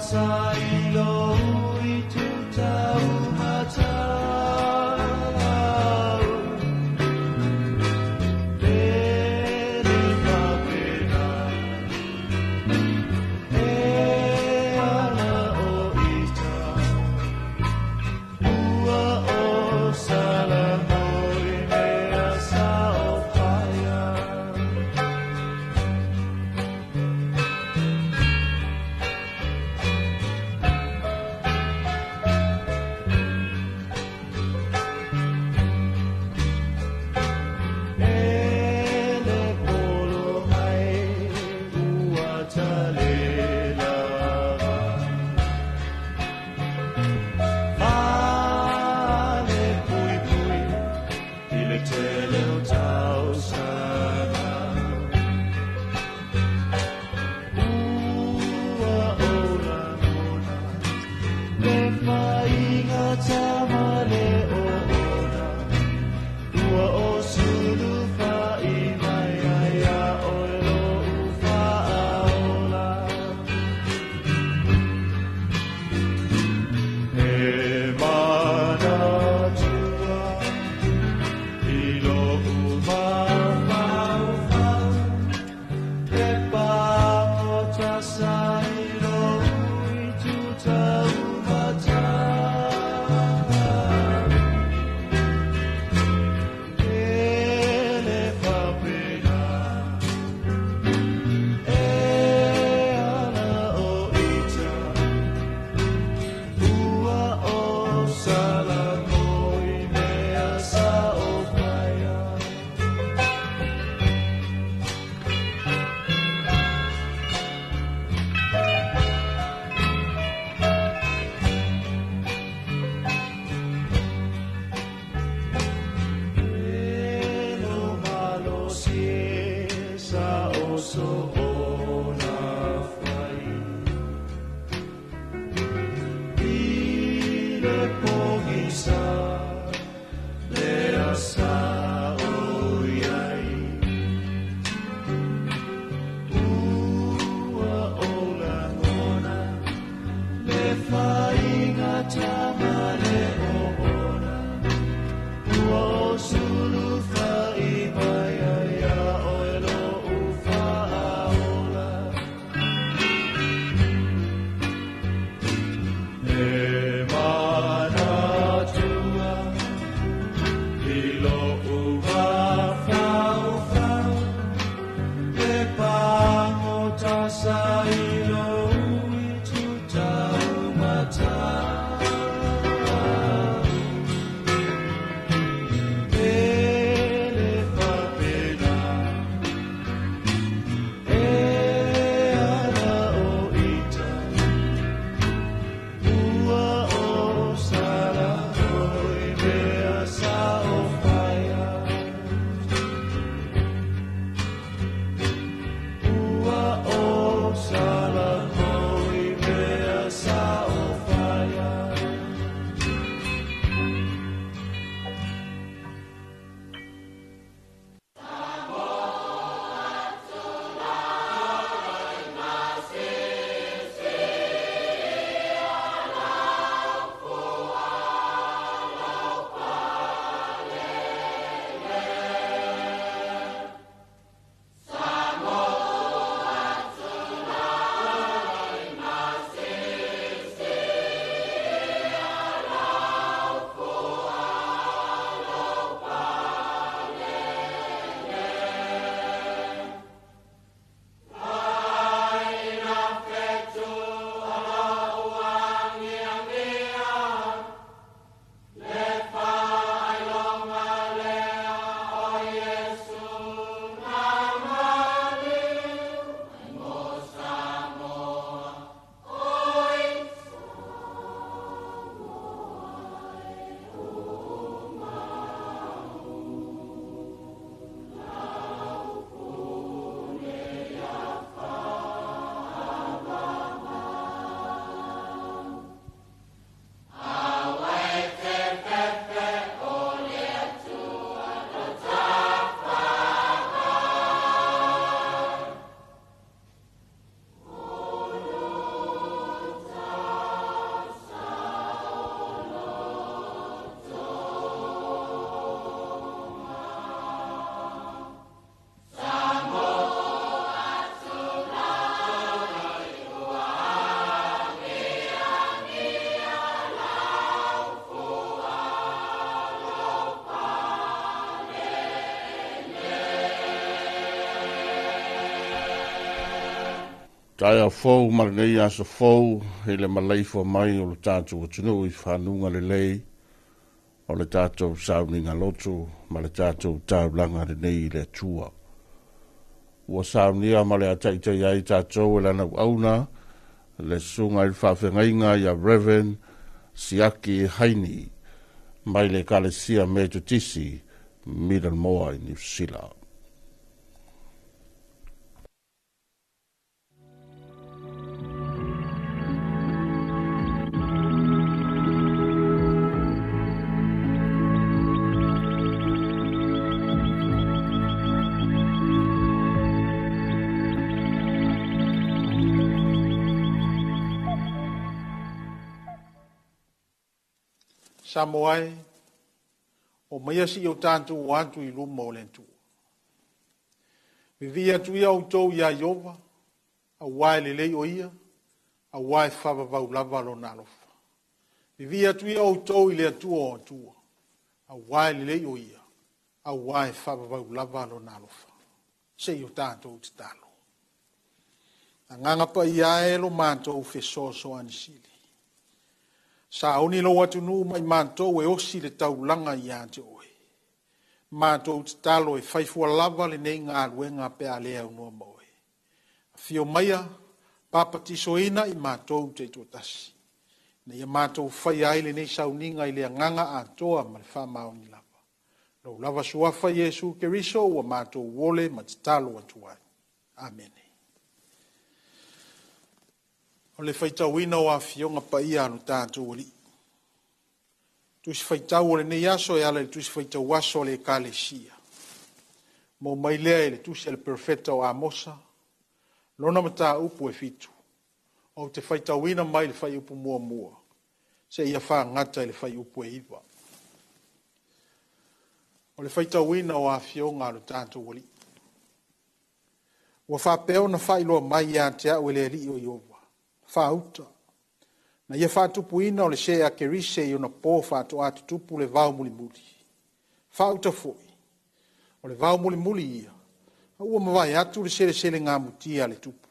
Sa i lo i tu tau mata. Taeao fou ma lenei aso fou i le maleifua mai o lo tatou atunuu i fanuga lelei o le tatou sauniga loto ma le tatou taulaga lenei i le Atua. Ua saunia ma le ataitai ai tatou e lana auauna le susuga i le faafeagaiga ia Reverend Siaki Haini mai le Ekalesia Metotisi Middlemoa i Niu Sila. Samoa e, omaia seia o tatou o atu i luma o le Atua. Vivii atu ia outou iā Ieova, auā e lelei o Ia, auā e faavavau lava Lona alofa. Vivii atu ia outou i le Atua o Atua, auā e lelei o Ia, auā e faavavau lava Lona alofa. Seia o tatou tatalo. Agaga Paia e lo matou fesoasoani sili. Sauni lou atunuu ma i matou e osi le taulaga ia te oe. Matou tatalo e faifua lava lenei galuega pe a le aunoa ma oe. Afio maia, papatisoina i matou taitoatasi. Ina ia matou faia ai lenei sauniga i le agaga atoa ma le faamaoni lava. Lou lava suafa Iesu Keriso ua matou ole ma tatalo atu ai. Amene. O le faitauina o afioga paia a lo tatou Alii. Tusi faitau o lenei aso e ala i le tusi faitau aso a le Ekalesia. Mo mai lea i le tusi a le perofeta o Amosa, lona mataupu e 7. Ou te faitauina mai le fuaiupu 1, seia fagata i le fuaiupu e 9. O le faitauina o afioga a lo tatou Alii. Ua faapea ona faailoa mai ia te au e le Alii o Ieova, faauta, na ia faatupuina o le see a Kerise i ona po faatoa tutupu le vao mulimuli. Faauta foi, o le vao mulimuli ia, a ua mavae atu le seleselegamutia a le tupu.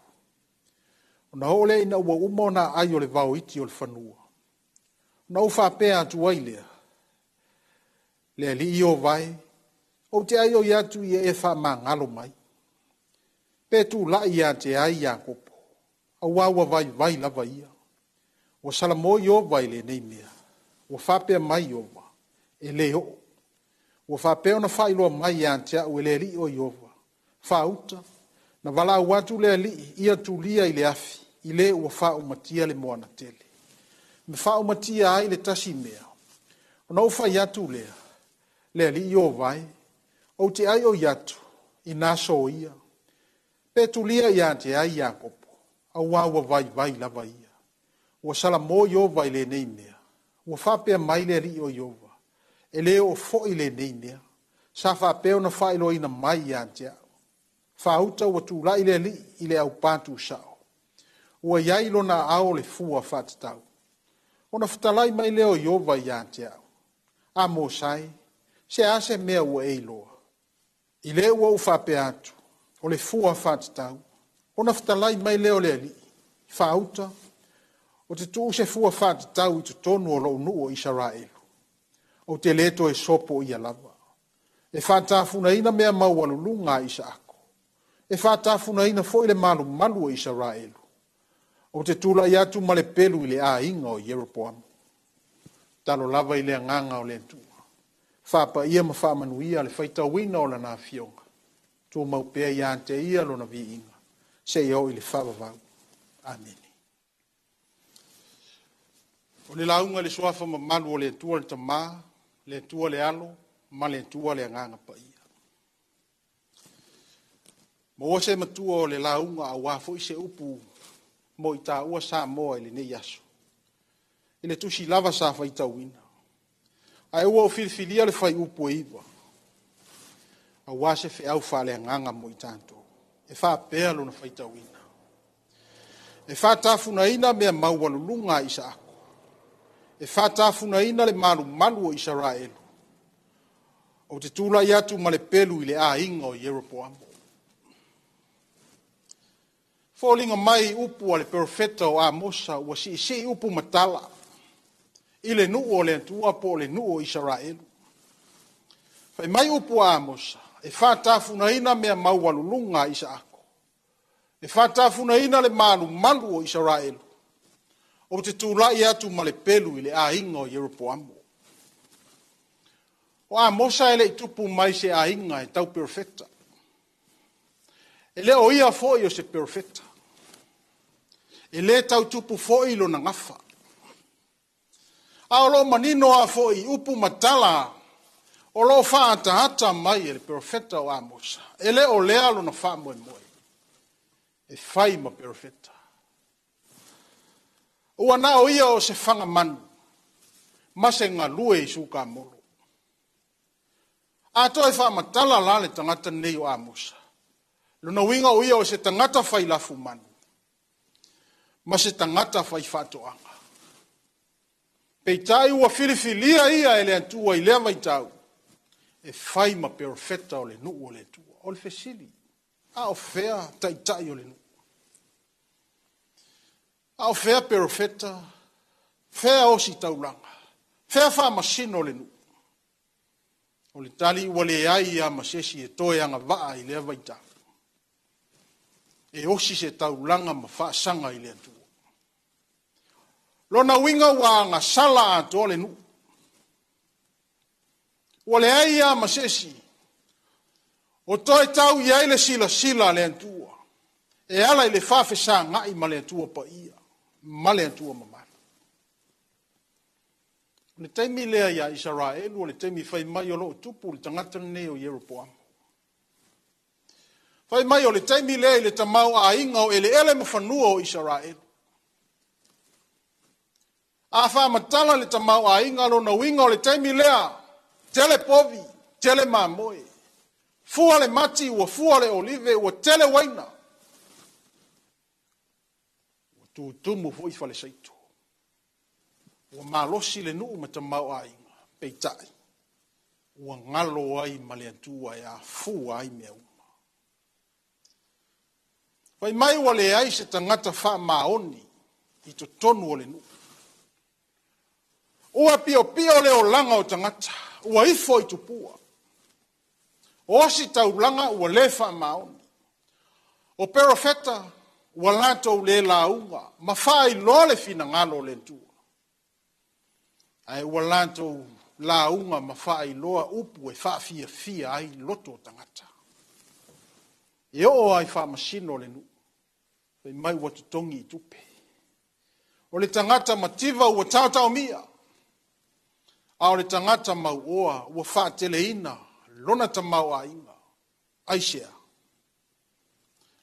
Ona oo lea ina ua uma ona aai o le vao iti o le fanua. Ona ou faapea atu ai lea, le Alii Ieova e, ou te aioi atu ia e faamagalo mai. Pe tulai ia te ai Iakopo, auā ua vaivai lava ia. Ua salamo Ieova i lenei mea. Ua faapea mai Ieova, e lē oo. Ua faapea ona faailoa mai ia te au e le Alii o Ieova, faauta, na valaau atu le Alii ia tulia i le afi, i le ua faaumatia le moana tele. Ma faaumatia ai le tasi mea. Ona ou fai atu lea, le Alii Ieova e, ou te aioi atu, ina soia. Pe tulia ia te ai Iakopo, auā ua vaivai lava ia. Ua salamo Ieova i lenei mea. Ua faapea mai le Alii o Ieova, e lē oo foi lenei mea. Sa faapea ona faailoaina mai ia te au. Faauta ua tulai le Alii i le aupā tusao. Ua i ai lona aao o le fua faatatau. Ona fetalai mai lea o Ieova ia te au. Amosa e, se a se mea ua e iloa? I le ua ou faapea atu, o le fua faatatau. Ona fetalai mai lea o le Alii, faauta, o te tuu se fua faatatau i totonu o lou nuu o Isaraelu. Ou te lē toe sopo ia lava. E faatafunaina mea maualuluga a Isaako. E faatafunaina foi le malumalu o Isaraelu. Ou te tulai atu ma le pelu i le aiga o Ieropoamo. Talo lava i le agaga o le Atua. Faapaia ma faamanuia le faitauina o lana afioga. Tumau pea ia te ia lona viiga, seia oo i le faavavau. Amene. O le lauga i le suafa mamalu o le Atua le Tama, le Atua le Alo, ma le Atua le Agaga Paia. Maua se matua o le lauga auā foi se upu mo i tāua Samoa i lenei aso. I le tusi lava sa faitauina. Ae ua ou filifilia le fuaiupu e 9, auā se feau faaleagaga mo i tatou. E faapea lona faitauina. E faatafunaina mea maualuluga a Isaako. E faatafunaina le malumalu o Isaraelu. Ou te tulai atu ma le pelu i le aiga o Ieropoamo. Foliga mai upu a le perofeta o Amosa ua siisii upu ma tala i le nuu o le Atua po o le nuu o Isaraelu. Fai mai upu a Amosa, e faatafunaina mea maualuluga a Isaako, e faatafunaina le malumalu o Isaraelu, ou te tulai atu ma le pelu i le aiga o Ieropoamo. O Amosa e le i tupu mai se aiga e tau perofeta. E le o ia foi o se perofeta. E lē tau tupu foi lona gafa. A o loo manino a foi upu ma tala o loo faaataata mai e le perofeta o Amosa. E le o lea lona faamoemoe e fai ma perofeta. Ua na o ia o se fagamanu ma se galue i sukamolo. A toe faamatala la le tagata nei o Amosa, lona uiga o ia o se tagata fai lafumanu ma se tagata fai faatoaga. Peitai ua filifilia ia e le Atua i lea vaitau e fai ma perofeta o le nuu o le Atua. O le fesili, a o fea taitai o le nuu? A o fea perofeta? Fea osi taulaga? Fea faamasino o le nuu? O le tali ua leai ia ma se isi e toe agavaa i lea vaitau. E osi se taulaga ma faasaga i le Atua. Lona uiga ua agasala atoa le nuu. Ua leai ia ma se isi o toe tau i ai le silasila a le Atua e ala i le faafesagai ma le Atua paia ma le Atua mamalu. O le taimi lea ia Isaraelu, o le taimi fai mai o loo tupu le tagata lenei o Ieropoamo. Fai mai o le taimi lea i le tamaoaiga o eleele ma fanua o Isaraelu. A faamatala le tamaoaiga lona uiga o le taimi lea, tele povi, tele mamoe, fua le mati, ua fua le olive, ua tele uaina, ua tutumu foi falesaito, ua malosi le nuu ma tamaoaiga, peitai ua galo ai ma le Atua e afua ai mea uma. Fai mai ua leai se tagata faamaoni i totonu o le nuu. Ua piopio le olaga o tagata, ua ifo i tupua. O osi taulaga ua le faamaoni. O perofeta ua latou le lauga ma faailoa le finagalo o le Atua. Ae ua latou lauga ma faailoa upu e faafiafia ai loto o tagata. E oo ai faamasino le nuu, fai mai ua totogi i tupe. O le tagata mativa ua taotaomia, a o le tagata mauoa ua faateleina lona tamaoaiga. Aisea?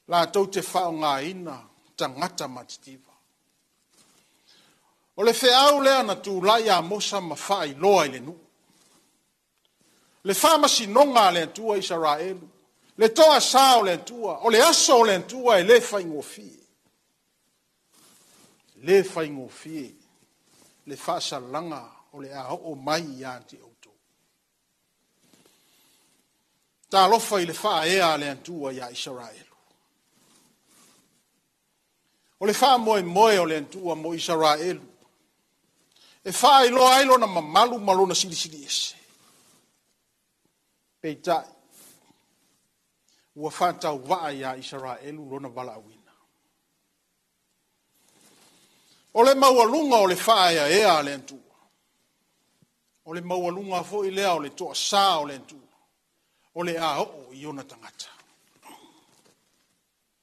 Latou te faaaogaina tagata matitiva. O le feau lea na tulai Amosa ma faailoa i le nuu. Le faamasinoga a le Atua Isaraelu, le toasā o le Atua, o le aso o le Atua e le faigofie. Le faigofie le faasalaga o le a oo mai ia te outou. Talofa i le faaea a le Atua ia Isaraelu. O le faamoemoe o le Atua mo Isaraelu, e faailoa ai lona mamalu ma lona silisili ese. Peitai, ua faatauvaa ia Isaraelu lona valaauina. O le maualuga o le faaeaea a le Atua, o le maualuga foi lea o le toasā o le Atua, o le a oo i ona tagata.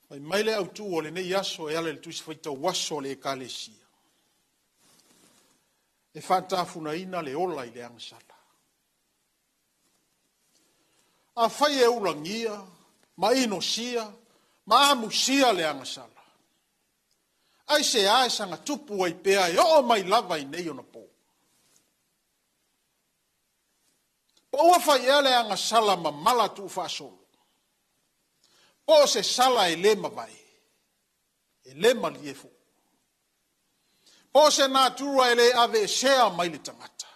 Fai mai le autū o lenei aso e ala i le Tusi Faitau Aso a le Ekalesia, e faatafunaina le ola i le agasala. Afai e ulagia ma inosia ma amusia le agasala, aisea e saga tupu ai pea e oo mai lava i nei ona po? Po ua fai ea le agasala ma mala tuufaasolo, po o se sala e le mavae, e le malie foi, po o se natura e le aveesea mai le tagata.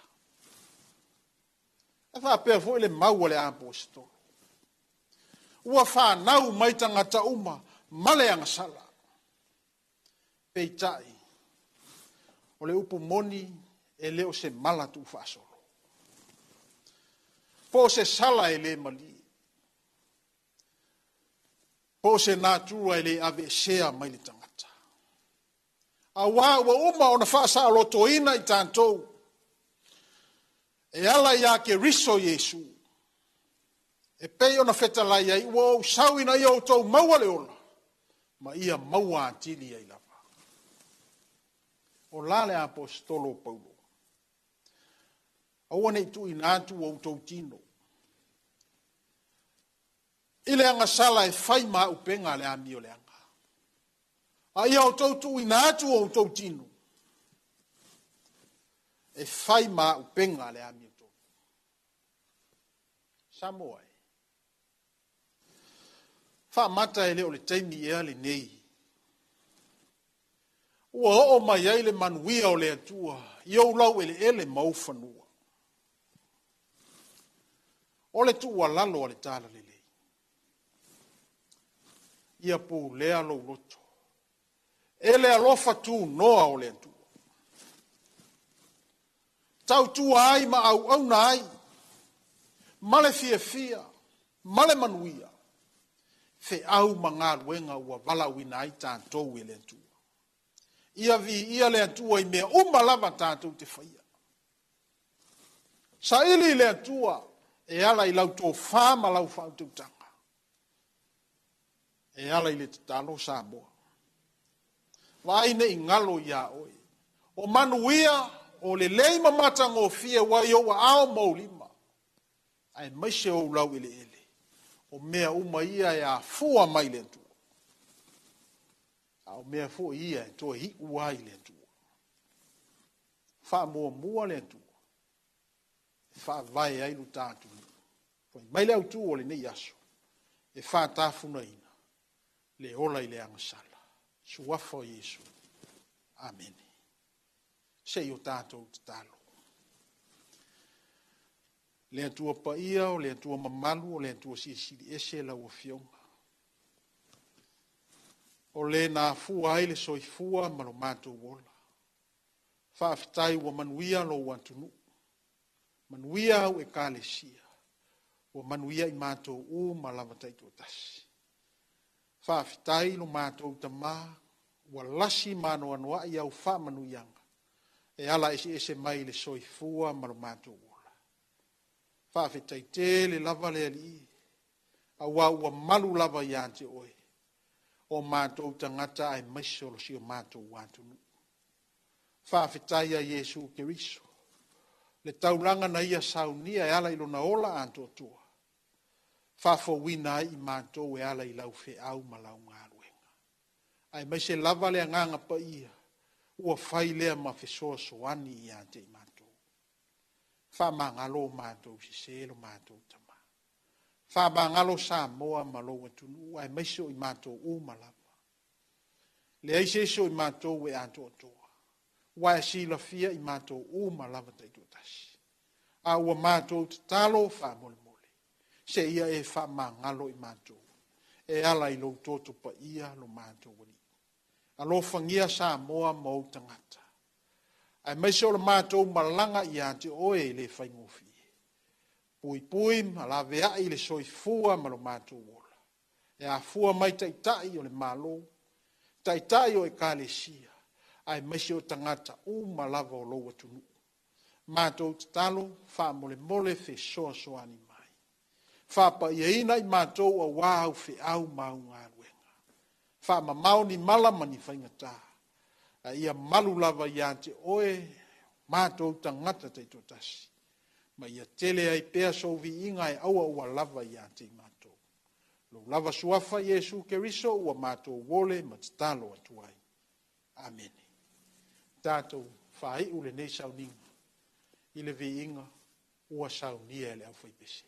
E faapea foi le mau a le aposetolo, ua fanau mai tagata uma ma le agasala. Peitai, o le upu moni e le o se mala tuufaasolo. Po o se sala e le malie. Po o se natura e le aveesea mai le tagata. Auā ua uma ona faasaolotoina i tatou e ala iā Keriso Iesu. E pei ona fetalai ai, ua ou sau ina ia outou maua le ola, ma ia maua atili ai lava. O la le aposetolo o Paulo. Aua ne i tuuina atu o outou tino i le agasala e fai ma auupega a le amioleaga. A ia outou tuuina atu o outou tino e fai ma auupega a le amiotonu. Samoa e. Faamata e le o le taimi ea lenei ua oo mai ai le manuia o le Atua i ou laueleele ma ou fanua. O le tuualalo a le Talalelei, ia pulea lou loto e le alofa tunoa o le Atua. Tautua ai ma auauna ai ma le fiafia ma le manuia, feau ma galuega ua valaauina ai tatou e le Atua. Ia viia le Atua i mea uma lava tatou te faia. Saili i le Atua e ala i lau tofa ma lau faautautaga, e ala i le tatalo Samoa. Vaai ne i galo iā oe, o manuia, o lelei ma matagofie ua i ou aao ma ou lima, aemaise ou laueleele, o mea uma ia e afua mai le Atua. A o mea foi ia e toe iu ai le Atua. Faamuamua le Atua e faavae ai lo ta atunuu. Fai mai le autu o lenei aso, e faatafunaina le ola i le agasala. Suafa o Iesu. Amene. Se i o tatou tatalo. Le Atua paia, o le Atua mamalu, o le Atua silisili ese lau Afioga. O le na afua ai le soifua ma lo matou ola. Faafetai ua manuia lou atunuu, manuia au Ekalesia, ua manuia i matou uma lava taitoatasi. Faafetai lo matou Tamā, ua lasi ma anoanoai au faamanuiaga e ala eseese mai i le soifua ma lo matou ola. Faafetai tele lava le Alii, auā ua malu lava ia te oe o matou tagata aemaise o si o matou atunuu. Faafetai ia Iesu Keriso, le taulaga na ia saunia e ala i lona ola atoatoa, faafouina ai i matou e ala i lau feau ma lau galuega. Aemaise lava le Agaga Paia, ua fai lea ma fesoasoani ia te i matou. Faamagalo matou sese lo matou Tamā. Faamagalo Samoa ma lou atunuu, aemaise o i matou uma lava. Leai se isi o i matou e atoatoa, ua e silafia i matou uma lava taitoatasi. A ua matou tatalo faamolemole, se ia e faamagalo i matou, e ala i lou toto paia lo matou Alii. Alofagia Samoa ma ou tagata, aemaise o le matou malaga ia te oe e le faigofie. Puipui ma laveai le soifua ma lo matou ola. E afua mai taitai o le Malo, taitai o Ekalesia, aemaise o tagata uma lava o lou atunuu. Matou tatalo faamolemole fesoasoani mai. Faapaiaina i matou auā au feau ma au galuega. Faamamao ni mala ma ni faigata, a ia malu lava ia te oe matou tagata taitoatasi, ma ia tele ai pea sou viiga e auaua lava ia te i matou. Lou lava suafa Iesu Keriso ua matou ole ma tatalo atu ai. Amene. Tatou faaiu lenei sauniga i le viiga ua saunia e le aufaipese.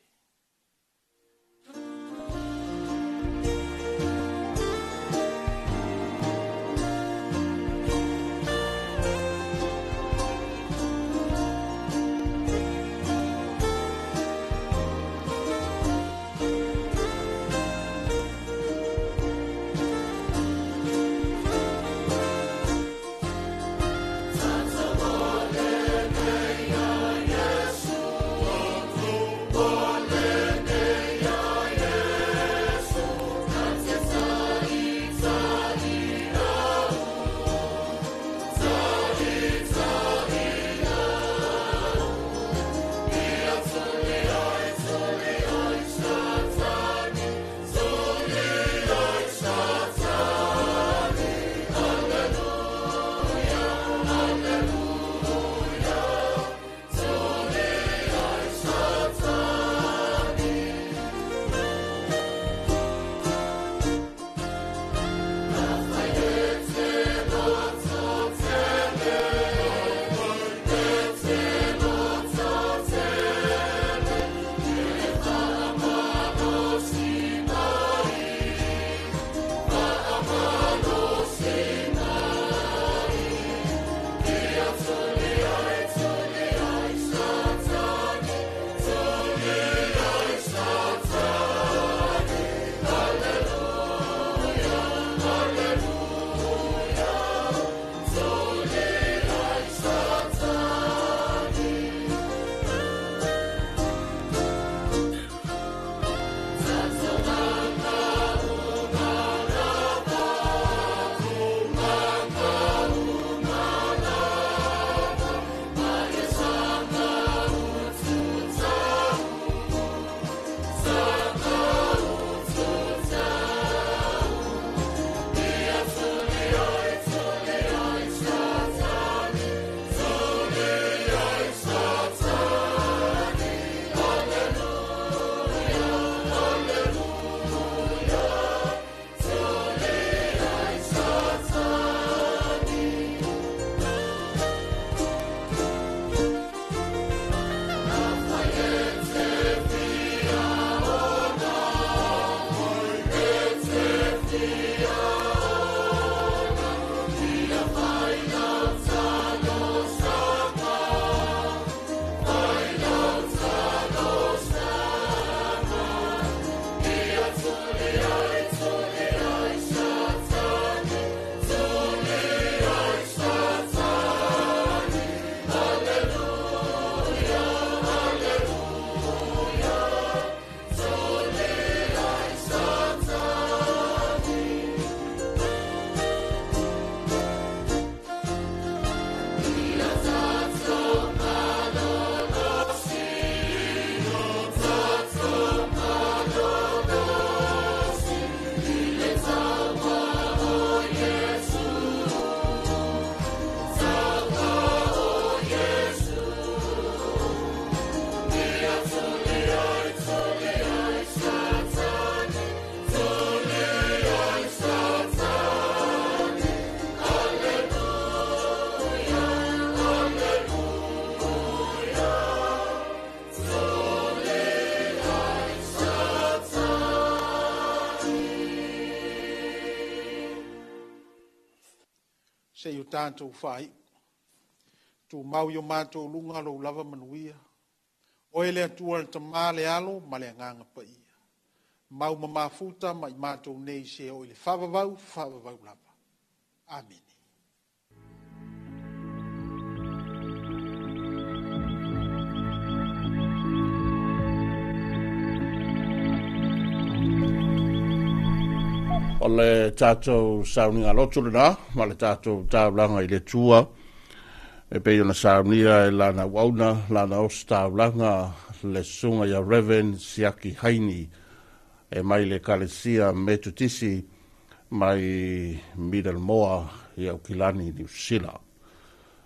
seia o tatou faaiu. Tumau i o matou luga lou lava manuia. Oe le Atua le Tamā le Alo ma le Agaga Paia. Mau ma mafuta ma i matou nei seia oo i le faavavau, faavavau lava. Amene. O le tatou sauniga lotu lena ma le tatou taulaga i le Atua e pei ona saunia e lana auauna, lana ositaulaga, le susuga ia Reverend Siaki Haini e mai le Ekalesia Metotisi mai Middlemoa i Aukilani, Niu Sila.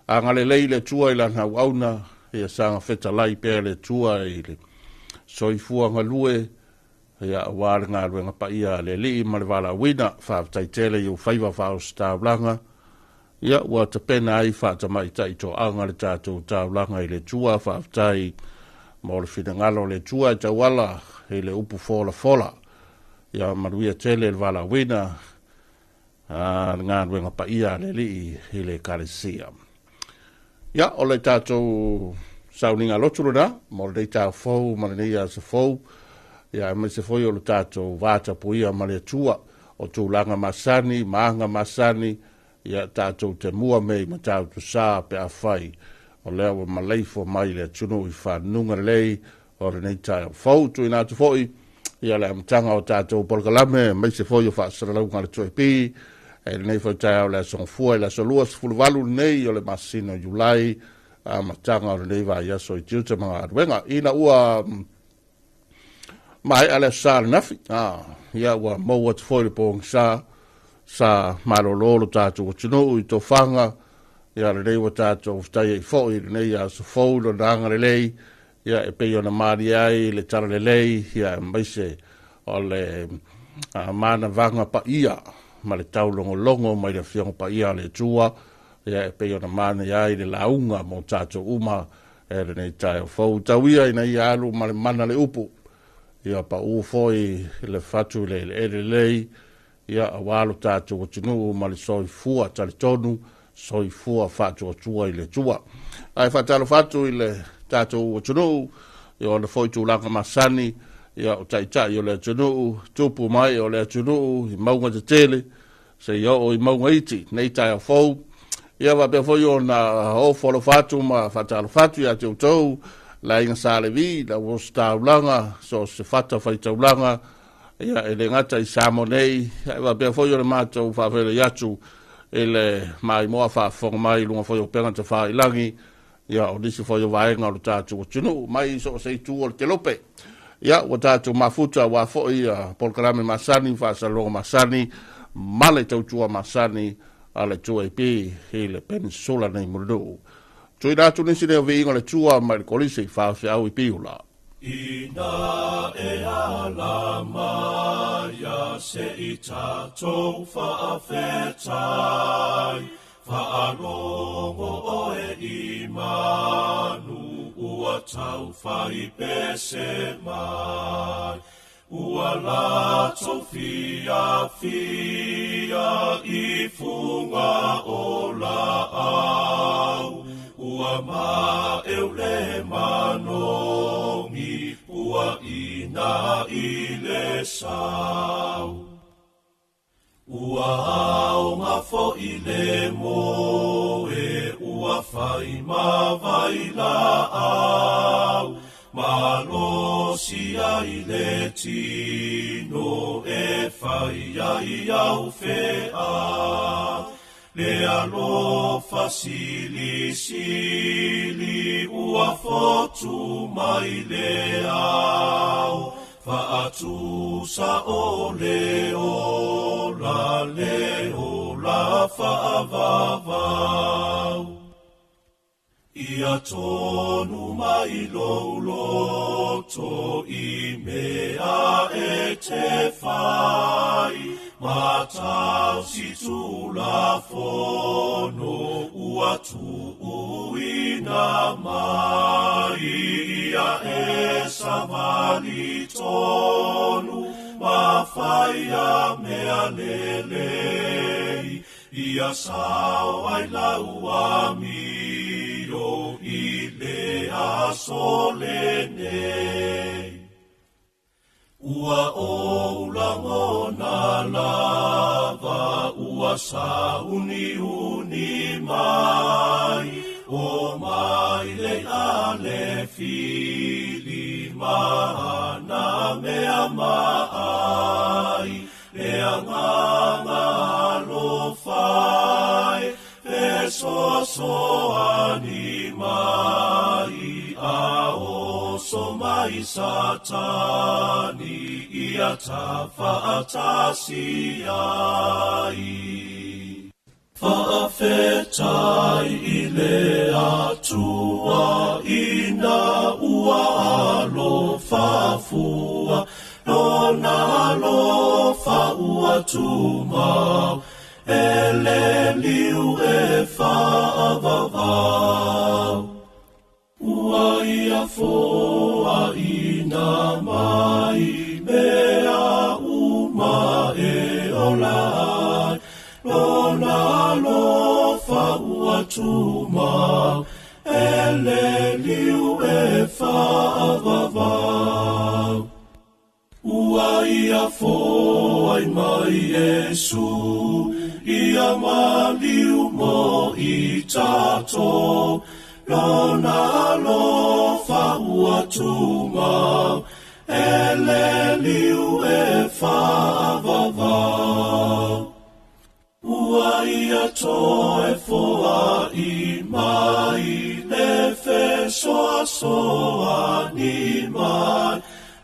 Agalelei le Atua i lana auauna, ia saga fetalai pea le Atua i le soifua galue, ia aua le galuega paia a le Alii ma le valaauina. Faafetai tele i ou faiva faaositaulaga, ia ua tapena ai faatamaitai toaga le tatou taulaga i le Atua. Faafetai mo le finagalo o le Atua e tauala i le upu folafola. Ia manuia tele le valaauina a le galuega paia a le Alii i le Ekalesia. Ia, o le tatou sauniga lotu lena mo lenei taeao fou ma lenei aso fou, ia aemaise foi o le tatou vatapuia ma le Atua, o tulaga masani ma aga masani, ia tatou te mua mea i Matautu Sa pe afai o lea ua maleifua mai le atunuu i fanuga lelei o lenei taeao fou. Tuuina atu foi ia le amataga o tatou polokalame aemaise foi o faasalalauga a le 2AP e lenei foi taeao le aso Gafua i le aso 28 lenei o le masina o Iulai, amataga o lenei vaiaso i tiute ma galuega. Ina ua maea le aso Sa ananafi, ia ua maua atu foi le pogisa sa malolo lo tatou atunuu i tofaga, ia lenei ua tatou fetai ai foi i lenei aso fou lona agalelei, ia e pei ona malie ai le talalelei, ia aemaise o le manavaga paia ma le taulogologo mai le Afioga Paia a le Atua, ia e pei ona manaia ai le lauga mo tatou uma e lenei taeao fou. Tau ia ina ia alu ma le mana le upu, ia pau foi le fatu i le eleele lelei, ia aua lo tatou atunuu ma le soifua talitonu, soifua faatuatua i le Atua. Ae faatalofa atu i le tatou atunuu i ona foi tulaga masani, ia o taitai o le atunuu, tupu mai o le atunuu i mauga tetele seia oo i mauga iti nei taeao fou. Ia faapea foi ona ofo alofa atu ma faatalofa atu ia te outou le aiga Sa Levi, le auositaulaga, so o se fata faitaulaga, ia e le gata i Samoa nei, ae faapea foi o le matou faafeiloai atu i le maimoa faafofoga mai i luga foi o upega tafailagi, ia o nisi foi o vaega o le tatou atunuu mai so o se itu o le kelope. Ia ua tatou mafuta aua foi ia polokalame masani, faasalaloga masani ma le tautua masani a le 2AP i le Peninsula nei Mulinuu. Tuuina atu nisi nei o viiga o le Atua mai le Kolisi faafeau i Piula. Ina e ala mai se i tatou faafetai, faalogo oe i manu ua taufai pese mai. Ua latou fiafia i fuga o laau, ua maeu le manogi, ua ina i le sau. Ua aoga foi le moe, ua fai ma vailaau, malosi ai le tino e fai ai au fea. Le alofa silisili ua fotu mai le ao, faatusa o le ola, le ola faavavau. Ia tonu mai lou loto i mea e te fai, ma tausi tulafono ua tuuina mai. Ia e savali tonu ma fai a mea lelei, Ia sao ai lau amio i le aso lenei. Ua ou lagona lava, ua sauniuni mai, o mai le ale fili ma na mea maai, le agaga alofai, fesoasoani mai, a oso mai Satani, ia tafaatasi ai. Faafetai i le Atua ina ua alofa fua, lona alofa ua tumau, e le liu e faavavau. Ua ia foaina mai mea uma e ola ai, lona alofa ua tumau, e le liu e faavavau. Ua ia foai mai Iesu, ia maliu mo i tatou, lona alofa ua tumau, e le liu e faavavau. Ua ia toe foai mai le fesoasoani mai,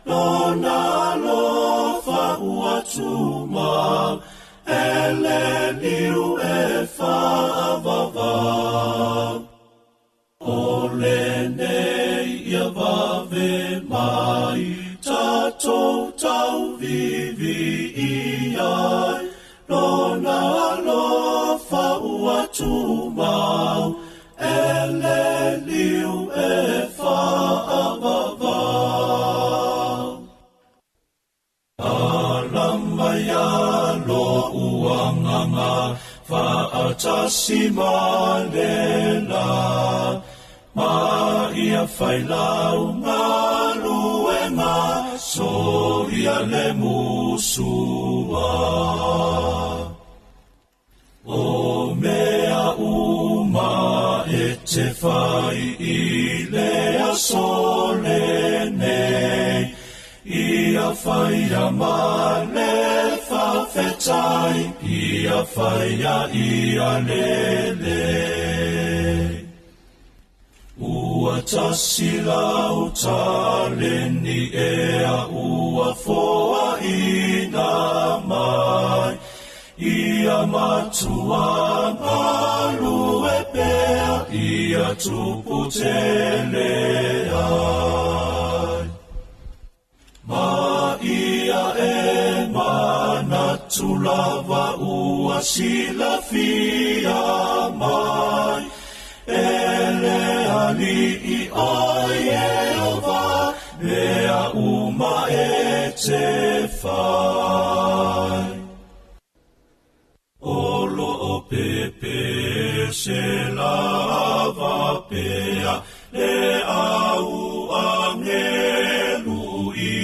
lona alofa ua tumau, e le liu e faavavau. O lenei ia vave mai, tatou tauvivi ai, lona alofa ua tumau, e le liu e faavavau. Alama ia lo'u agaga, faatasi ma le la, ma ia failau galuega, soia le musua. O mea uma e te fai i le aso lenei, ia faia ma le faafetai, ia faia ia lelei. Ua tasi lau taleni ea ua foaina mai, ia matua galue pea, ia tupu tele ai. Ma ia e manatu lava ua silafia mai, e le Alii o Ieova, mea uma e te fai. O loo pepese lava pea, le au angelu i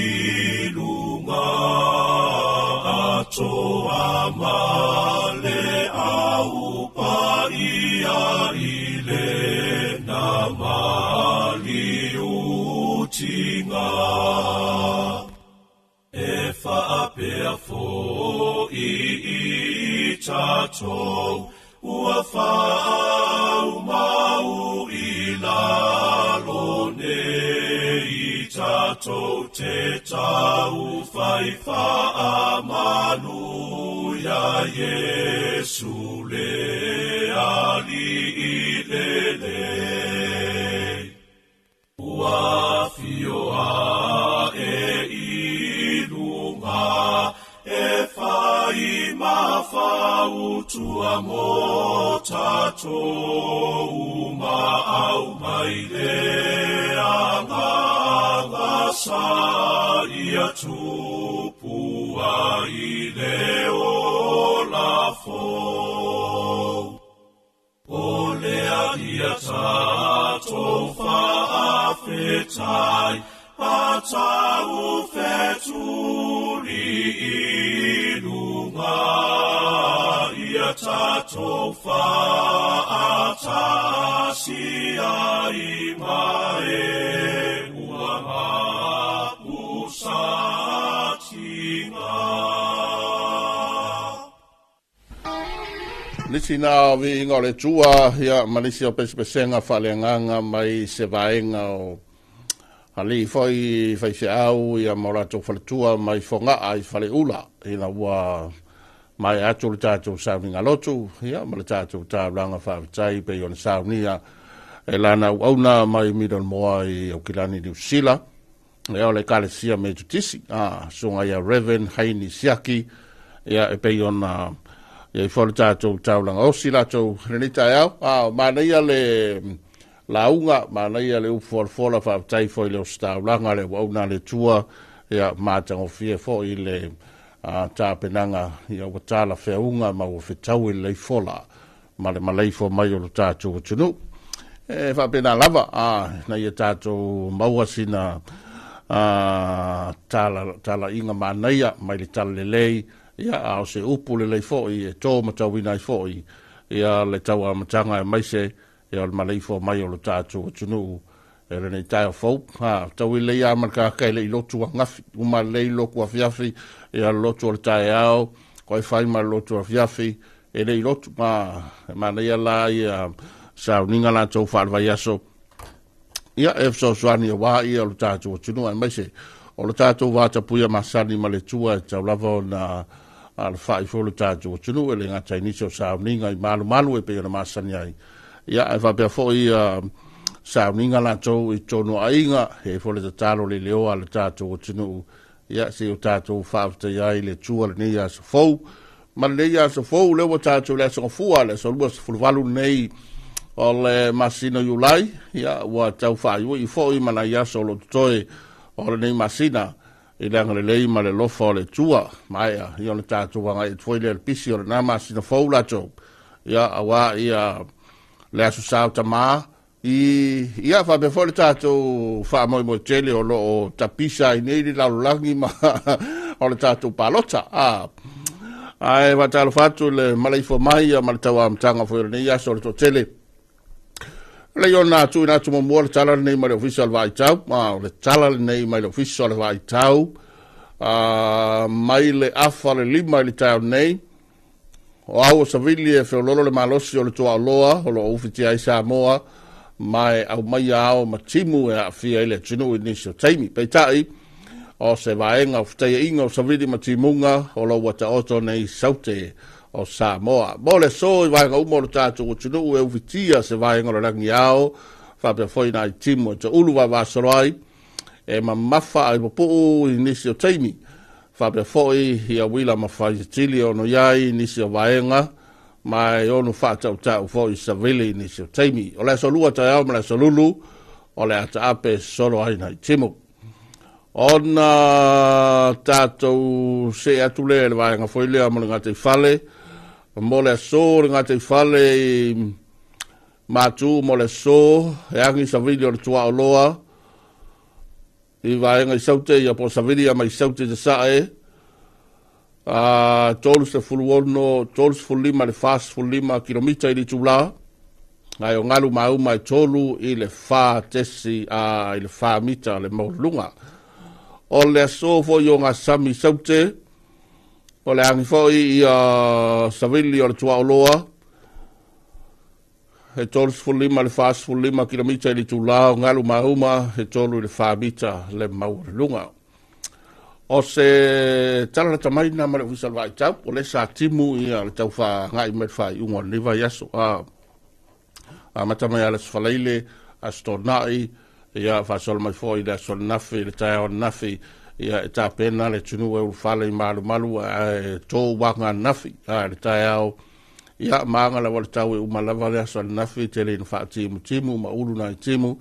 luga, atoa ma le au paia i le na maliutiga. E faapea foi i tatou, ua faaumau i lalo nei, tatou te taufai faamalu ia Iesu le Alii lelei. Ua afio ae i luga, e fai ma fautua mo tatou, ma aumai le agaga sa ia tupu ai le ola fou. Ia tatou faafetai ma tau fetuli i luga. Ia tatou faatasi ai ma e ua mapusatina. Nisi na o viiga o le Atua, ia, ma nisi o pesepesega faaleagaga mai se vaega o alii foi faifeau, ia, ma o latou faletua mai Fogaa i Faleula, ina ua maea atu le tatou sauniga lotu, ia, ma le tatou taulaga faafetai pei ona saunia e lana auauna mai Middlemoa i Aukilani, Niu Sila, ia, o le Ekalesia Metotisi, susuga ia Reverend Haini Siaki, ia, e pei ona iai foi le tatou taulaga osi latou i lenei taeao. Manaia le lauga, manaia le upu folafola, faafetai foi i le ositaulaga, le auauna a le Atua, ia, matagofie foi le tapenaga, ia, ua talafeauga ma ua fetaui lelei fola ma le maleifua mai o lo tatou atunuu. E faapena lava, ina ia tatou maua sina talaiga manaia mai le talalelei, ia, a o se upu lelei foi e tō matauina ai foi, ia, le tauamataga aemaise, ia, o le maleifua mai o lo tatou atunuu e lenei taeao fou. Taui lelei lava ma le tagata e le i lotu ananafi, uma lelei le lotu afiafi, ia, le lotu o le taeao, koe fai ma le lotu afiafi, e le i lotu. E manaia la ia sauniga latou faale-vaiaso, ia, e fesoasoani aua ia o le tatou atunuu, aemaise o le tatou vatapuia masani ma le Atua e tatau lava ona alafai foi le tatou atunuu, e le gata i nisi o sauniga i malumalu e pei ona masani ai, ia, ae faapea foi ia sauniga latou i totonu o aiga, e i ai foi le tatalo le leoa a le tatou atunuu, ia, se i o tatou faafetaia ai le Atua lenei aso fou. Ma lenei aso fou, lea ua tatou le aso Gafua, le aso 28 lenei o le masina o Iulai, ia, ua tau faaiuiu foi ma nai aso o lo o totoe o lenei masina, i le agalelei ma le alofa o le Atua. Maea, ia, ona tatou agai atu foi lea i le pisi o lena masina fou latou, ia, aua ia le aso Sa o Tamā, i, ia, faapea foi le tatou faamoemoe tele o lo o tapisa ai nei le lalolagi ma o le tatou palota. Ae faatalofa atu i le maleifua mai, ia, ma le tauamataga foi o lenei aso o le toatele. Lei ona tuuina atu muamua le tala lenei mai le Ofisa o le Vaaitau, o le tala lenei mai le Ofisa o le Vaaitau, mai le afa le 5 i le taeao nei, o au o savili e feololo le malosi o le tuaoloa o lo o ufitia ai Samoa, ma e aumaia ao ma timu e aafia ai le atunuu i nisi o taimi. Peitai, o se vaega o fetaiaiga o savili ma timuga o lo ua taoto nei saute o Samoa. Mo le aso i vaega uma o le tatou atunuu e ufitia se vaega o le lagi ao, faapea foi nai timu e taulu vavasolo ai, e mamafa ai pupuu i nisi o taimi. Faapea foi ia uila ma faisatili e ono i ai nisi o vaega, ma e ono faatautau foi savili i nisi o taimi. O le aso lua taeao ma le aso lulu, o le ataape solo ai nai timu. Ona tatou see atu lea i le vaega foi lea mo le gataifale, mo le aso le gataifale i Matu mo le aso, e agi savili o le tuaoloa i vaega i Saute, ia po o savili ia mai Saute i Sasae, 36, 35 i le 45 kilomita i le itula, ae o galu mauma e 3 i le 4 tesi, i le 4 mita le maualuluga. O le aso foi o Gasami i Saute, o le agi foi ia savili o le tuaoloa, e 35 i le 45 kilomita i le itula, o galu mauma e 3 i le 4 mita le maualuluga. O se tala lata mai lena ma le Ofisa o le Vaaitau, o lea sa timu ia le tau whaangai mai le whaaiuga o lenei vaiaso. Amata mai le Aso Faraile, Aso Toonai, ia, faasolo mai foi i le aso ananafi, le taeao ananafi, ia, e tapena le atunuu e ulufale i malumalu ae tō uaga ananafi, le taeao, ia, ma aga lava le tau e uma lava le aso ananafi, tele ina faatimutimu ma ulu nai timu.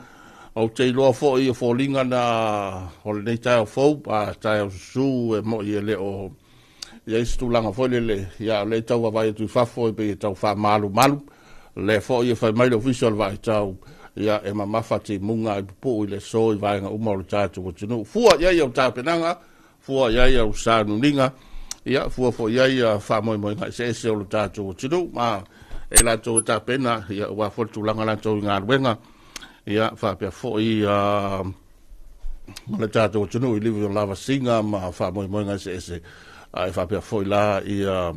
Ou te iloa foi o foliga na o lenei taeao fou, taeao susū e moi e le o i ai se tulaga foi lele, ia, o lea e tau vaavaai atu i fafo e pei e tau faamalumalu. Lea foi e fai mai le Ofisa o le Vaaitau, ia e mamafa timuga ai pupuu i le aso i vaega uma o le tatou atunuu. Fua i ai au tapenaga, fua i ai au sauniuniga, ia fua foi i ai faamoemoega eseese o le tatou atunuu, ma e latou e tapena, ia aua foi le tulaga latou i galuega, ia faapea foi ma le tatou atunuu i livi o lavasiga ma faamoemoega eseese, ae faapea foi la ia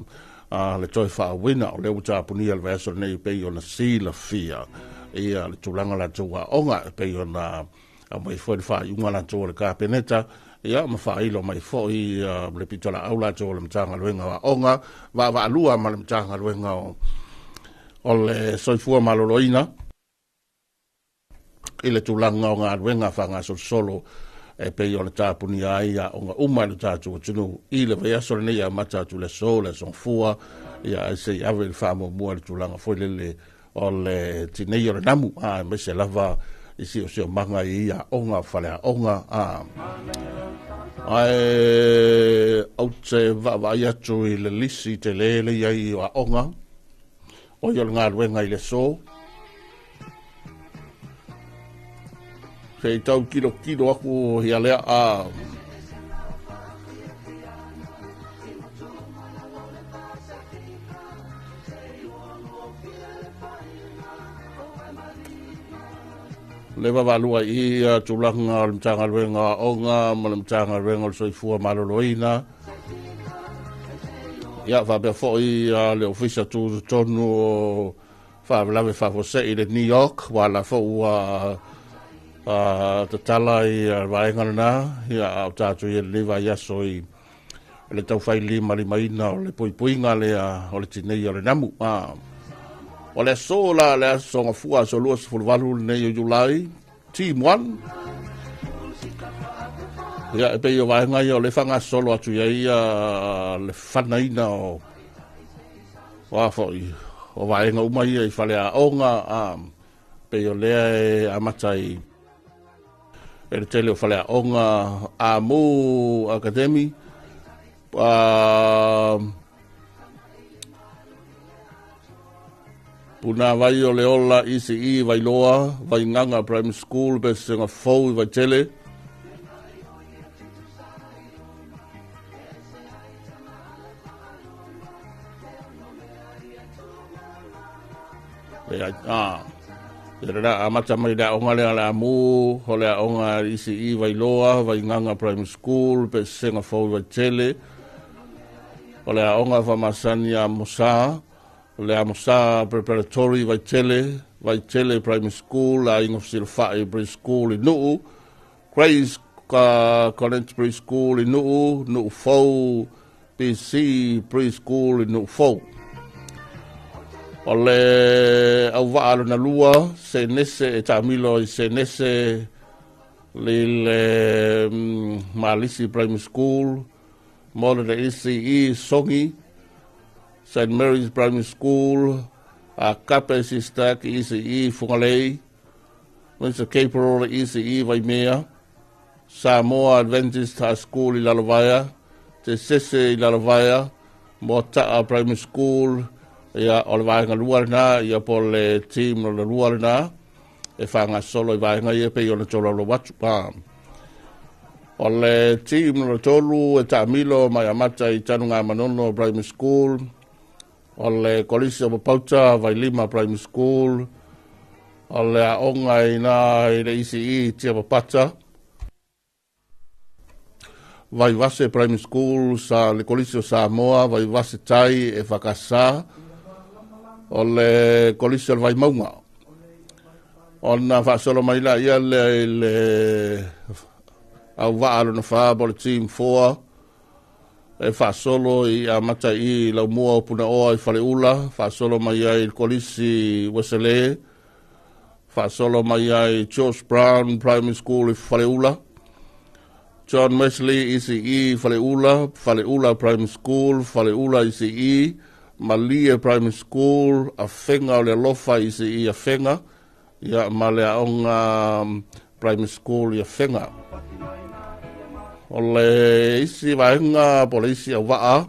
le toe faauuina o lea ua tapunia le vaiaso lenei pei ona silafia ia le tulaga latou aoga e pei ona aumai foi le faaiuga latou o le Kapeneta, ia ma faailo mai foi le pitolaau latou o le Matagaluega o Aoga vaavaalua ma le Matagaluega o le Soifua Maloloina i le tulaga o galuega faagasolosolo e pei ona tapunia ai aoga uma i le tatou atunuu i le vaiaso lenei e amata atu le aso, le aso Gafua, ia ae se i ave le faamuamua i le tulaga foi lele o le tinei o le namu, aemaise lava i siosiomaga i aoga, faleaoga. Ae ou te vaavaai atu i le lisi tele le i ai o aoga, o ia o le galuega i le aso. Se i tau kilokilo aku ia lea a le vaavaalua i ia tulaga o le Matagaluega o Aoga ma le Matagaluega o le Soifua Maloloina. Ia faapea foi le Ofisa Tutotonu o Faalavelave Faafuasei i le New York, ua ala foi ua tatala i le vaega lena, ia a o tatou i lenei vaiaso i le taufailimalima o le puipuiga lea o le tinei o le namu. O le aso la, le aso Gafua, aso 28 lenei o Iulai, Team 1. Ia, e pei o vaega ia o le faagasolo atu i ai le fanaina o a foi o vaega uma ia i faleaoga, pei o lea e amata i e le tele o faleaoga Amu Academy, Punavai o le Ola ECE Vailoa, Vaigaga Primary School, Pesega Fou i Vaitele. Ia amata mai le aoga lea le Amu, o le aoga ECE Vailoa, Vaigaga Primary School, Pesega Fou i Vaitele. O le aoga Faamasani a Mosa, o le Amosa Preparatory Vaitele, Vaitele Primary School, Aiga Fesilafai Preschool i Nuu, Grace Connect Preschool i Nuu, Nuu Fou PC Preschool i Nuu Fou. O le auvaa lona lua, Senese e taamilo i Senese i le Malisi Primary School, Modern ECE Songi, St. Mary's Primary School, Kape Sister ECE Fugalei, Mr. Caperola ECE Waimea, Samoa Adventist High School i Lalovaea, Te Sese i Lalovaea, Moata'a Primary School, ia o le vaega lua lena, ia po le team o le lua lena, e faagasolo i vaega ia pei ona tolaulau atu. O le team o le tolu e taamilo mai amata i Tanugamanono Primary School, o le Kolisi o Papauta, Vailima Primary School, o le aoga i na i le ECE Tiapapata, Vaivase Primary School, sa le Kolisi o Samoa, Vaivase Tai e Whakasa, o le Kolisi o le Vaimauga. Ona faasolo mai la ia le, le auvaa lona wha po le Team 4, e faasolo i amata i laumua o Punaoa i Faleula, faasolo mai ai i le Kolisi Wesele, faasolo mai ai George Brown Primary School i Faleula, John Wesley ECE Faleula, Faleula Primary School, Faleula ECE, Malie Primary School, Afega o le Alofa ECE Afega, ia ma le aoga Primary School i Afega. O le isi vaega po o le isi auvaa,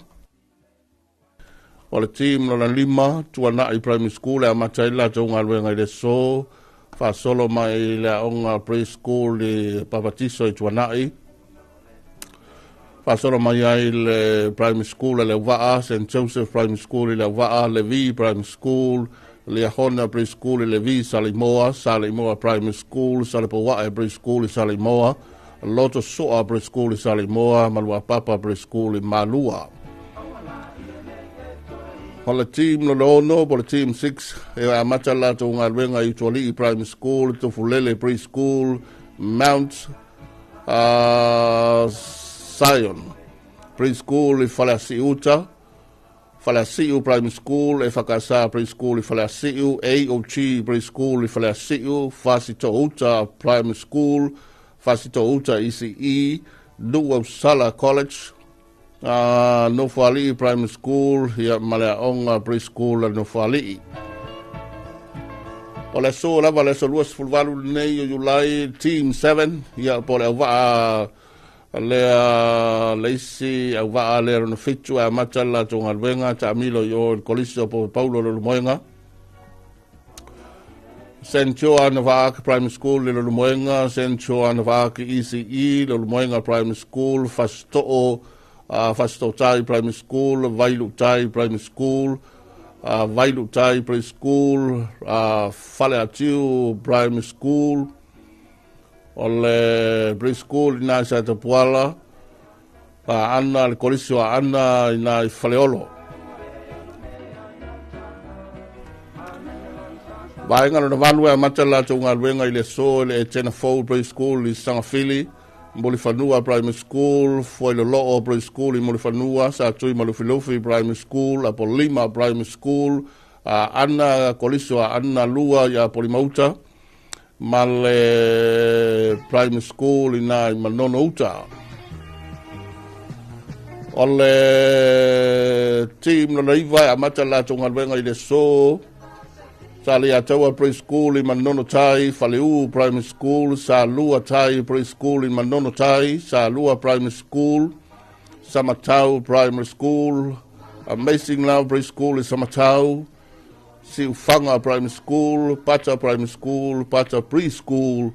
O le team lona 5, Tuanai Primary School e amata ai le latou galuega i le aso, faasolo mai i le aoga preschool i Papatiso i Tuanai, faasolo mai ai le Primary School a Leauvaa, St. Joseph Primary School i Leauvaa, Levi Primary School, Liahona Preschool i Levi, Saleimoa, Saleimoa Primary School, Salepouae Preschool i Saleimoa, Loto Soa Preschool i Saleimoa, Maluapapa Preschool i Malua. O le team lona 6, po le team 6, e amata le latou galuega i Utualii Primary School, Tufulele Preschool, Mount Sion Preschool i Faleasiuta, Faleasiu Primary School, e Whakasa Preschool i Faleasiu, AOG Preschool i Faleasiu, Fasitouta Primary School, Fasitouta ECE, Nuuausala College, Nofoalii Primary School, ia ma le aoga Preschool a Nofoalii. O le aso lava le aso 28 lenei o Iulai, Team 7, ia po o le auvaa lea le isi auvaa lea lona 7 e amata le latou galuega taamilo i o i le Kolisi o Paulo Leulumoega. St. Joan of Arc Primary School i Leulumoega, St. Joan of Arc ECE, Leulumoega Primary School, Fasito'o, Fasito'otai Primary School, Vailu'utai Primary School, Vailu'utai Preschool, Faleatiu Primary School, o le preschool i nai Satapuala, Aana, le Kolisi o Aana i nai Faleolo. Vaega lona 8 e amata le latou galuega i le aso i le Etena Fou Preschool i Sagafili, Mulifanua Primary School, Fuailoloo Preschool i Mulifanua, Satui Malufilufi Primary School, Apolima Primary School, Aana, Kolisi o Aana 2 i Apolimauta, ma le Primary School i nai Manono Uta. O le team lona 9 e amata le latou galuega i le aso, Sa Leiataua Preschool i Manono Tai, Faleu Primary School, Salua Tai Preschool i Manono Tai, Salua Primary School, Samatau Primary School, Amazing Love Preschool i Samatau, Siufaga Primary School, Pata Primary School, Pata Preschool,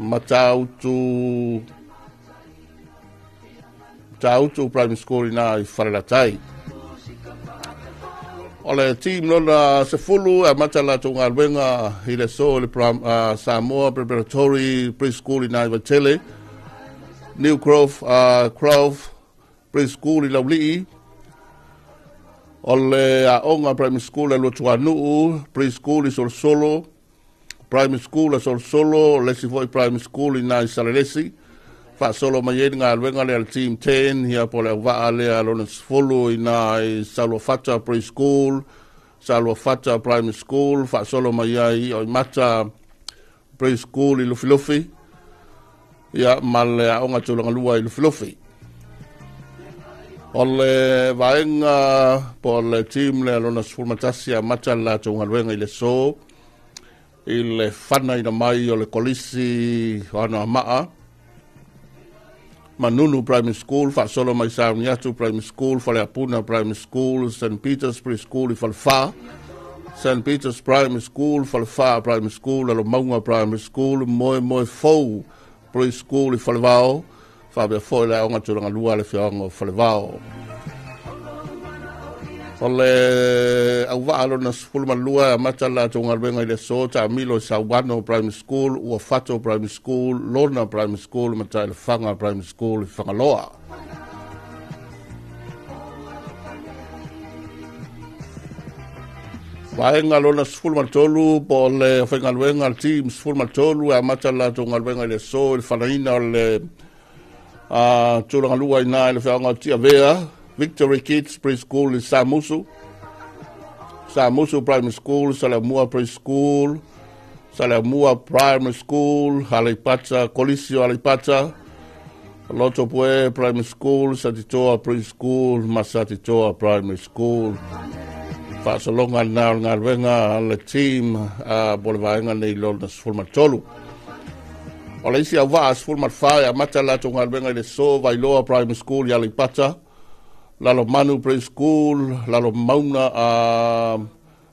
Matautu Tautu Primary School i nā i Falelatai. O le team lona 10 e amata latou galuega i le aso i le Samoa Preparatory Preschool i nā i Vaitele, New Grove, Grove Preschool i Laulii, o le aoga Primary School a Luatuanuu, Preschool i Solosolo, Primary School a Solosolo, le isi foi Primary School i nā i Salelesi, faasolo mai ai le galuega lea le Team 10, ia po o le auvaa lea lona 10 i nā i Saluafata Preschool, Saluafata Primary School, faasolo mai ai i Oimata Preschool i Lufilufi, ia ma le aoga tulaga lua i Lufilufi. O le vaega po o le team lea lona 11 amata le latou galuega i le aso i le fanaina mai o le Kolisi o Anoamaa, Manunu Primary School, faasolo mai Sauniatu Primary School, Faleapuna Primary School, St. Peter's Preschool i Falefā, St. Peter's Primary School, Falefā Primary School, Alomauga Primary School, Moemoe Fou Preschool i Falevao, faapea foi le aoga tulaga lua a le afioaga o Falevao. O le auvaa lona 12 e amata le latou galuega i le aso taamilo i Sauano Primary School, Uafato Primary School, Lona Primary School ma Taelefaga Primary School i Fagaloa. Vaega lona 13 po o le faigaluega le team 13 e amata le latou galuega i le aso i le fanaina o le tulaga lua i ina i le feaoga o Tiavea, Victory Kids Preschool i Samusu, Samusu Primary School, Saleamua Preschool, Saleamua Primary School, Aleipata, Kolisi o Aleipata, Loto Pue Primary School, Satitoa Preschool ma Satitoa Primary School. Faasologa lena o le galuega a le team mo le vaega nei lona 13. O le isi auvaa 14 e amata le latou galuega i le aso, Vailoa Primary School i Aleipata, Lalomanu Preschool, Lalomauna,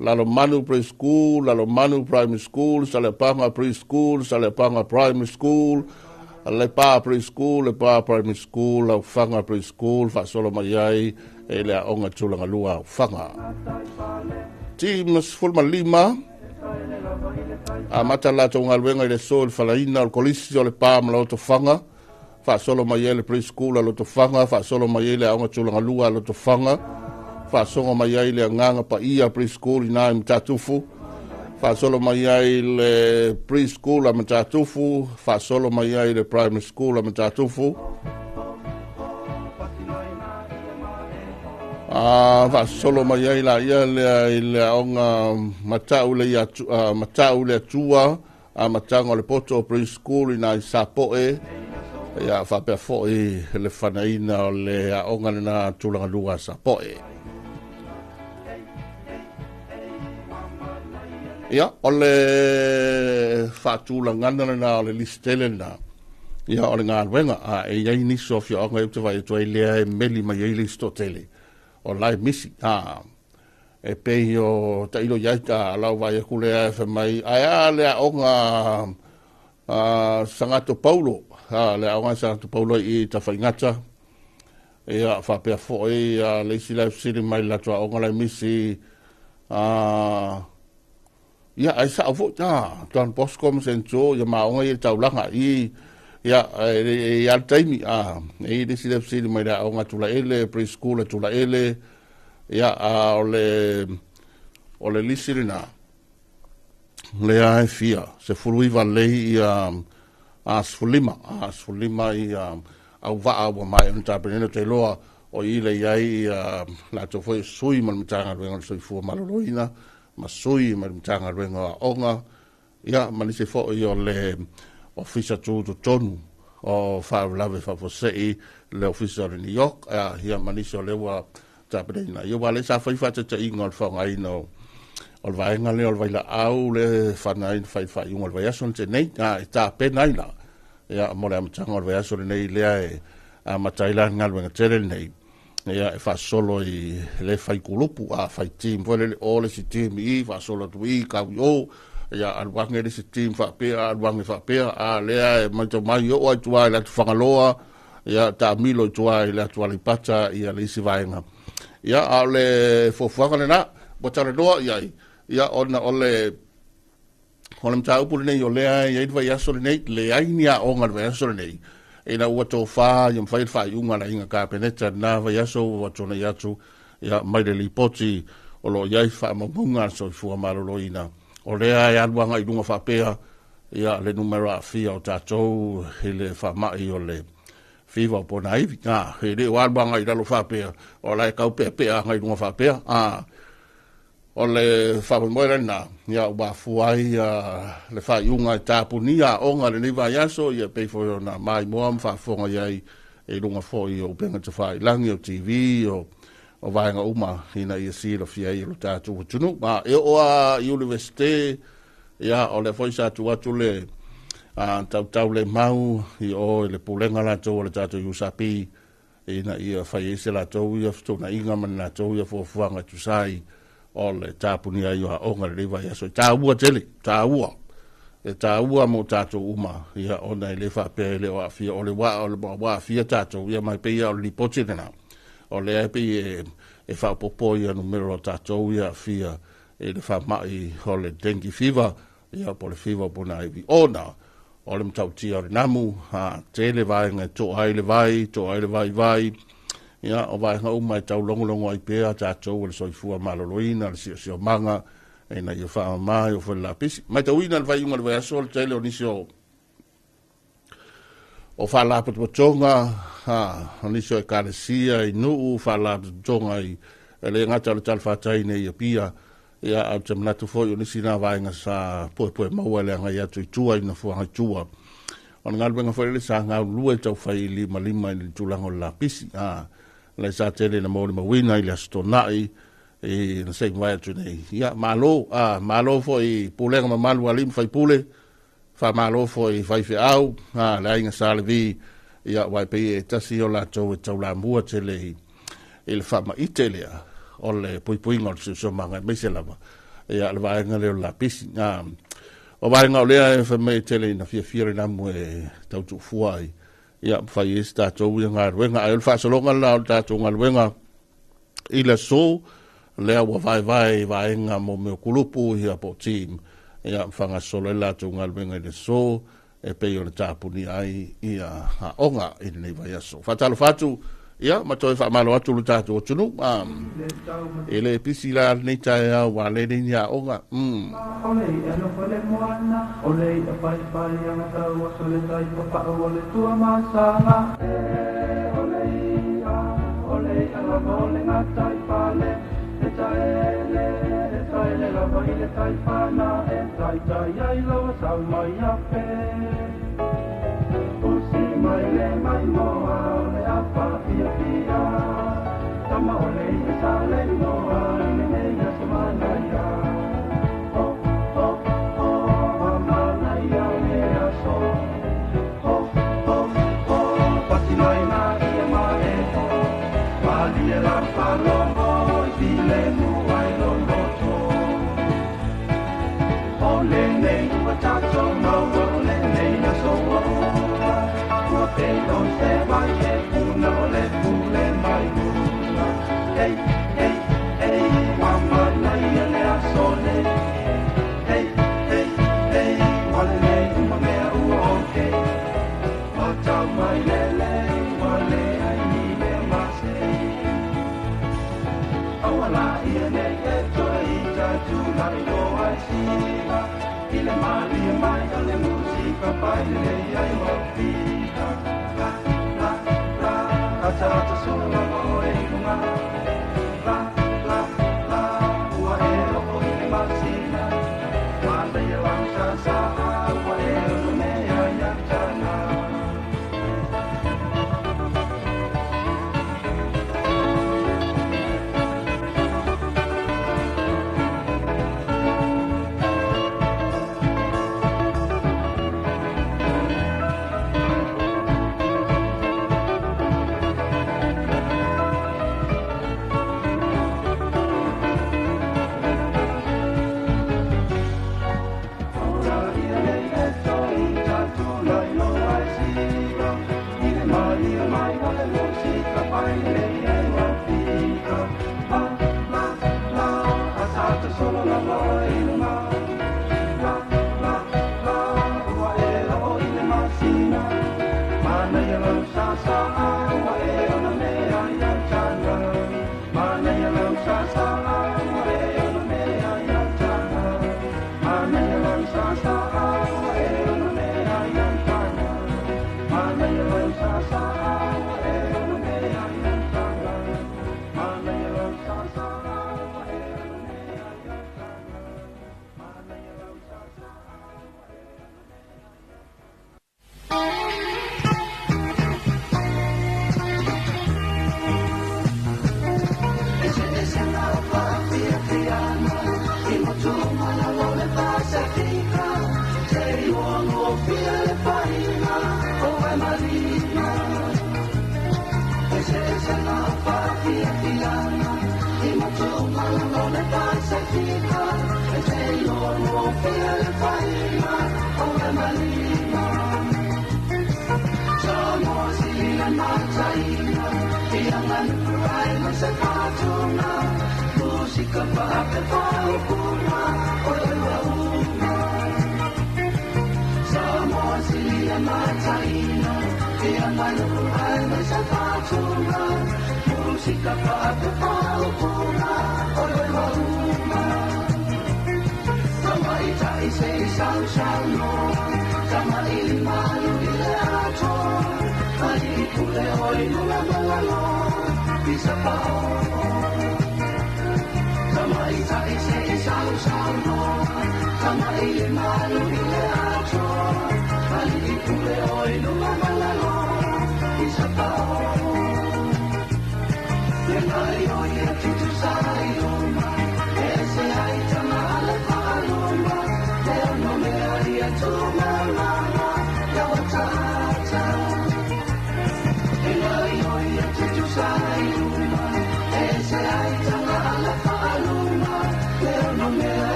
Lalomanu Preschool, Lalomanu Primary School, Saleapaga Preschool, Saleapaga Primary School, Lepa Preschool, Lepa Primary School, Laufaga Preschool, faasolo mai ai e le Aoga Tulagalua Aufaga. Team 15, amata latou galuega i le aso i le falaina o le Kolisi o Lepa ma Lotofaga, faasolo mai ai le Preschool a Lotofaga, faasolo mai ai le Aoga Tulagalua a Lotofaga, faasogo mai ai le Agaga Paia Preschool i na i Matatufu, faasolo mai ai le Preschool a Matatufu, faasolo mai ai le Primary School a Matatufu, faasolo mai ai la ia lea i le aoga Matau le Matau le Atua Amataga o le Poto Preschool i na i Sapoe, ia faapea foi le fanaina o le aoga lena Tulagalua Sapoe. Ia, o le faatulagana lena o le lisi tele lena. Ia, o le galuega, a e i ai nisi o afioaga ia ou te vaai atu ai lea e meli mai ai le isi toatele o la e misi. A, e pei o tailo i ai ta lau vaai atu lea e fai mai, ae a le aoga Sagato Paulo, le aoga Sagato Paulo i Tafaigata. Ia, faapea foi le isi la e fesili mai i le latou aoga la e misi, ia, ai sao foi, Don Bosco ma St. Joe, ia ma aoga ia i le taulaga i, ia, e i a le taimi, e i le isi la e fesili mai i le aoga Tulaele, preschool a Tulaele, ia, a o le lisi lena, lea e fia, 19 lei ia, a 15, a 15 ia auvaa ua maea ona tapenena, ou te iloa o i le i ai ia latou foi sui ma le Matagaluega o le Soifua Maloloina, ma sui ma le Matagaluega o Aoga, ia ma nisi foi o le Ofisa Tutotonu o Faalavelave Faafuasei, le Ofisa o le New York, ia ma nisi o lea ua tapenaina. Ia, ua lea sa fai faataitaiga o le faaaogaina o le vaega lea o le vailaau le fana ai fai faaiuga o le vaiaso na tea nei, e tapena ai la ia mo le amataga o le vaiaso lenei lea e amata ai la le galuega tele lenei, ia e faasolo i le fai kulupu, a fai team foi lele, o le isi team i faasolo atu i kau i o, ia alu ane le isi team faapea, alu ane faapea, a lea e matau mai oo ai tua i le atu Fagaloa, ia taamilo i tua i le atu Aleipata, ia le isi vaega. Ia, a o le fuafuaga lena ua talanoa i ai, ia ona o le mataupu lenei o lea e i ai le vaiaso lenei, leai ni aoga le vaiaso lenei, ina ua tofa ia mafai le faaiuga a le aiga Kapeneta lena vaiaso ua tuanai atu, ia mai le lipoti o lo o i ai faamaumauga a le Soifua Maloloina, o lea e alu agai i luga faapea ia le numera aafia o tatou i le faamai o le fiva o ponaivi. E le o alu agai i lalo faapea, o la e tau peapea agai i luga faapea. O le faamoemoe lena, ia ua afua ai le faaiuga e tapunia aoga lenei vaiaso, ia pei foi ona maimoa ma faafofoga i ai i luga foi o upega tafailagi, o TV, o vaega uma ina ia silafia ai e lo tatou atunuu. E oo lava i Universite, ia o lea foi sa tuu atu le tautau le mau i o i le pulega latou o le tatou USP, ina ia fai ai se latou ia fetuunaiga ma le latou ia fuafuaga e tusa ai o le tapunia ai o aoga lenei vaiaso. E taua tele, taua. E taua mo tatou uma, ia ona e le faapea e le o aafia, o le ua aafia tatou, ia mai pei o le lipoti lena. O lea e pei e faaopoopo ia numera o tatou ia aafia i le faamai o le dengue fever, ia po o le fever o ponaivi. Ona o le matautia o le namu, tele vaega e toa ai le vai, toa ai le vaivai, ia o vaega uma e taulogologo ai pea tatou o le soifua maloloina, le siosiomaga, ina ia faamama i o foi le lapisi. Matauina le faaiuga o le vaiaso, le tele o nisi o faalapotopotoga, o nisi o ekalesia i nuu, faalapotopotoga i le gata o le talafatai nei i Apia, ia a ou te manatu foi o nisi nā vaega sa poepoe maua le agai atu i tua i nofoaga i tua. O le galuega foi lele sa galulue taufai limalima i le tulaga o le lapisi. Le sa tele na molimauina i le Aso Toonai i na se i mavae atu nei. Ia, malo, malo foi i pulega mamalu a alii ma faipule, faamalo foi i faifeau, le aiga Sa Levi, ia, aua e pei e tasi o latou e taulamua tele i le faamaite lea o le puipuiga o le siosiomaga aemaise lava ia le vaega lea o le lapisi. O vaega o lea e fai mai e tele ina fiafia le namu e tautuufua ai, ia fai ai se tatou ia galuega. Ae o le faasologa la o le tatou galuega i le aso lea ua vaevae i vaega mo mea o kulupu ia po o team, ia faagasolo ai le latou galuega i le aso e pei ona tapunia ai ia aoga i lenei vaiaso. Faatalofa atu ia ma toe faamalo atu le tatou atunuu. E le pisi la lenei taeao ua le nei ni aoga.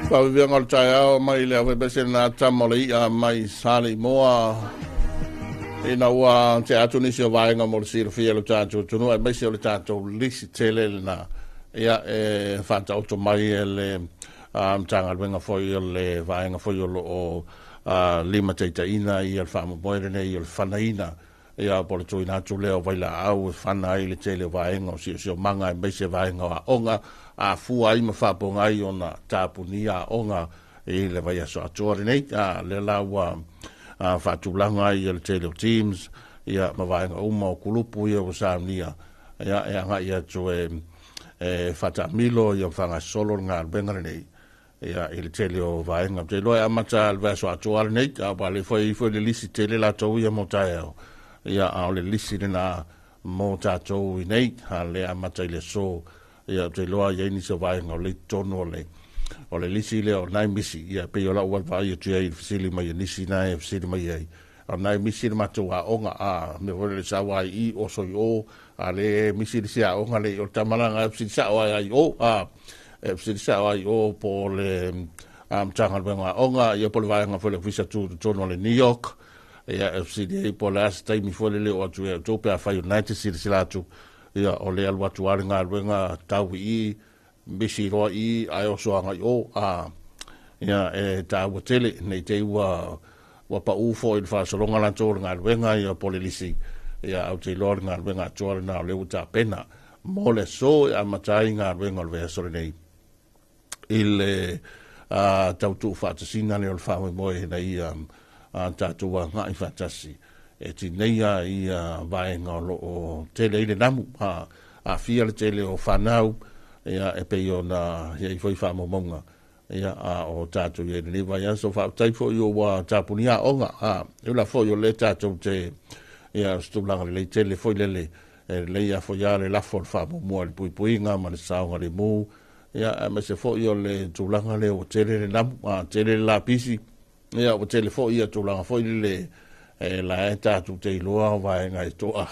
Faaviviga o le taeao mai le aufaipisinisi lena tama o le i'a mai Saleimoa ina ua tea atu nisi o vaega mo le silafia e lo tatou atunuu aemaise o le tatou lisi tele lena ia e faataoto mai e le Matagaluega foi o le vaega foi o lo o limataitaiina ia le faamoemoe lenei o le fanaina ia po o le tuuina atu lea o vailaau e fana ai le tele o vaega o siosiomaga aemaise vaega o aoga afua ai ma faapogai ona tapunia aoga i le vaiaso atoa lenei. A lea la ua faatulaga ai le tele o teams ia ma vaega uma o kulupu ia ua saunia ia e agai atu e faataamilo ia faagasolo le galuega lenei ia i le tele o vaega. Ou te iloa e amata le vaiaso atoa lenei, a ua le fai foi le lisi tele latou ia mo taeao, ia a o le lisi lena mo tatou i nei, a le amata i le aso. Ia ou te iloa i ai nisi o vaega o le i totonu o le lisi lea o nai misi, ia pei o lau vaavaai atu ai i le fesili mai a nisi na e fesili mai ai. O nai misi le matou aoga, a mea foi le sau ai i oso i o, a le misi le si aoga le i o le tamalanga e fesili sao ai ai o, a e fesili sao ai o po o le Matagaluega Aoga, ia po o le vaega foi le Ofisa Tutotonu o le New York, ia e fesili ai po o le a se taimi foi le leo atu e outou pe afai o lena e te silasila atu, ia o le alu atu lava le galuega tau i i, misi loa i i, ae oso agai o, a ia e taua tele, nei te i ua pau foi i le faasologa latou o le galuega ia po o le lisi, ia au te iloa le galuega atoa lena o lea ua tapena mo le aso e amata ai galuega o le vaiaso lenei i le tautuu faatasina lea o le faamoemoe ina ia tatou agai faatasi e tineia ia vaega o lo o tele ai le namu, aafia le tele o fanau ia e pei ona i ai foi faamaumauga ia a o tatou i ai lenei vaiaso. Faafetai foi o ua tapunia aoga, a e ula foi o lea tatou te ia o se tulaga lelei tele foi lele e lelei a foi a le lafo o le faamuamua i le puipuiga ma le saogalemu ia aemaise foi o le tulaga lea ua tele le namu, a tele le lapisi ia ua tele foi ia tulaga foi lele e la e tatou te iloa o vaega e toa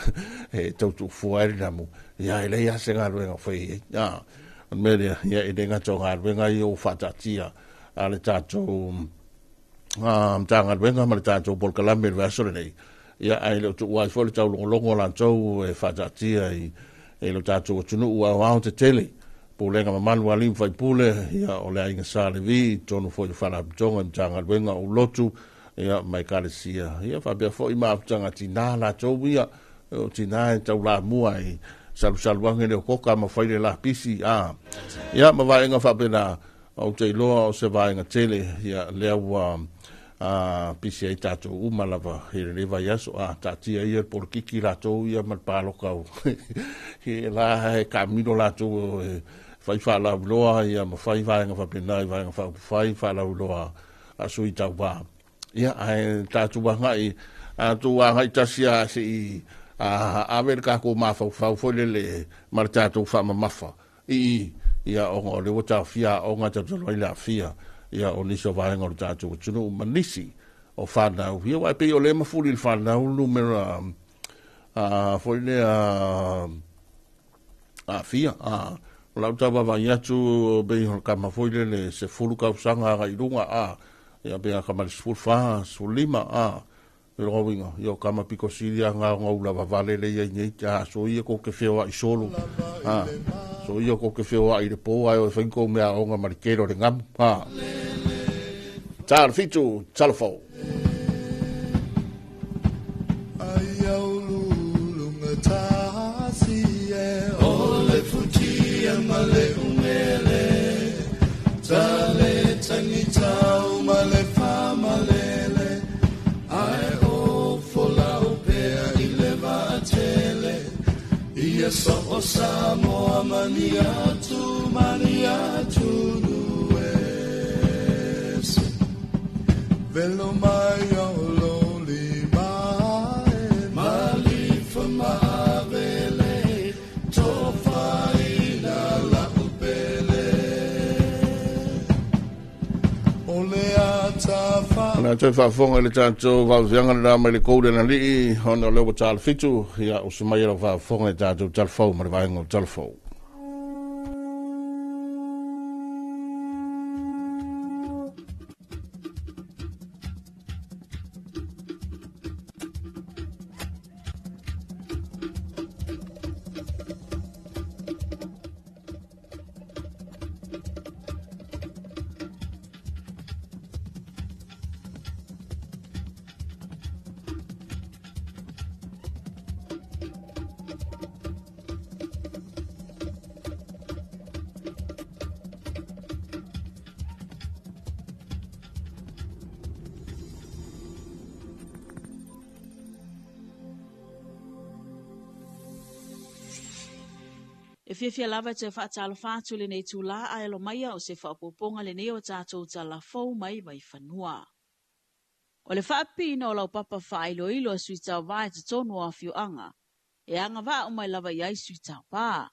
e tautuufua ai le namu ia e leai lava se galuega o fai ai. A o le mea lea ia e le gata o galuega ia ua faataatia a le tatou Matagaluega ma le tatou polokalame i le vaiaso lenei ia ae le o tuua ai foi le taulogologo latou e faataatia i lo tatou atunuu aoao tetele pulega mamalu a alii ma faipule ia o le aiga Sa Levi i totonu foi o Faalapotopotoga i Matagaluega o Ulotu ia ma Ekalesia ia faapea foi mafutaga tinā latou ia o tinā e taulamua i salusalu age le o koka ma fai le lapisi a ia ma vaega faapena. Ou te iloa o se vaega tele ia lea ua pisi ai tatou uma lava i lenei vaiaso, a taatia ia le polokiki latou ia ma le paloka o e la e kaamilo latou e fai faalauiloa ia ma fai vaega faapena i vaega faaupufai faalauiloa a sui tauvā ia ae tatou agai tatou agai tasi a se i ave le tatou mafaufau foi lele ma le tatou faamamafa i ia ona o lea ua taofia aoga talu ai le aafia ia o nisi o vaega o le tatou atunuu ma nisi o fanau ia aua e pei o lea e mafuli i le fanau le numera foi lea aafia o lau tau vaavaai atu pei o le kama foi lele 10 tausaga agai i luga a ia pei a kama le 14 15 a le uiga ia o kama pito sili a ngā ona ula vavale le ia nei a so ia ko ke feoa'i solo a so ia ko ke feoa'i le pō ai o e whai kou mea aoga ma le kelo le ngamu a tala fitu tala fou. Ai au lulunga tasi. So o Samoa mani atu nuese. Velo mai o loli mai, malifa maavele, tofaina la upele. O le atafa. Na toe faafofoga i le tatou vaofiaga lena mai le Golden Alii ona o lea ua 6:30 ia o se mai e lau faafofoga i tatou talafou ma le vaega o talafou. E fiafia lava e toe faatalofa atu lenei itulā ae alo maia o se faaopoopoga lenei o tatou tala fou mai Vaifanua. O le faapipiina o laupapa faailoilo a sui tauva i totonu o afioaga, e agavaa uma lava i ai sui tauva.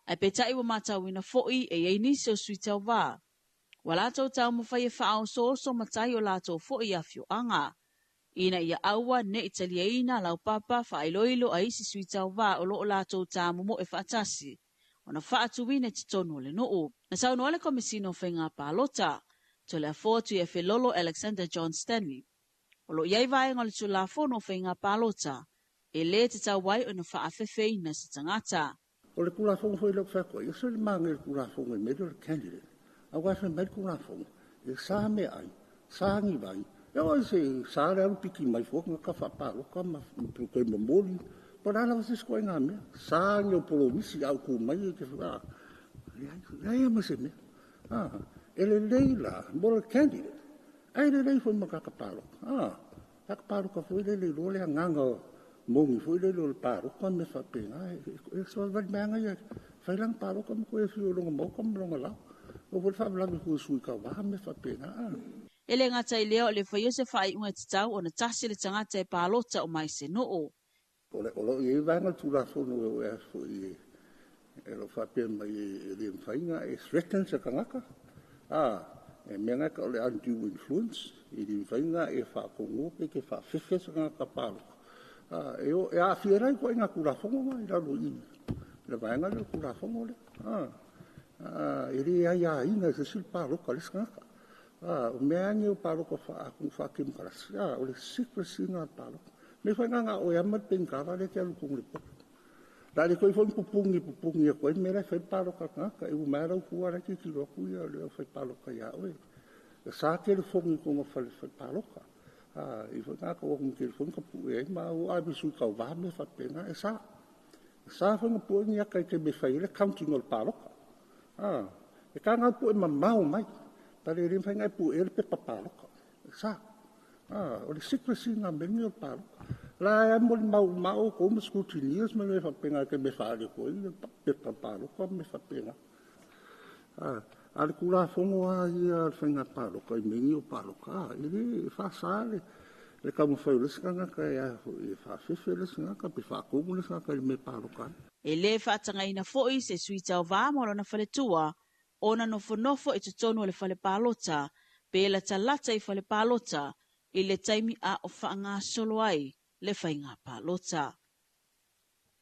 Ae peitai ua matauina foi e i ai nisi o sui tauva, ua latou taumafai e faaosooso matai o latou foi afioaga, ina ia aua ne i taliaina laupapa faailoilo a isi sui tauva o loo latou tamomoe faatasi, ona faatuina i totonu o le nuu. Na saunoa le Komesina o Faiga Palota, Toleafoa Tuiafelolo Alexander John Stanley, o lo o i ai vaega o le Tulafono o Faiga Palota, e lē tatau ai ona faafefeina se tagata. O le Tulafono foi lea ou te fai atu ai, e ese le manaia o le Tulafono i mea lea o le candidate. Aua e fai mai le Tulafono, e sa meaai, sa ni vai, e oo i se sa le alu piki mai fua tagata faapaloka ma toe momoli. Po o le a lava se isi ituaiga mea. Sa ni ou polomisi a ou tu mai e te leai, leai lava ma se mea. E lelei la mo le candidate, ae lelei foi mo tagata palota. Tagata palota foi lele iloa le agaga moni foi lele o le palota ma mea faapena. E savavali mai lava ia fai lana palota ma toe afio i lona maota ma lona lao. O foi le faalavelave foi sui tauva ma mea faapena. E le gata i lea o le faia o se faaiuga e tatau ona tasi le tagata e palota uma ai se nuu. O lo o i ai vaega o le Tulafono e foi e lo faapea mai e le mafai ona e threaten se tagata. E mea na e tau o le undue influence, e le mafai ona e faatonuina pe te faafefe se tagata palota. E aafia ai la ituaiga Tulafono na i lalo i le vaega lea o le Tulafono lea. E le aiaina e se isi le palota a le isi tagata. O mea lava nei o palota faa-temokarasi, o le secrecy na o le palota. Mea foi na o e ama le penitala lea e te alu i totonu o le poto. La le toe foi pupuni pupuni atu ai mea la e fai le palota a le tagata. E uma ai lau tua la e tilotilo atu ia le au fai palota ia oe. E sa telefoni i totonu o fale fai palota. I foi na tau atu ma telefoni ka pue ai ma o ave sui tauva mea faapena. E sa. E sa foi na pue ni ata i te me fai ai le counting o le palota. E ka ngau pue mamao mai. Pare le mawhai ngai pue le pepa palota. E sa. O le secrecy ngā mea o le palota. La e mo le mau mao ko ma scrutineers ma me faapena ke me whaare ko i le pepa palota me faapena. A le Tulafono a ia le faiga palota i mea nei o palota, e le faasa le taumafai o le isi tagata e faafefe le isi tagata pe faatonu le isi tagata i le mea palota ai. E le faatagaina foi se sui tauva mo lona faletua ona nofonofo i totonu o le fale palota pe latalata i fale palota i le taimi a o faagasolo ai le faiga palota.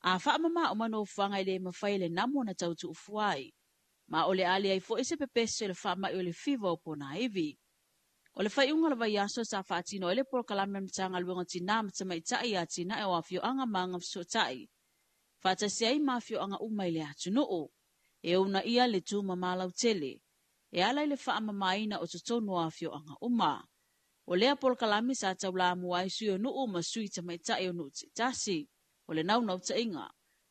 A faamama o manofaga i le mafai le namo na tautuufua ai. Ma o le ale ai foi se pepese o le faamai o le fiva o ponaivi. O le faiuga o le vaiaso sa faatino ai le polokalame Matagaluega o Tinā ma Tamaitai atinae o afioaga ma agafesootai. Faatasi ai ma afioaga uma i le atunuu. E uunaia le tumama lautele. E ala i le faamamaina o totonu o afioaga uma. O lea polokalame sa taulamua ai sui o nuu ma sui tamaitai o nuu taitasi. O le naunautaiga.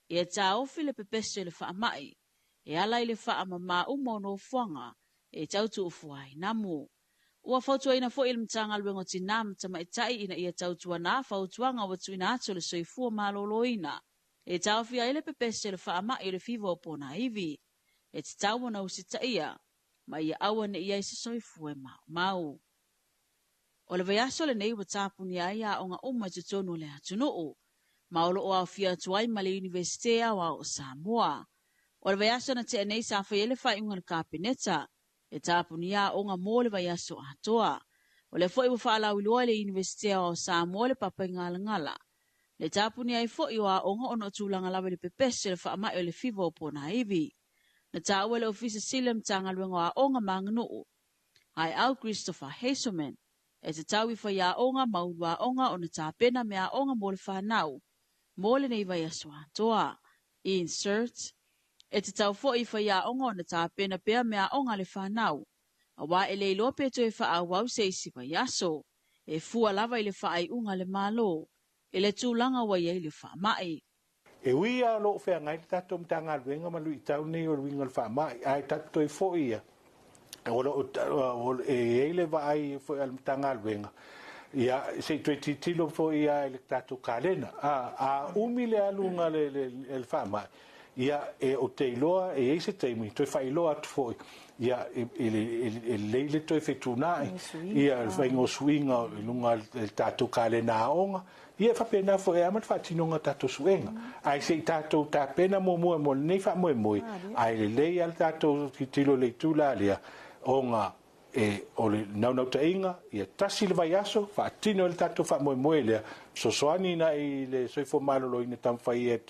Ia taofi le pepese o le faamai. E ala i le faamama uma o nofoaga e tautuufua ai namu. Ua fautuaina foi le Matagaluega o Tinā ma Tamaitai ina ia tautuana fautuaga ua tuuina atu le Soifua Maloloina. E taofia ai le pepese o le faamai o le fiva o ponaivi. E tatau ona usitaia ma ia aua ne i ai se soifua e maumau. O le vaiaso lenei ua tapunia ai aoga uma i totonu o le atunuu, ma o loo aofia atu ai ma le Iunivesite Aoao o Samoa. O le vaiaso na tea nei sa fai ai le faaiuga a le Kapeneta e tapunia aoga mo le vaiaso atoa. O lea foi ua faalauiloa e le Iunivesite Aoao o Samoa le Papaigalagala le tapunia ai foi o aoga ona o tulaga lava i le pepese o le faamai o le fiva o ponaivi. Na taua e le Ofisa Sili o le Matagaluega o Aoga ma Aganuu, Aeau Christopher Hazelman, e tatau i faiaoga ma uluaoga ona tapena meaaoga mo le fanau mo lenei vaiaso atoa. Insert, e tatau foi i faiaoga ona tapena pea meaaoga a le fanau, auā e le iloa pe toe faaauau se isi vaiaso, e fua lava i le faaiuga a le Malo i le tulaga ua i ai le faamai. E ui lava o lo o feagai le tatou Matagaluega ma luitau nei o le uiga o le faamai, ae tatou toe foi ia, o lo o e i ai le vaai foi a le Matagaluega, ia, se i toe tilotilo foi lava i le tatou kalena. A umi le aluga o le faamai, ia, e, ou te iloa e i ai se taimi toe faailoa atu foi, ia, e lelei le toe fetuunai, ia, le faiga o suiga i luga o le tatou kalena aoga. Ia, e faapena foi e ama le faatinoga o tatou suega. Ae se i tatou tapena muamua mo lenei faamoemoe, ae lelei lava le tatou tilotilo i le itu la lea, ona e, o le naunautaiga, ia tasi le vaiaso, faatino ai le tatou faamoemoe lea, fesoasoani i le soifua maloloina taumafai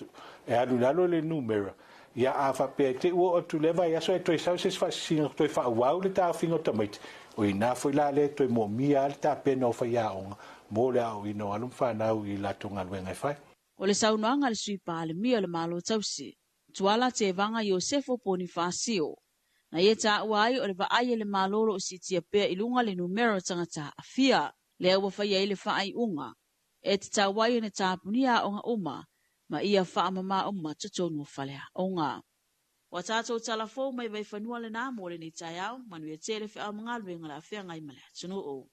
e alu i lalo le numera. Ia, a faapea e te i ua oo atu i lea vaiaso ae toe sau se isi faasisiga toe faaauau le taofiga o tamaiti, o i ina foi la lea e toe moomia ai le tapena o faiaoga mo le aoaoina o alo ma fanau i latou galuega e fai. O le saunoaga a le Sui Palemia o le Malo Tausi, Tuala Tevaga Iosefo Ponifasio, na ia taua ai o le vaai a le Malo o lo o siitia pea i luga le numera o tagata aafia, lea ua faia ai le faaiuga e tatau ai ona tapunia aoga uma ma ia faamama uma totonu o faleaoga. Ua tatou talafou mai Vaifanua lena mo lenei taeao, manuia tele feau ma galuega o le a feagai ma le atunuu.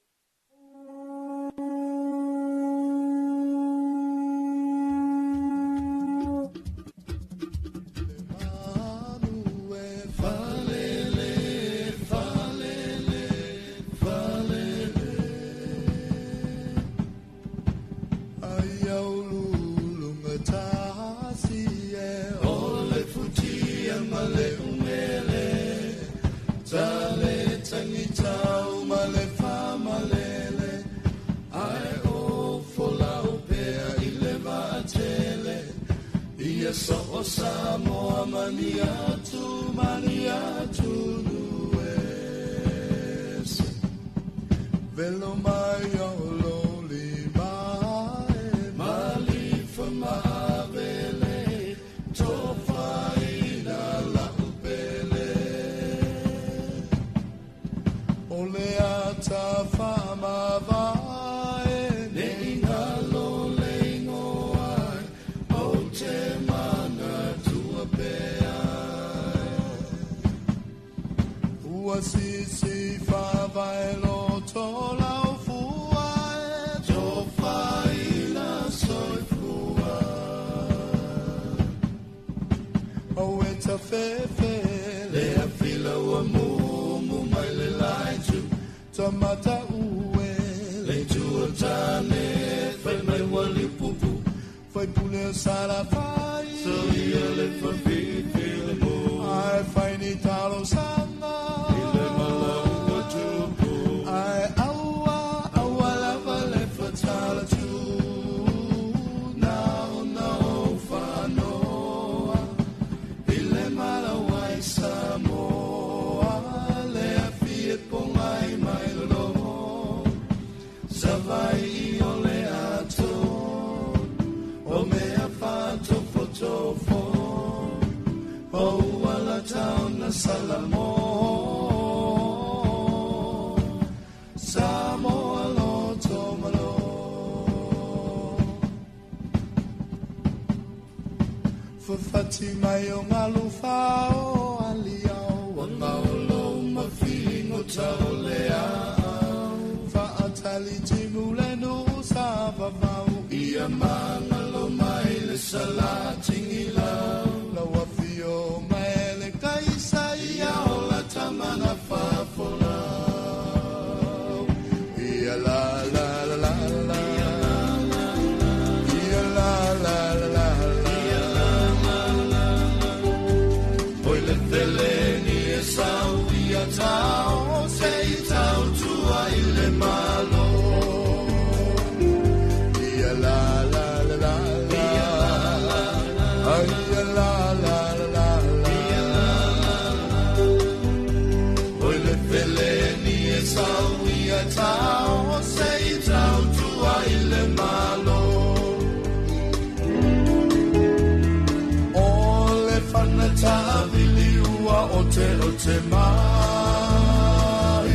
te mai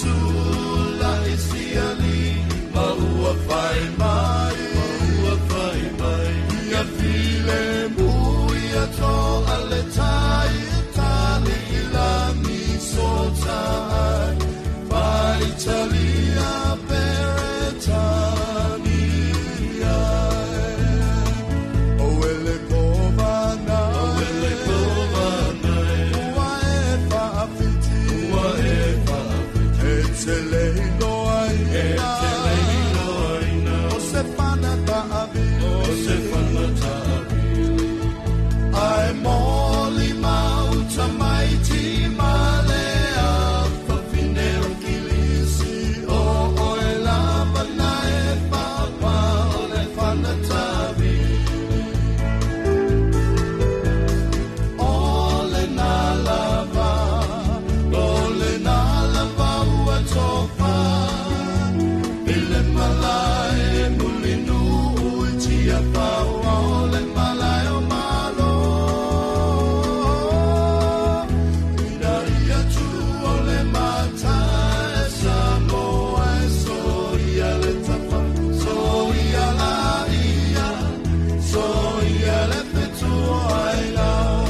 Tula i siali ma ua fai mai Ma ua fai mai Ia file mu ia to ale tai Tali ilangi so tai Fai Italia Beretania O ele kovana O ele kovana Ua e faafiti Ua e faafiti E te leino aina E te leino aina O se fana taavili O se fana taavili Ai moli mauta mai ti male a fafine o kilisi O oe lava na e papa o le fana taavili O le nā lava, o le nā lava ua tofa I le malae mulinu i tia pau o le malae o malo Ina ia tu o le mata e sa moa e so ia le tapa So ia la ia, so ia le fetua ai lao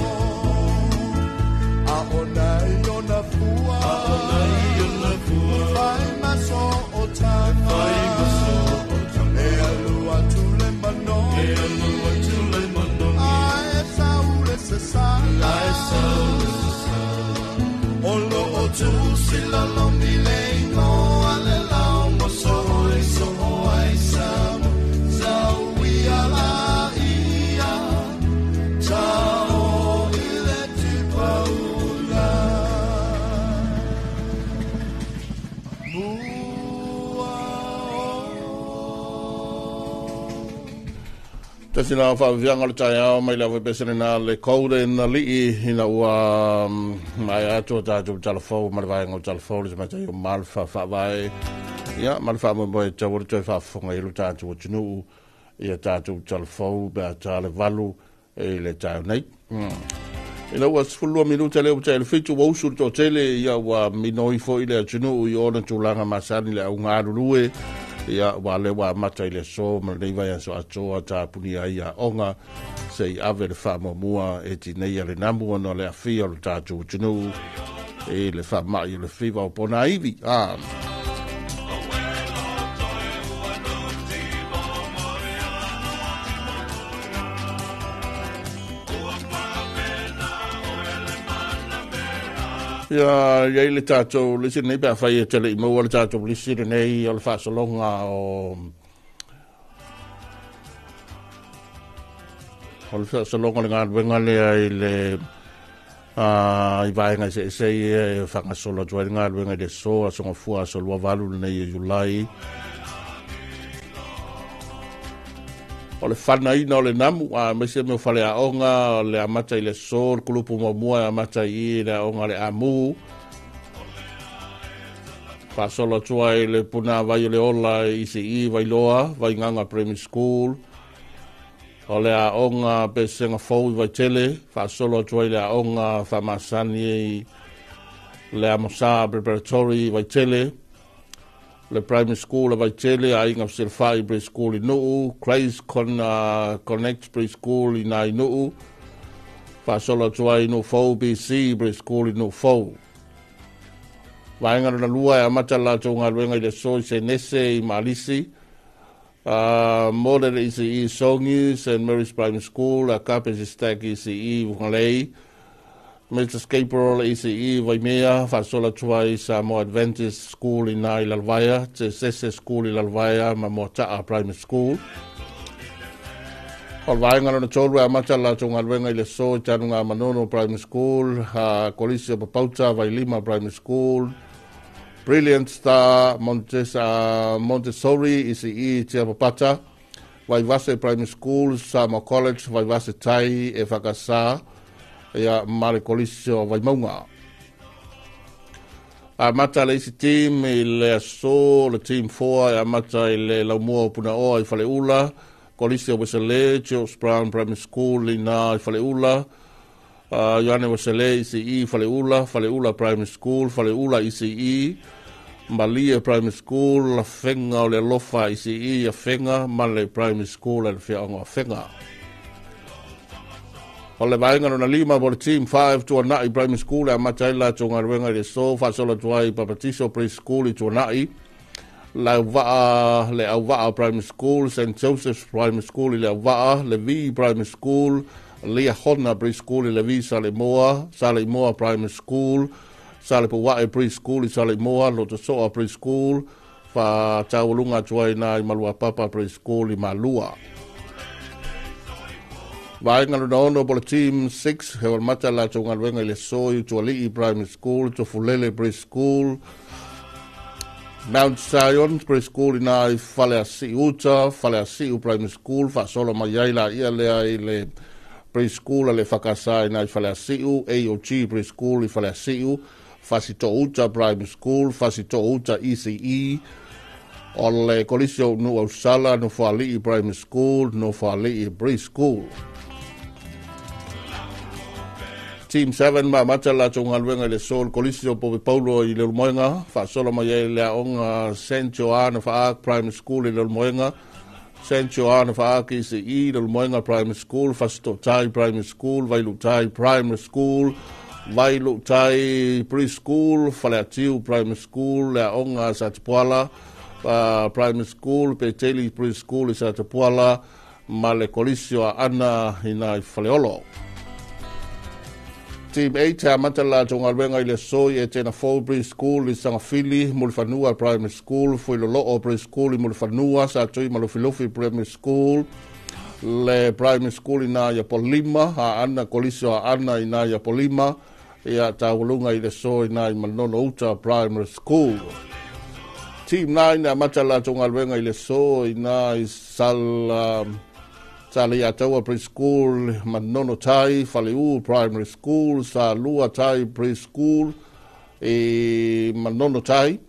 A o nei o na fua A o nei o na fua Fai maso o tanga Fai maso o tanga E alu atu le manogi E alu atu le manogi A e saule se sala A e saule se sala O lo o tu sila lo mile ingoa le lao mo so oi so o ai sa mo Sau ia la ia Tao i le tipaula Mua o Tasi na whaawianga o le taeao mai le awai pesene nā le kaure na lii ina ua mai atu o tātou talafou ma le vaenga o talafou le tamatai o malfa whaavae. Ia, ma le whaamoemoe tau o le toi whaafonga i lo tātou atunuu ia tātou talafou pe a tā le valu e le taeo nei. Ina ua 12 minuta le ua le 7 ua usu le toatele ia ua minoi foi le atunuu i ona tulaga masani le au galulue ia ua le ua amata i le aso ma lenei vaiaso atoa tapuni ai aoga se i ave le faamuamua e tineia le namu ona o le afia o le tatou atunuu i le faama'i o le fiva o pona ivi a Ia, ia i le tātou lisi nei pe a whai e tele i maua le tātou lisi nei o le whaasolonga o o le whaasolonga le ngā lea i le i vaenga i se ese i e whangasolo atu ai le ngā i le so a songa fua a so lua valu nei e Julai. O le whanaina o le namu, a mese meo whale a onga, o le amata i le so, le kulupu mua e amata i le aonga le amu. Whasolo atua i le puna vai o le ola i ICE Vailoa, Vainganga Primary School. O le aonga pesenga fou i Vaitele, whasolo atua i le aonga whamasani i le Amosa Preparatory i Vaitele. Le Primary School a Vaitele, a inga Silfai Pre School i Nuu, Grace Connect Pre School i Nai Nuu, Whasolo atua i Nuu Fou BC Pre School i Nuu Fou. Vaenga na lua e amata la tau ngā luenga i le so i se nese i Malisi, Model ICE Songi, St. Mary's Primary School, a Kape Stack ICE Vungalei, Mr. Gabriel ICE Waimea, Whasola Tuai Samoa Adventist School i Nai Lalvaia, Te Sese School i Lalvaia, ma Moata'a Primary School. O le vaenga lona tolu e amata la tau galuega i le aso i Tanuga Manono Primary School, Kolisi o Papauta Vailima Primary School, Brilliant Star Montessori ICE Tiapapata, Vaivase Primary School, Samoa College, Vaivase Tai e Whakasa, ia ma le Kolisi o Vaimaunga. Amata le isi team i le aso, le team 4 e amata i le laumua o Punaoa i Faleula, Kolisi o Wesele, Charles Brown Primary School i nā i Faleula, Ioane Uesele ECE Faleula, Faleula Primary School, Faleula ECE, Malie Primary School, Afega o le Alofa ECE Afega ma le Primary School a le Afioaga o Afega. O le vaega lona lima mo le Team 5, Tuanai Primary School e amata ai le latou galuega i le aso, faasolo atu ai Papatiso Pre-School i Tuanai, Leauvaa, Leauvaa Primary School, St Joseph's Primary School i Leauvaa, Levi Primary School, Liahona Pre-School i Levi Saleimoa, Saleimoa Primary School, Salepouae Pre-School i Saleimoa, Lotosoa Pre-School, faataualuga atu ai i Maluapapa Pre-School i Malua. Vaega lona ono po le Team 6, he amata latou galuega i le aso i Utualii Primary School, Tofulele Preschool, Mount Sion Preschool i na i Faleasiu Uta, Faleasiu Primary School, faasolo mai ai laia lea i le Preschool a le Fakasa i na i Faleasiu, AOG Preschool i Faleasiu, Fasitouta Primary School, Fasitouta ECE, o le Kolisi o Nuuausala, Nofoalii Primary School, Nofoalii Preschool. Team 7 ma amata latou galuega i le aso i le Kolisi o Pope Paulo i Leulumoega, faasolo mai ai le aoga St. Joan of Arc Primary School i Leulumoega, St. Joan of Arc ECE, Leulumoega Primary School, Fasitotai Primary School, Vailuutai Primary School, Vailuutai Preschool, Faleatiu Primary School, le aoga Satapuala Primary School, Peteli Preschool i Satapuala, ma le Kolisi o Aana i na i Faleolo. Team 8 e amata latou galuega i le aso i Etena Fou Preschool i Sagafili, Mulifanua Primary School, Fuiloloo Preschool i Mulifanua, Satui Malufilufi Primary School, le Primary School i na i Apolima, Aana Kolisi o Aana i na i Apolima, ia taualuga i le aso i na i Manono Uta Primary School. Team 9 e amata latou galuega i le aso i na i Saleataua Preschool, Manono Tai, Faleu Primary School, Salua Tai Preschool i Manono Tai.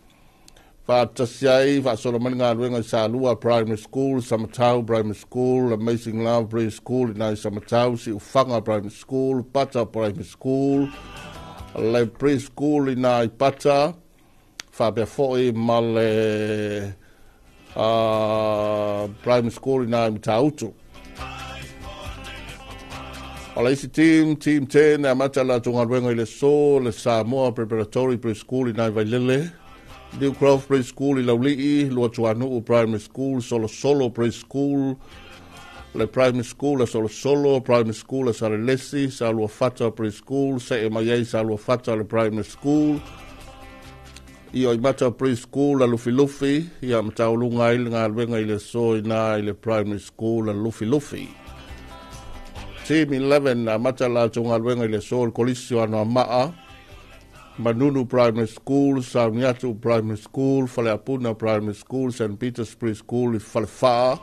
Faatasi ai faasolo mai le galuega i Salua Primary School, Samatau Primary School, Amazing Love Preschool i nai Samatau, Siufaga Primary School, Pata Primary School, le Preschool i nai Pata, faapea foi ma le Primary School i nai Matautu. O le isi team, Team 10, e amata latou galuega i le aso, le Samoa Preparatory Preschool i nai Vailele, New Grove Preschool i Laulii, Luatuanuu Primary School, Solosolo Preschool, le Primary School a Solosolo, Primary School a Salelesi, Saluafata Preschool, see mai ai Saluafata le Primary School, Ioimata Preschool a Lufilufi, ia matauluga ai le galuega i le aso i na i le Primary School a Lufilufi. Team 11 amata latou galuega i le aso i le Kolisi o Anoamaa, Manunu Primary School, Sauniatu Primary School, Faleapuna Primary School, St. Peter's Preschool i Falefaa,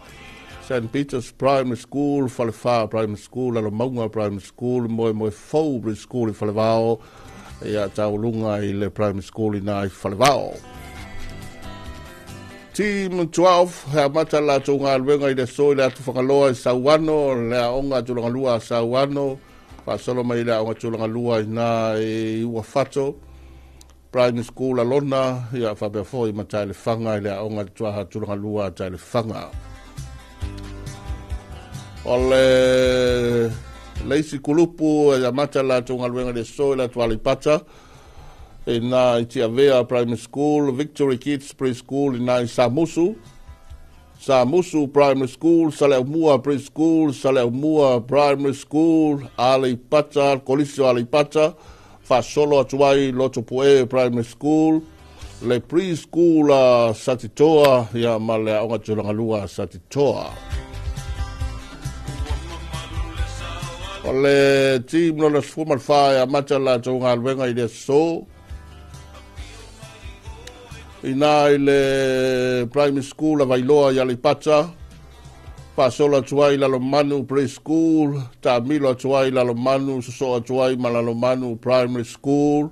St. Peter's Primary School, Falefaa Primary School, Lalomauga Primary School, Moemoe Fou Preschool i Falevao, ia taualuga i le Primary School i na i Falevao. Team 12, he amata latou galuega i le aso i le atu Fagaloa i Sauano, le aoga tulagalua a Sauano, faasolo mai le aoga tulagalua i na i Uafato, Primary School Alona, ia faapea foi ma Taelefaga i le aoga tuaha tulagalua a Taelefaga. O le isi kulupu e amata latou galuega i le aso i le atu Aleipata, i na i Tiavea Primary School, Victory Kids Preschool i na i Samusu, Samusu Primary School, Saleaumua Preschool, Saleaumua Primary School, Aleipata, Kolisi o Aleipata, faasolo atu ai Lotopue Primary School, le Preschool a Satitoa, ia ma le aoga tulagalua a Satitoa. O le team lona 14 e amata latou galuega i le aso i na i le Primary School a Vailoa i Aleipata, faasolo atu ai Lalomanu Preschool, taamilo atu ai Lalomanu, sosoo atu ai ma Lalomanu Primary School,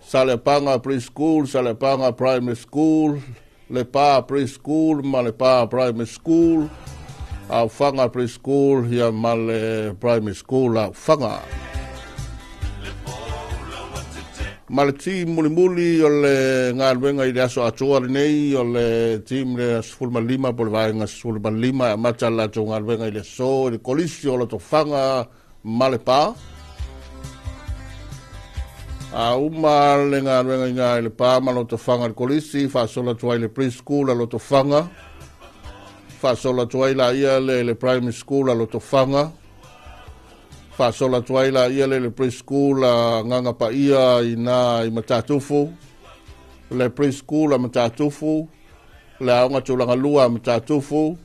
Saleapaga Preschool, Saleapaga Primary School, Lepa Preschool ma Lepa Primary School, Aufaga Preschool ia ma le Primary School Aufaga. Ma le team mulimuli o le galuega i le aso atoa lenei, o le team le 15 po o le vaega 15 e amata le latou galuega i le aso i le Kolisi o Lotofaga ma Lepa. A uma le galuega i ina i Lepa ma Lotofaga i le Kolisi, faasolo atu ai le preschool a Lotofaga, faasolo atu ai laia le primary school a Lotofaga, faasolo atu ai laia le preschool a Gagapaia i ina i Matatufu, le preschool a Matatufu, le aoga tulaga lua a Matatufu,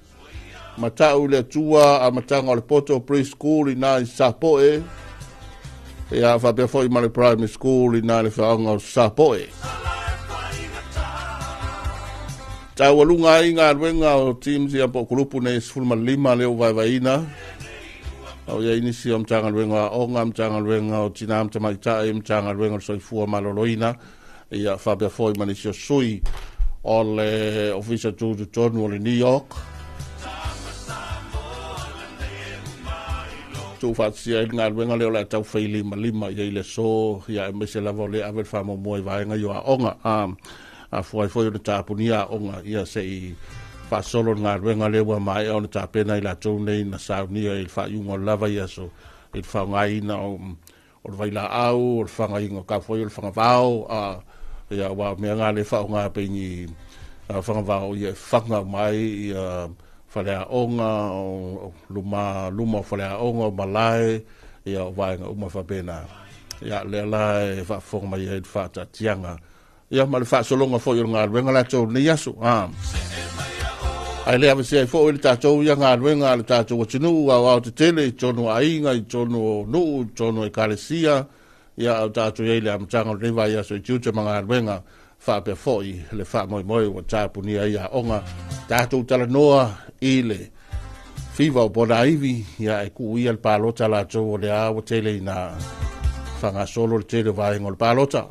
Matau i le Atua Amataga o le Poto preschool i ina i Sapoe, ia faapea foi ma le primary school i ina i le feaoga o Sapoe. Taualuga ai galuega o teams ia po o kulupu nei 15 lea ua vaevaeina. O ia nisi o Matagaluega o Aoga, Matagaluega o Tina ma Tamaitai, Matagaluega o le Soifua Maloloina, ia faapea foi ma nisi o sui o le Ofisa Tutotonu o le New York. Tuufaatasia ai le galuega lea o le a taufai limalima i ai le aso, ia aemaise lava o lea ave le faamuamua i vaega i o aoga. Afua ai foi ona tapunia aoga, ia se i faasolo le galuega lea ua maea ona tapena i latou nei na saunia i le faaiuga o le lava i aso i le faaaogaina o le vailaau, o le fagaina o kafoi, o le fagavao, ia ua mea ngā le faaaoga pe ni fagavao ia e faga mai ia faleaoga o luma luma o faleaoga o malae ia o vaega uma faapena. Ia lea la e faafofoga mai ai le faataatiaga ia ma le faasologa foi o le galuega latou nei aso. Ai le avesea ai foi le tatou ia galuega a le tatou atunuu aoao tetele i totonu o aiga, i totonu o nuu, i totonu o ekalesia, ia o tatou i ai i le amataga o lenei vaiaso i tiute ma galuega faapea foi le faamoemoe ua tapunia ai aoga. Tatou talanoa i le fiva o Ponaivi, ia e tuu ia le palota latou o le a ua tele ina faagasolo le tele o vaega o le palota.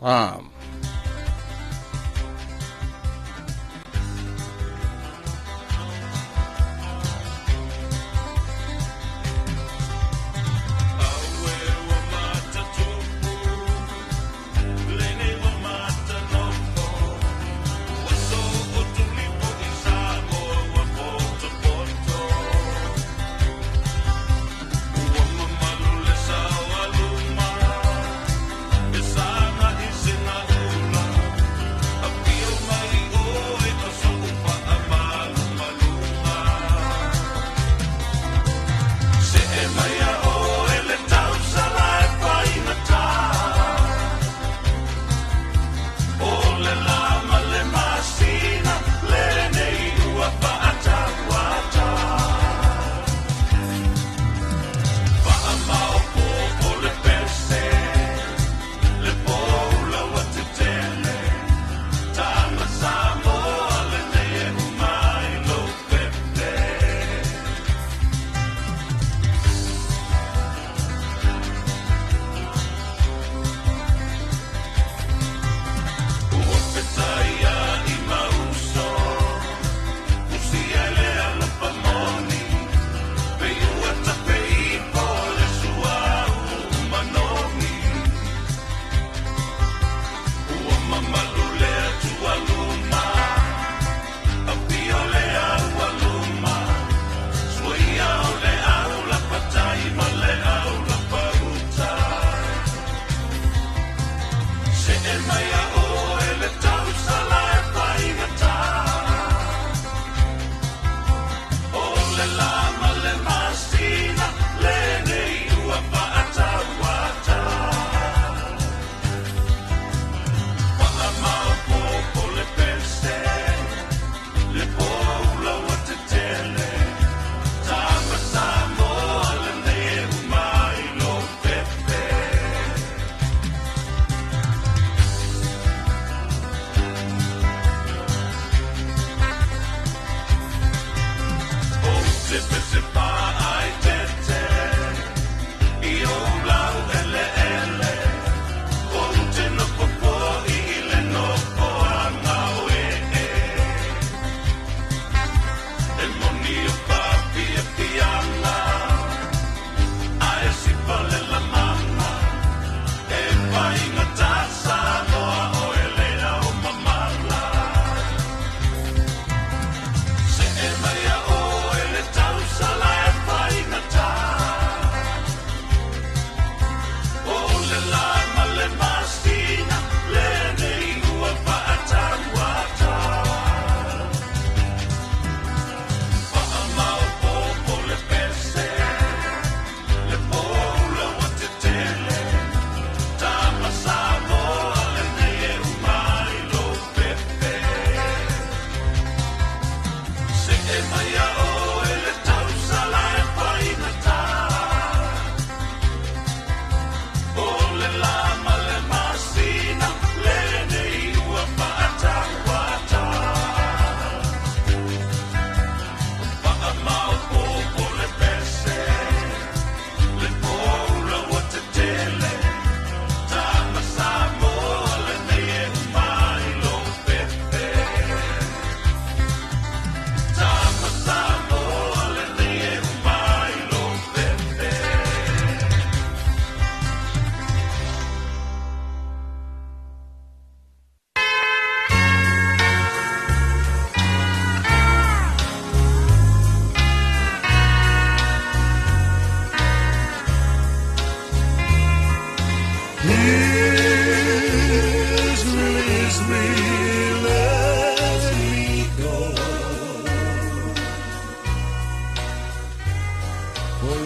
For I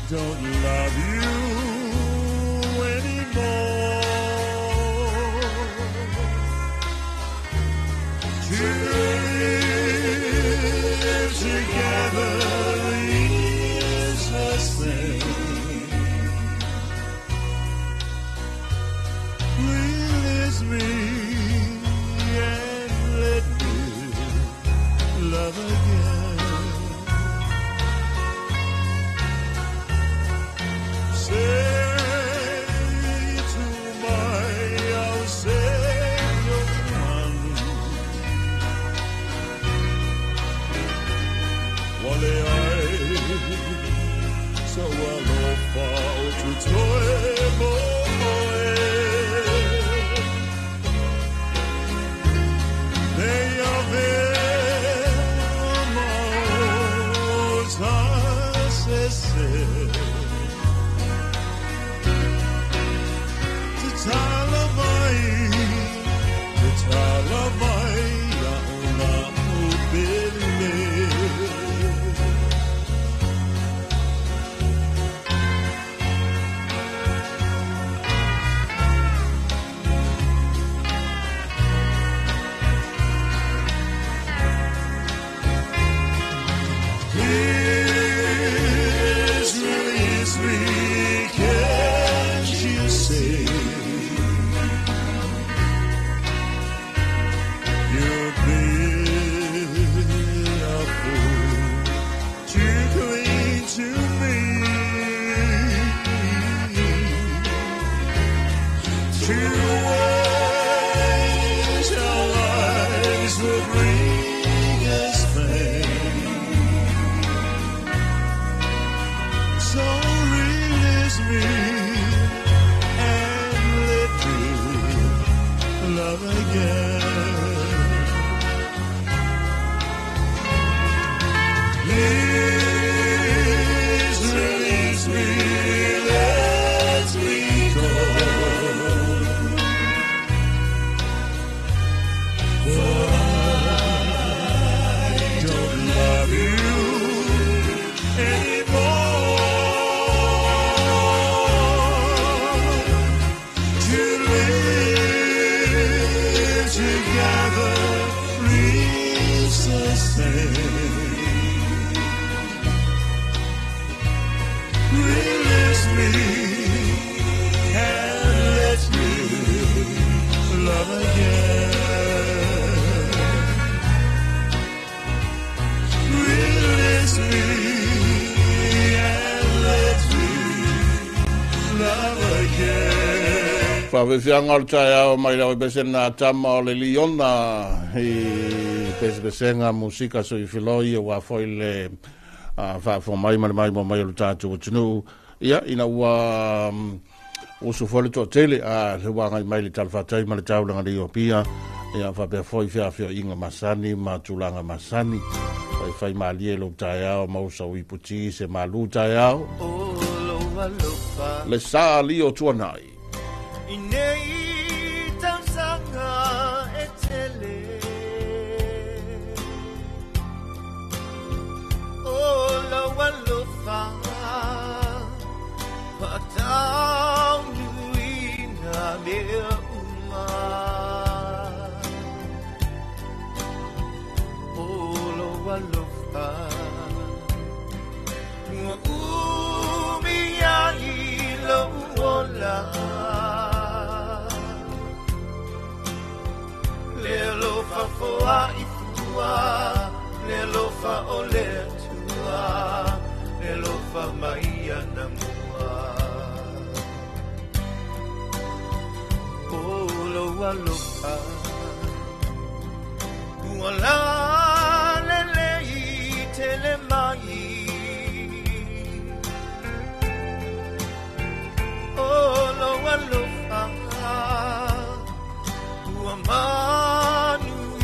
don't love you anymore. To live together is a sin. Release me and let me love again. Say to my oh, say your Wale ai so alofa o tu toe mo oe. They are sese. Te tala mai, te tala mai, ia ona o pele. Please release me, can't you see? You'd be a fool to cling to me. To waste our lives will bring us pain. So release me and let me love again. Please release me, let me go. For I don't love you anymore. To live together is the same. Release me and let me love again. Release me and let me love again. Faafefiaga o le taeao mai lau pesena tama o le liona i pesepesega musika soifiloi ua foi le faafoa mai ma le maimoa mai o le tatou atunuu ia ina ua usu foi le toatele a le uagai mai le talafatai ma le taulaga le Iopia ia faapea foi feafioaiga masani ma tulaga masani faifai malie lou taeao ma usau iputi se malu taeao O lou alofa le sa lio tuanai. I nei tausaga e tele O lou alofa Faataunuina mea uma O lou alofa Ua umi ai lou ola Le alofa foai fua Le alofa o le Atua Le alofa mai anamua O lou alofa Ua lalelei tele mai O lou alofa Ua manuia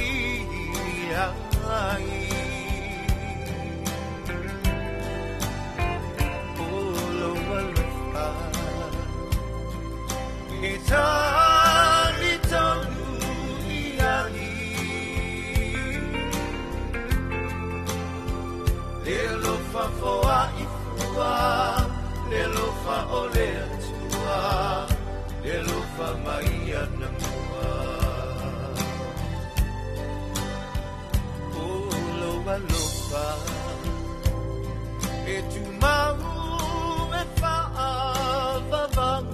ai O lou alofa E talitonu i ai Le Foaifua, le alofa o le Atua, le alofa mai anamua. O lou alofa e tumau e faavavau.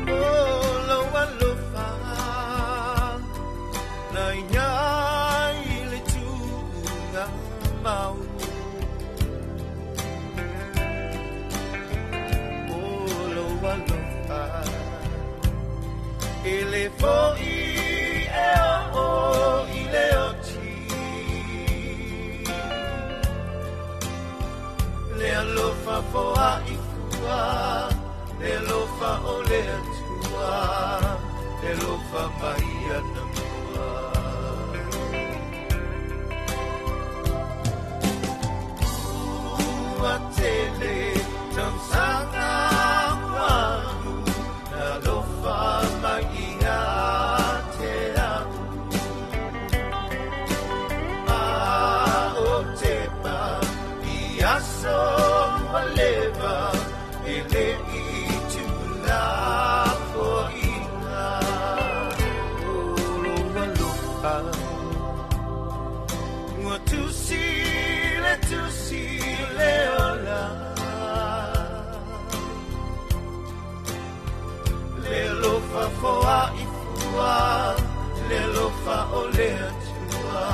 O lou alofa na iai le tuuga mau. O lou alofa e le fo'i e o i le oti. Le alofa foaifua, le alofa o le Atua, le alofa mai anamua. Ua tele tausaga ua alu, na alofa mai ia te au. A o tepa i aso ua leva, e le i tuulafoaiga. O lou alofa ua tusi le tusi le ola. Le alofa foaifua, le alofa o le Atua,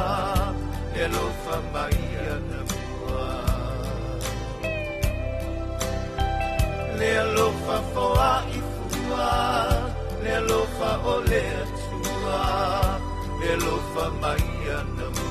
le alofa mai anamua. Le alofa foaifua, le alofa o le Atua, le alofa mai anamua.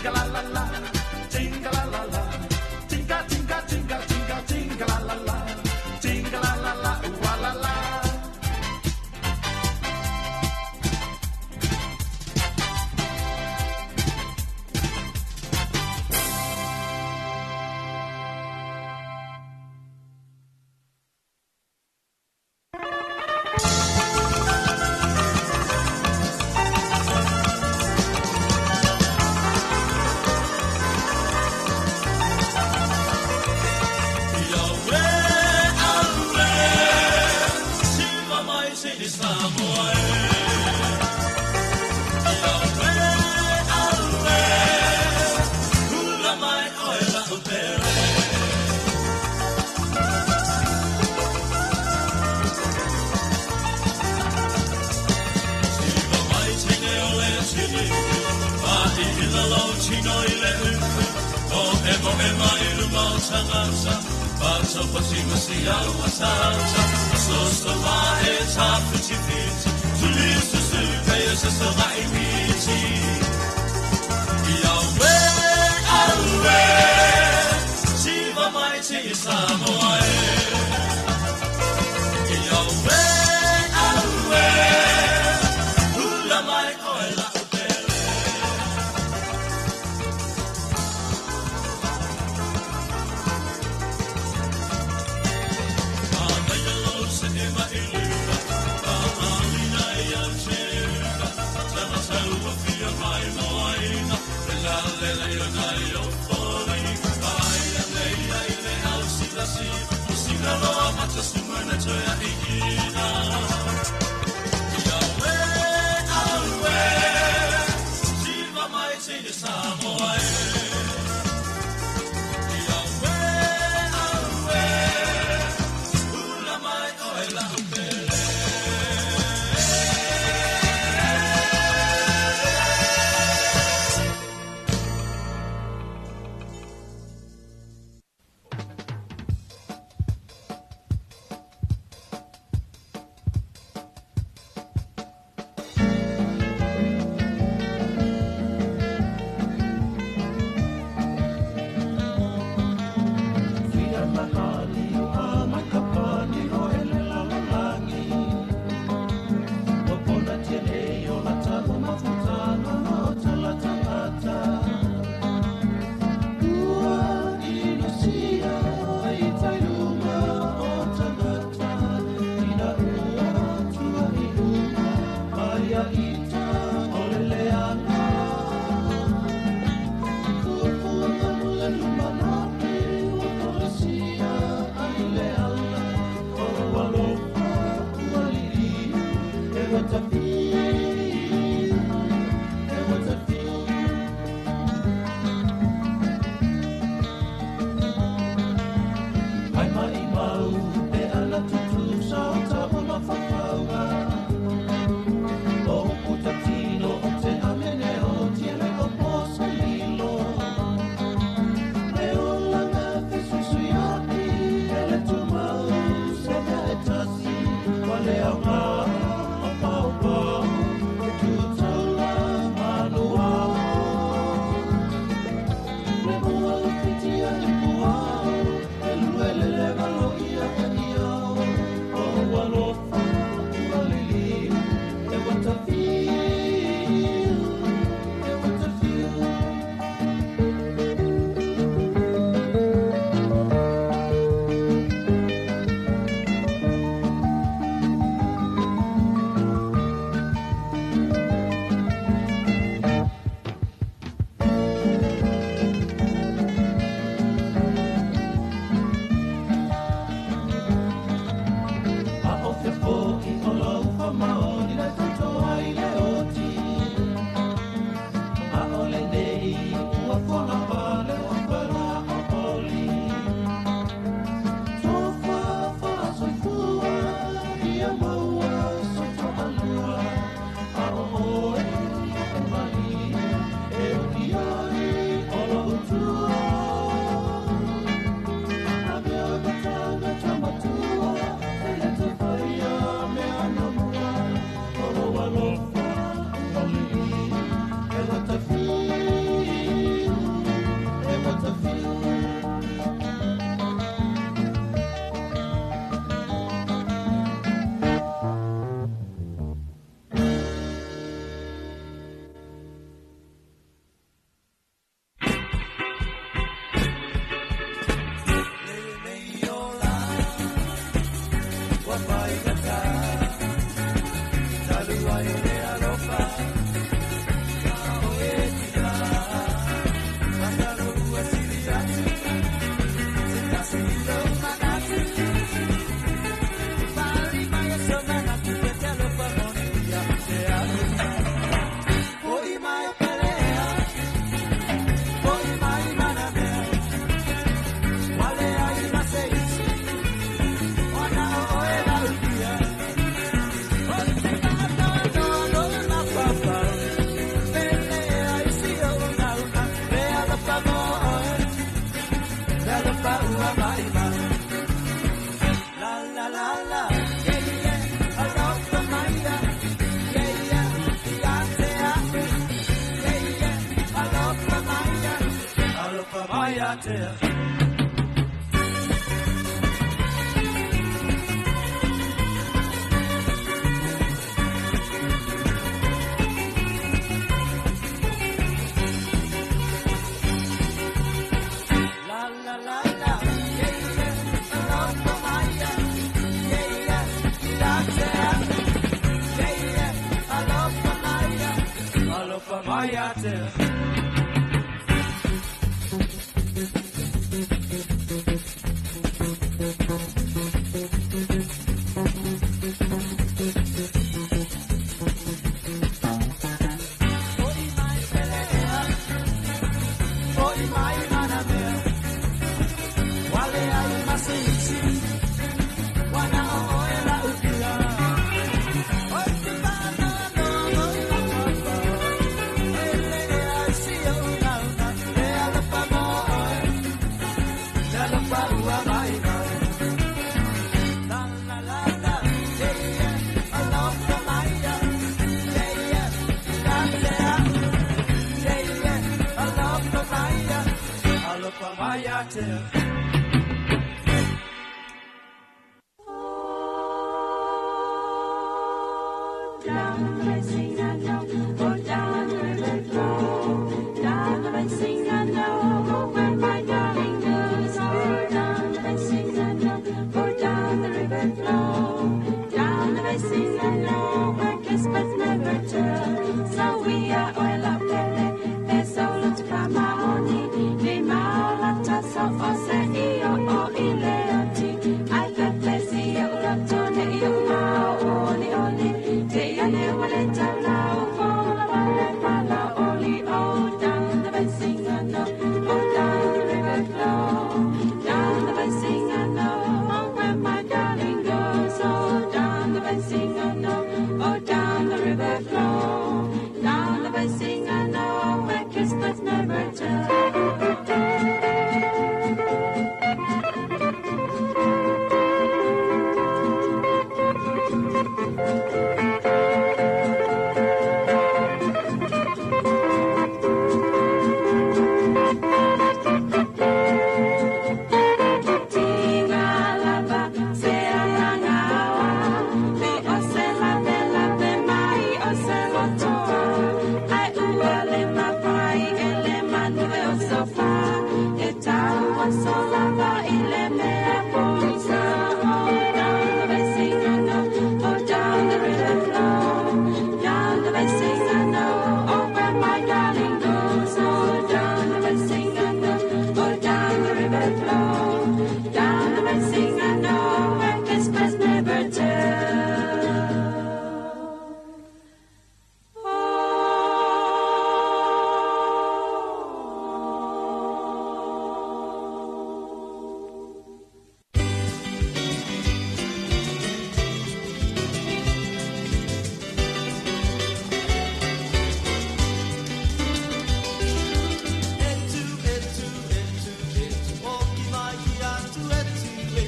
Tinga la la la, tinga la la la, tinga tinga tinga tinga tinga la la la, tinga la la la, ua la la. Alofa mai ia te au. La la la la, yeah yeah, alofa mai ia, yeah yeah, ia te au. Yeah yeah, alofa mai ia, alofa mai ia te au. Oi mai pelea, oi mai manamea, wale ai masisi, wana o oe la upila. Oi te pana no no no no, ele e ai si o una una, e alofa mo oe, le alofa ua mai mai. La la la la, yeah yeah, alofa mai ia, yeah yeah, ia te au. Yeah yeah, alofa mai ia, alofa mai ia te au. Down the racing I know, oh down the river flow. Down the racing I know, oh where my darling goes. Oh down the racing I know, oh down the river flow. Down the racing I know, where kiss but never tell. So we are oil up pele, pe solo to kamaoni. Ni maola taso o se io o ile ati. Ai pepe si o loto ne io mao oli oli. Te ane wale tau lau fola wale pala oli. Oh down the racing I know, oh down the river flow. Down the racing I know, oh where my darling goes. Oh down the racing I know, oh down the river flow. Down the racing I know, where kiss but never tell. Tinga lava, se anagawa, me o se lape lape mai o se lotoa. Ai ua le mapai e le manu e o sofa, e tau o so lava i le mea poisa. Oh down the racing I know, oh down the river flow. Down the racing I know, oh where my darling goes. Oh down the racing I know, oh down the river flow. Down the racing I know, where kiss but never tell. Etu, etu, etu, etu, oki mai ki atu, etu, e.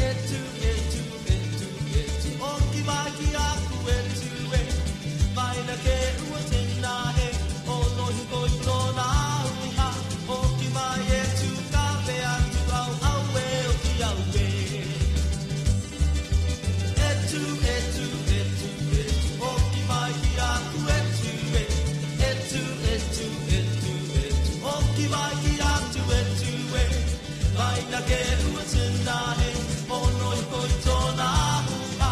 Etu, etu, etu, etu, oki mai ki aku, etu, e. Mai na ke ua tēnā e, o nohi koi tōna uha. Oki mai etu ka pe atu au au e o ki au e. Etu, etu, etu, etu, oki mai ki aku, etu, e. Etu, etu, etu, etu, oki mai ki atu, etu, e. Mai na ke ua tēnā e, o nohi koi tōna uha.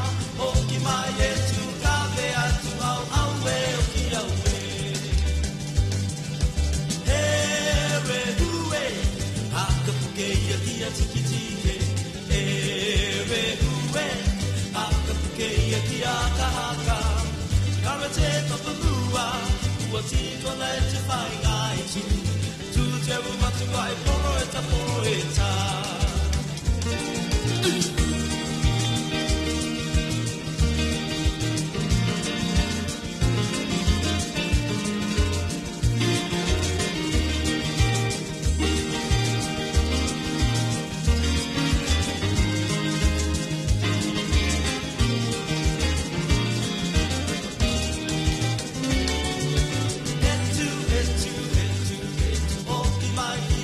Oki mai etu ka pe atu au au e o ki au e. Here hue, hakapuke ia kia tiki tiki. Ere hue, hakapuke ia kia kahaka. Karate papamua, ua tiko le te whainga i tū. Tū te matua e poro e ta poro e ta. Etu, etu, etu, etu, oki mai ki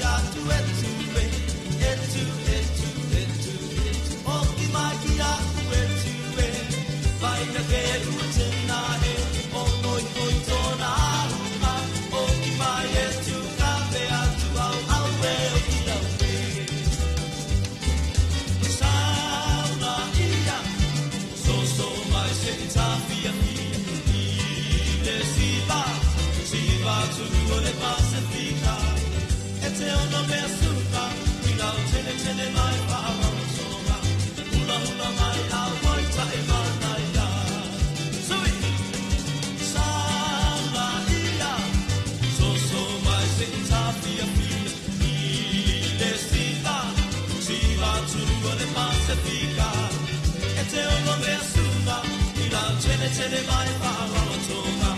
tele mai whaaratoga.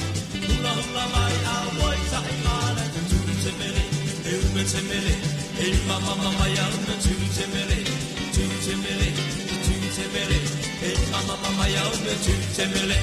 Hula hula mai a wai tahi mana tu te mele, e ume te mele, e mama mama ya ume tu te mele, tu te mele, tu te mele, e mama mama ya ume tu te mele.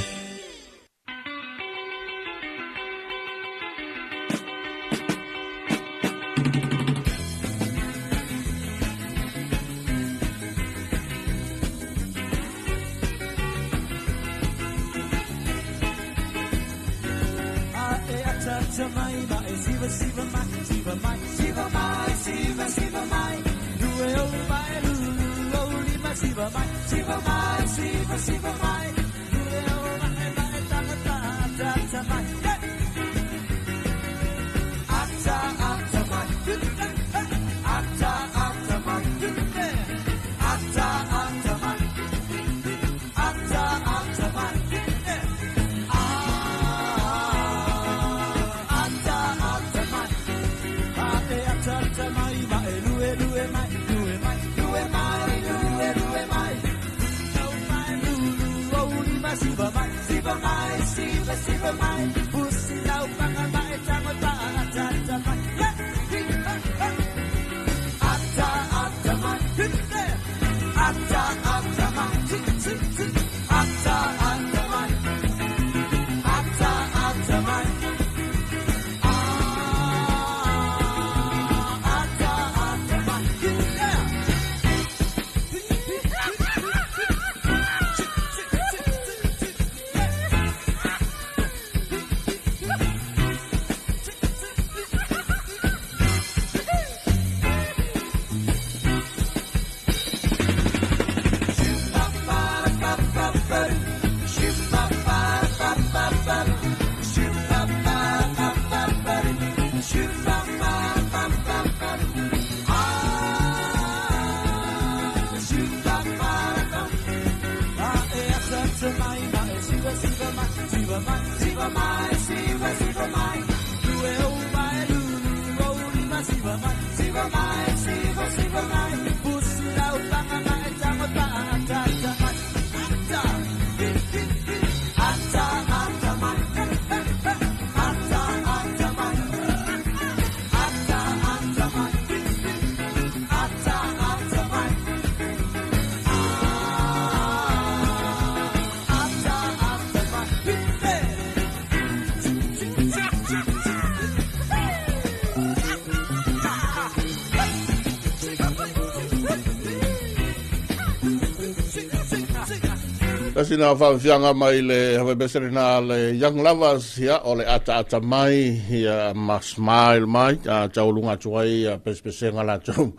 Tasi na whaafianga mai le hawebesere na le Young Lovers ia o le ata ata mai ia ma smile mai a taulunga tuai a pespesenga la tau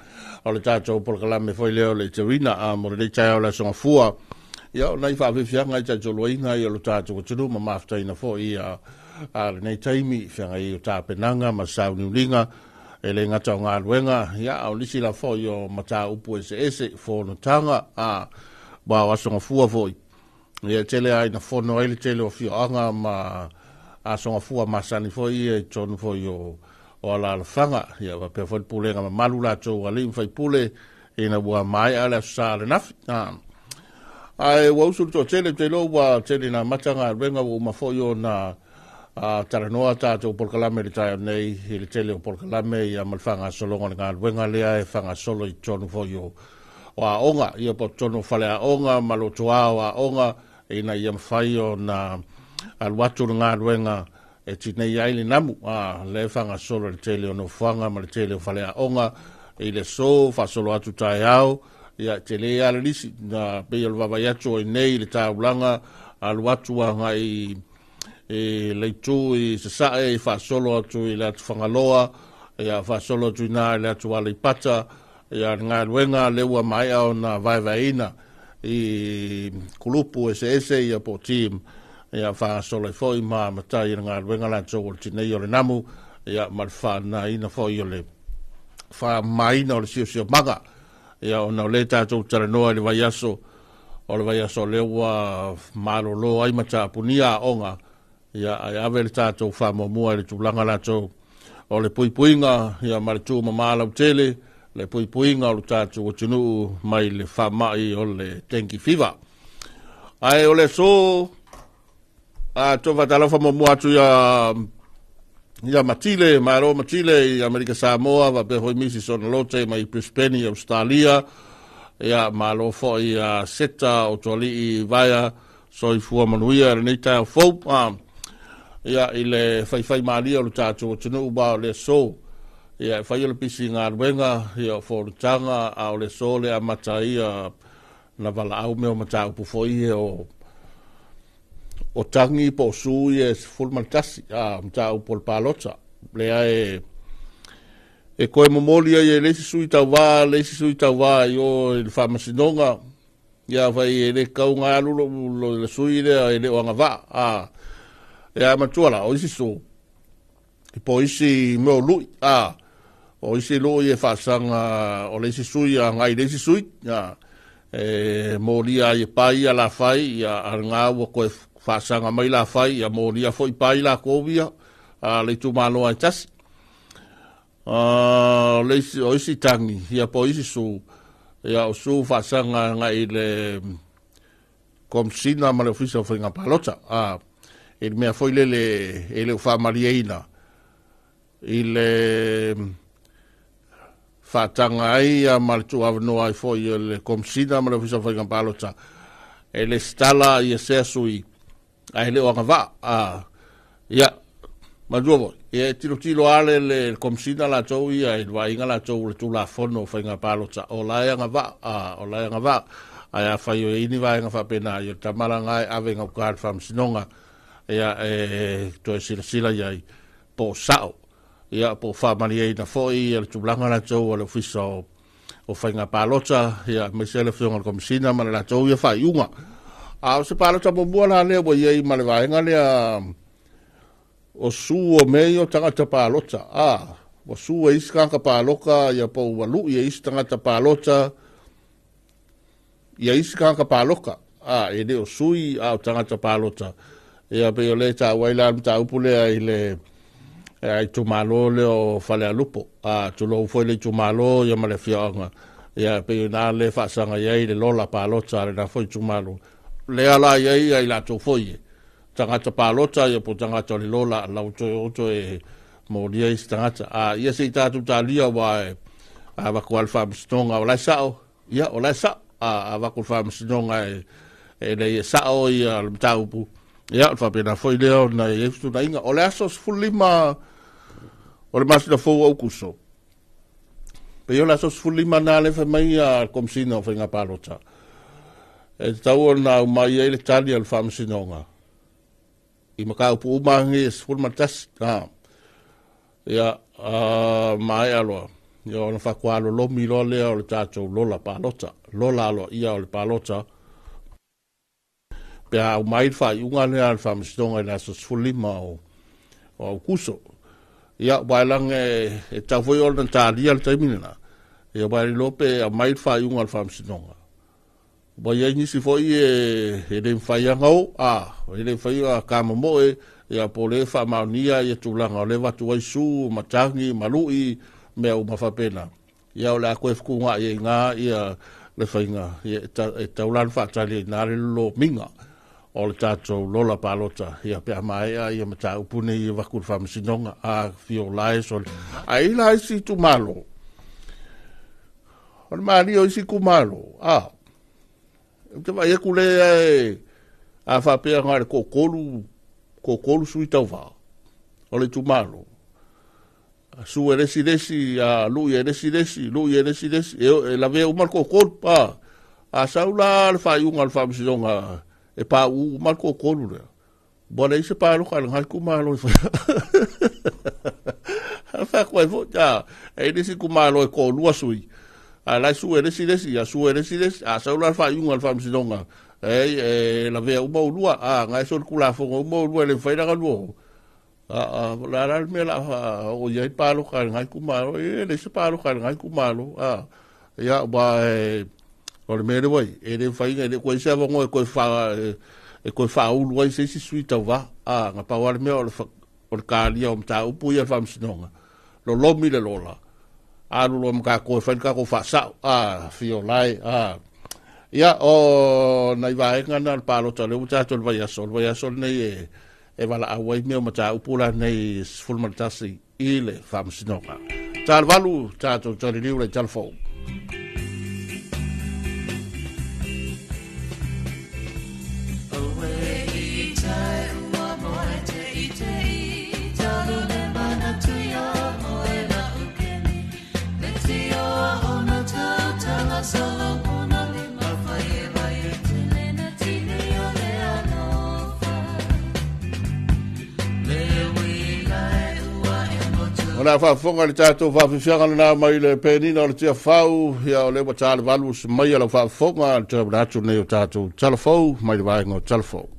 o le tātou polokalame foi leo le tauina a mo le taeao le aso gafua ia o nai faafiafiaga i taitoloina ia lo tātou atunuu ma mafutaina foi ia a lenei taimi feagai o tapenaga ma sauniuliga e le gata o galuega ia a o nisi la foi o mataupu eseese fonotaga a ma o aso gafua foi ia tele ai na fono ai le tele o fioaga ma aso gafua masani foi ia i tonu foi o alalafaga ia faapea foi le pulega mamalu latou alii ma faipule ina ua maea le aso sa le nafi. Ae ua usu le toatele te iloa ua tele na amata galuega ua uma foi ona talanoa tatou polokalame i le taeao nei i le tele o polokalame ia ma le faagasologa o le galuega lea e faagasolo i totonu foi o aoga ia po o totonu o faleaoga ma lotoā o aoga ina ia mafai ona alu atu le galuega e tinei ai le namu lea e faagasolo i le tele o nofoaga ma le tele o faleaoga i le aso faasolo atu taeao ia tele lava le lisi na pei o le vaavaai atu o i nei i le taulaga alu atu agai i le itu i Sasae i faasolo atu i le atu Fagaloa ia faasolo atu i ina i le atu Aleipata ia le galuega lea ua maea ona vaevaeina i kulupu eseese ia po o team ia faagasolo ai foi ma matai i le galuega latou o le tinei o le namu ia ma le faanaina foi o le faamamaina o le siosiomaga ia ona o lea tatou talanoa i le vaiaso o le vaiaso lea ua malolo ai ma taapunia aoga ia ae ave le tatou faamuamua i le tulaga latou o le puipuiga ia ma le tumama lautele le puipuiga o le tatou atunuu mai le faamai o le dengue fever. Ae o le aso A toe faatalofa muamua atu ia ia Matile, malo Matile i Amerika Samoa, faapea foi Mrs. Onalote mai Brisbane i Australia. Ia, malo foi ia Seta o Tualii Vaea, soifua manuia lenei taeao fou. Ia, i le faifai malie o le tatou atunuu ma o le aso. Ia, e fai o le pisi galuega, ia o fonotaga, a o le aso le amata ai ia na valaau mea o mataupu foi ia o tagi po o su ia e 11, mataupu o le palota. Lea e toe momoli ai e le isi sui tauvā, le isi sui tauvā i o i le faamasinoga, ia fai e le tatau ona alu le sui lea e le o agavaa. Ia matua la, o isi su, po o isi mea o lui, o isi lui e faasaga o le isi sui agai i le isi sui, e molia ai e pai ia lafai, ia a lena ua toe faasaga mai lafai, ia molia foi pai latou ia, le itumalo ai tasi. O le isi, o isi tagi, ia po o isi su, ia o su faasaga agai i le Komesina ma le Ofisa o Faiga Palota. I le mea foi lele e le o faamalieina i le faataga ai ma le tuuavanoa ai foi e le Komesina ma le Ofisa o Faiga Palota e lesitala ia sea sui ae le o agavaa. Ia, matua foi, ia e tilotilo lava le Komesina latou ia i le vaaiga latou o le Tulafono o Faiga Palota, o la e agavaa, o la e agavaa. Ae afai o i ai ni vaega faapena, ia o le tama la lena e ave i gauta i le Faamasinoga, ia e toe silasila i ai po o sao, ia po o faamalieina foi ia le tulaga latou a le Ofisa o Faiga Palota, ia aemaise le Afioga i le Komesina ma le latou ia faaiuga. A o se palota muamua la lea ua i ai ma le vaega lea o su o mea ia o tagata palota. Ua su e isi tagata palota, ia po ua lui e isi tagata palota, ia isi tagata palota. E le o sui a o tagata palota. Ia pei o le taua ai la le mataupu lea i le itumalo lea o Falealupo. Tulou foi le itumalo ia ma le afioaga. Ia pei o ina le faasaga i ai le lola palota a lena foi itumalo. Lea la i ai ia i latou foi e tagata palota ia po tagata o le lola lau toe o toe molia isi tagata. Ia se i tatou talia ua e avatu le faamasinoga o la e sao. Ia, o la e sao. Avatu le faamasinoga e leai e sao ia le mataupu. Ia, o le faapena foi lea ona e i ai fetuunaiga. O le aso 15 o le masina fou o Aukuso, pei o le aso 15 na le fai mai a le Komesina o Faiga Palota, e tatau ona aumai ai le tali a le faamasinoga i mataupu uma nei e 11. Ia, maea loa, ia ona faatoa lolomi loa lea o le tatou lola palota, lola aloaia o le palota, pe a aumai le faaiuga lea a le faamasinoga i le aso 15 o Aukuso. Ia, ua e laga e tau foi ona talia le taimi lena, ia ua e iloa pe aumai le faaiuga a le faamasinoga. Ua i ai nisi foi e le mafai ona o, e le mafai ona kamomoe, ia po o le faamaonia ia tulaga o le avatu ai su, matagi, malui, mea uma faapena. Ia o le a toe fetuunai ai ina ia le faiga, ia e tatau la ona faatali ai ina le lolomiga o le tatou lola palota, ia pe a maea ia mataupu nei e avatu i le faamasinoga, fio la e sole. Ae i la isi itumalo, o le malie o isi itumalo, ou te vaai atu lea e a faapea na o le toatolu sui tauvā o le itumalo, su e le isi le isi, lui e le isi le isi, lui e le isi le isi, e lavea uma le toatolu, a sau la le faaiuga a le faamasinoga e pauu uma le toatolu lea, ua leai se palota a lena itumalo e faia. Fai atu ai foi, e i le isi itumalo e toalua sui, a la e su e le isi le isi, a su e le isi le isi, a sau la le faaiuga a le faamasinoga, e lavea uma ulua, na e solitulafono uma ulua e le mafai la ona lua o. La la le mea la o i ai palota a lena itumalo, e leai se palota a lena itumalo, ia, ua e, o le mea lea ua i, e le mafai, e le toe i se avanoa e toe faaulu ai se isi sui tauvā, na pau lava le mea o le talia o mataupu ia le faamasinoga, lolomi le lola, alu loa ma tatou e fai le tatou faasao, fio lae, Ia, o nai vaega na o le palota lea ua tatou i le vaiaso, o le vaiaso lenei e e valaau ai mea o mataupu la nei 11 i le Faamasinoga. Talovalu, tatou taliliu le talafou. O le a faafofoga i le tatou faafiafiaga lena mai le penina o le Tiafau, ia o lea ua ta le valu se mai a lau faafofoga le toe atu nei o tatou talafou mai le vaega o talafou.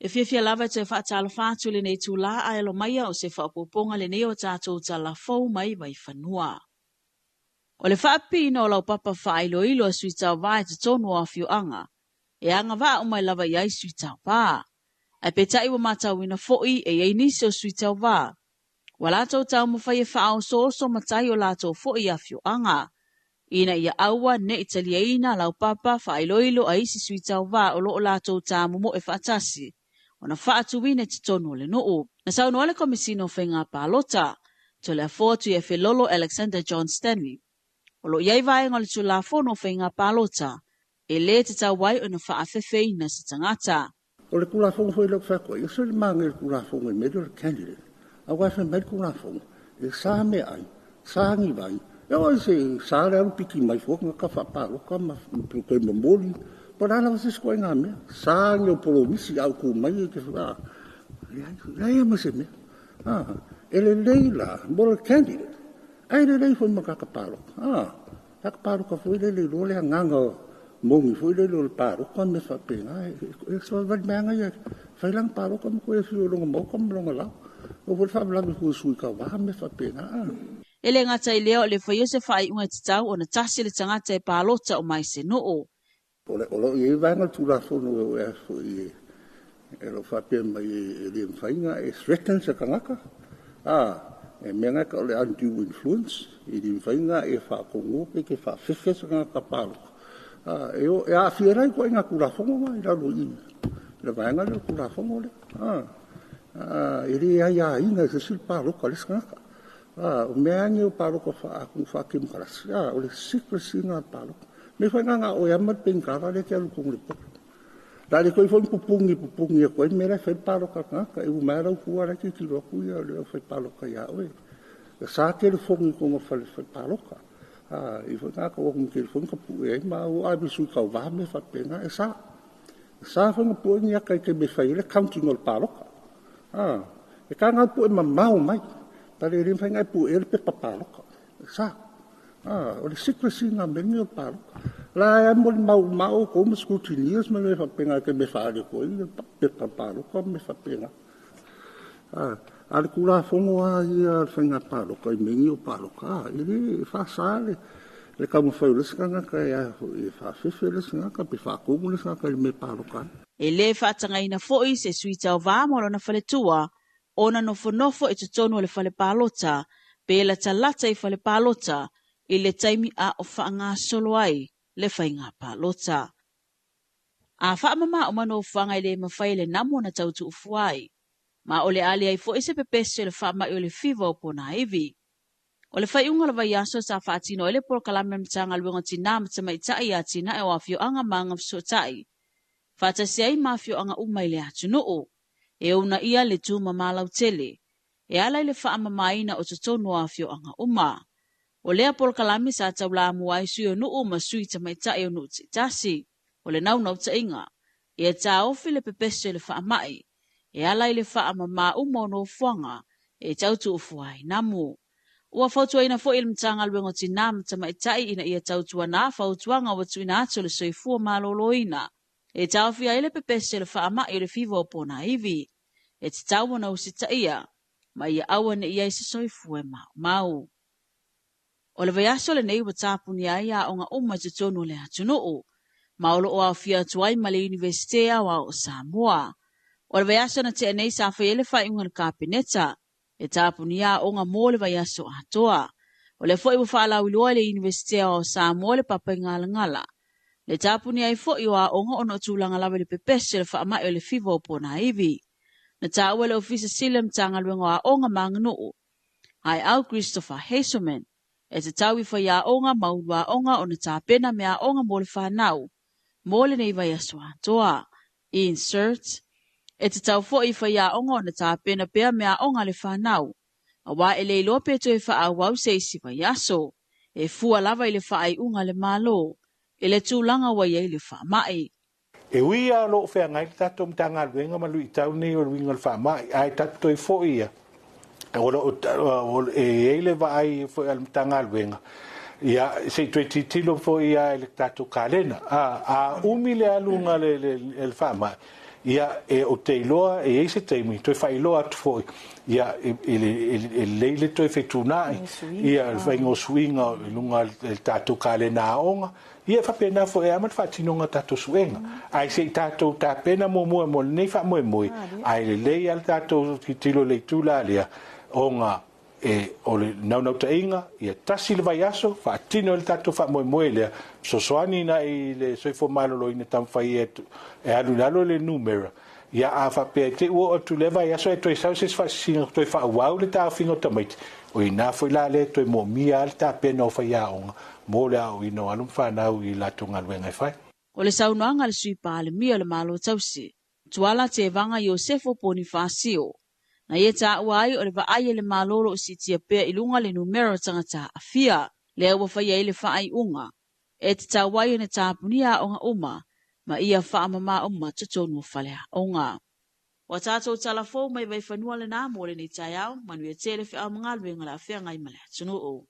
E fiafia lava e toe faatalofa atu i lenei itulā ae alo maia o se faaopoopoga lenei o tatou tala fou mai Vaifanua. O le faapipiina o laupapa faailoilo a sui tauva i totonu o afioaga, e agavaa uma lava i ai sui tauva. Ae peitai ua matauina foi e i ai nisi o sui tauva, ua latou taumafai e faaosooso matai o latou foi afioaga, ina ia aua ne i taliaina laupapa faailoilo a isi sui tauva o lo o latou tāmomoe faatasi, ona faatuina i totonu o le nuu. Na saunoa le Komesina o Faiga Palota, Toleafoa Tuiafelolo Alexander John Stanley, o lo o i ai vaega o le Tulafono o Faiga Palota e lē tatau ai ona faafefeina se tagata. O le Tulafono foi lea ou te fai atu ai, e ese le manaia o le Tulafono i mea lea o le candidate. Aua e fai mai le Tulafono, e sa meaai, sa ni vai, e oo i se sa le alu piki mai fua tagata faapalota ma toe momoli, po o le a lava se isi ituaiga mea. Sa ni ou polomisi a ou tu mai e te a, leai, leai lava ma se mea. A, e lelei la mo le candidate, ae lelei foi mo le tagata palota. A, tagata palota foi lele iloa le agaga moni foi lele o le palota ma mea faapena. E savavali mai lava ia fai lana palota ma toe afio i lona maota ma lona lao. O foi le faalavelave foi i sui tauva ma mea faapena. E le gata i lea o le faia o se faaiuga e tatau ona tasi le tagata e palota uma ai se nuu. O lo o i ai vaega o le Tulafono e foi e lo o faapea mai e le mafai ona e threaten se tagata. E mea na e tau o le undue influence, e le mafai ona e faatonuina pe te faafefe se tagata palota. E aafia ai la ituaiga Tulafono na i lalo i i le vaega lea o le Tulafono lea. E le aiaina e se isi le palota a le isi tagata. O mea lava nei o palota faa-temokarasi, o le secrecy lena o le palota. Mea foi na na o oe lava ma le penitala lea e te alu i totonu o le poto. O le a le toe ifo ni pupuni e pupuni atu ai le mea la e fai le palota a le tagata. E uma ai lava lau tua la e tilotilo atu ia le aufai palota ia oe. E sa telefoni i totonu o le fale palota. E i ai foi tagata ua o atu ma telefoni tapue ai ma o ave i sui tauva ma mea faapena. E sa. E sa foi ona pue ni ata i taimi e fai ai le counting o le palota. E taga lava pue mamao mai. Tale e le mafai ona e puea le pepa palota. E sa. O le secrecy na mea nei o le palota. La e molimau uma outou ma scrutineers ma mea faapena i taimi e faaali atu ai le pepa palota ma mea faapena. A le Tulafono lava ia a le faiga palota i mea nei o palota, e le faasa le taumafai o le isi tagata e faafefe le isi tagata pe faatonu le isi tagata i le mea e palota ai. E lē faatagaina foi se sui tauva ma lona faletua ona nofonofo i totonu o le fale palota pe latalata i fale palota i le taimi a o faagasolo ai le faiga palota. A faamama uma nofoaga e lē mafai e le namo ona tautuufua ai, ma o le a leai foi se pepesi o le faamai o le fiva o ponaivi. O le faaiuga o le vaiaso sa faatino ai le polokalame a le Matagaluega o Tinā ma Tamaitai ia Atinae o Afioaga ma Agafesootai, faatasi ai ma afioaga uma i le atunuu, e uunaia le tumama lautele, e ala i le faamamaina o totonu o afioaga uma. O lea polokalame sa taulamua ai sui o nuu ma sui tamaitai o nuu taitasi. O le naunautaiga, ia taofi le pepesi o le faamai, e ala i le faamamā uma o nofoaga e tau tuufua ai namu. Ua fautuaina foi e le Matagaluega o Tinā ma Tamaitai ina ia tautuanā fautuaga ua tuuina atu e le Soifua Maloloina e taofia ai le pepesi o le faamai o le fiva o ponaivi, e tatau ona usitaia ma ia aua ne i i ai se soifua e maumau. O le vaiaso lenei ua tapunia ai aoga uma i totonu o le atunuu, ma o lo o aofia atu ai ma le Iunivesite Aoao o Samoa. O le vaiaso na tea nei sa fai ai le faaiuga a le Kapeneta e tapunia aoga mo le vaiaso atoa. O lea foi ua faalauiloa e le Iunivesite Aoao o Samoa le Papaigalagala le tapunia ai foi o aoga ona o tulaga lava i le pepesi o le faamai o le fiva o ponaivi. Na taua e le Ofisa Sili o le Matagaluega o Aoga ma Aganuu, Aeau Christopher Hazelman, e tatau i faiaoga ma uluaoga ona tapena meaaoga mo le fanau mo lenei vaiaso atoa. Insert E tatau foi i faiaoga ona tapena pea meaaoga a le fanau, auā e le iloa pe toe faaauau se isi vaiaso, e fua lava i le faaiuga a le Malo i le tulaga ua i ai le faamai. E ui lava o lo o feagai le tatou Matagaluega ma luitau nei o le uiga o le faamai, ae tatou toe foi ia, o lo o e i ai le vaai foi a le Matagaluega, ia, se i toe tilotilo foi lava i le tatou kalena. A umi le aluga o le faamai, ia, e, ou te iloa e i ai se taimi toe faailoa atu foi, ia, e lelei le toe fetuunai, ia, le faiga o suiga i luga o le tatou kalena aoga. Ia e faapena foi e ama le faatinoga o tatou suega. Ae se i tatou tapena muamua mo lenei faamoemoe, ae lelei lava le tatou tilotilo i le itu la lea, ona e, o le naunautaiga, ia tasi le vaiaso, faatino ai le tatou faamoemoe lea, fesoasoani i le soifua maloloina taumafai e alu i lalo le numera. Ia a faapea e te i ua oo atu i lea vaiaso ae toe sau se isi faasisiga toe faaauau le taofiga o tamaiti, o i ina foi la lea e toe moomia ai le tapena o faiaoga mo le aoaoina o alo ma fanau i latou galuega e fai. O le saunoaga a le Sui Palemia o le Malo Tausi, Tuala Tevaga Iosefo Ponifasio, na ia taua ai o le vaai a le Malo o lo o siitia pea i luga le numera o tagata aafia, lea ua faia ai le faaiuga e tatau ai ona tapunia aoga uma ma ia faamama uma totonu o faleaoga. Ua tatou tala fou mai Vaifanua lena mo lenei taeao, manuia tele feau ma galuega o le a feagai ma le atunuu.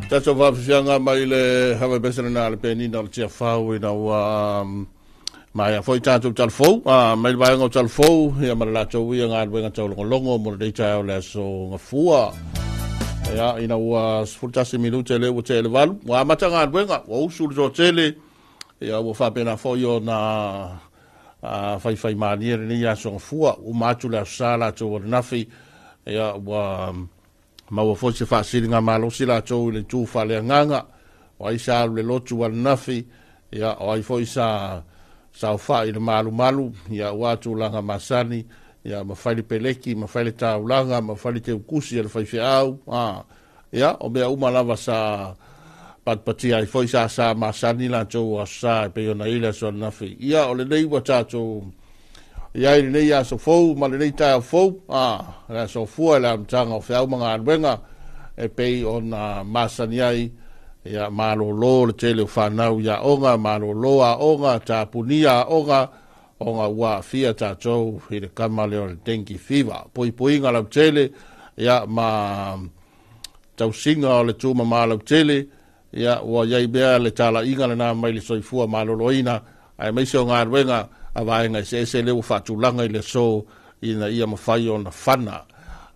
Tatou faafiafiaga mai le havai lena le penina o le Tiafau ina ua maea foi tatou talafou mai le vaega o talafou ia ma le latou ia galuega taulogologo mo lenei taeao le aso Gafua. Ia ina ua 11 minute lea ua tea i le 8, ua amata galuega, ua usu le toatele, ia ua faapena foi ona faifai malie lenei aso Gafua, uma atu le aso Sa latou o le nafi, ia ua maua foi se faasiliga malosi latou i le itu faaleagaga, o ai sa alu le lotu ananafi, ia o ai foi sa saofai i le malumalu, ia ua tulaga masani, ia ma fai le peleki, ma fai le taulaga, ma fai le teukusi a le faifeau, ia o mea uma lava sa patpatia ai foi sa sa masani latou o aso Sa e pei ona i le aso ananafi. Ia o lenei ua tatou ia i lenei aso fou ma lenei taeao fou, le aso fua i le amataga o feau ma galuega e pei ona masani ai, ia malolo le tele o fanau i aoga, malolo aoga, tapunia aoga, ona ua aafia tatou i le kama lea o le dengue fever. Puipuiga lautele, ia ma tausiga o le tumama lautele, ia ua iai mea le talaiga lena mai le soifua maloloina, aemaise o galuega a vaega eseese lea ua faatulaga i le aso ina ia mafai ona fana,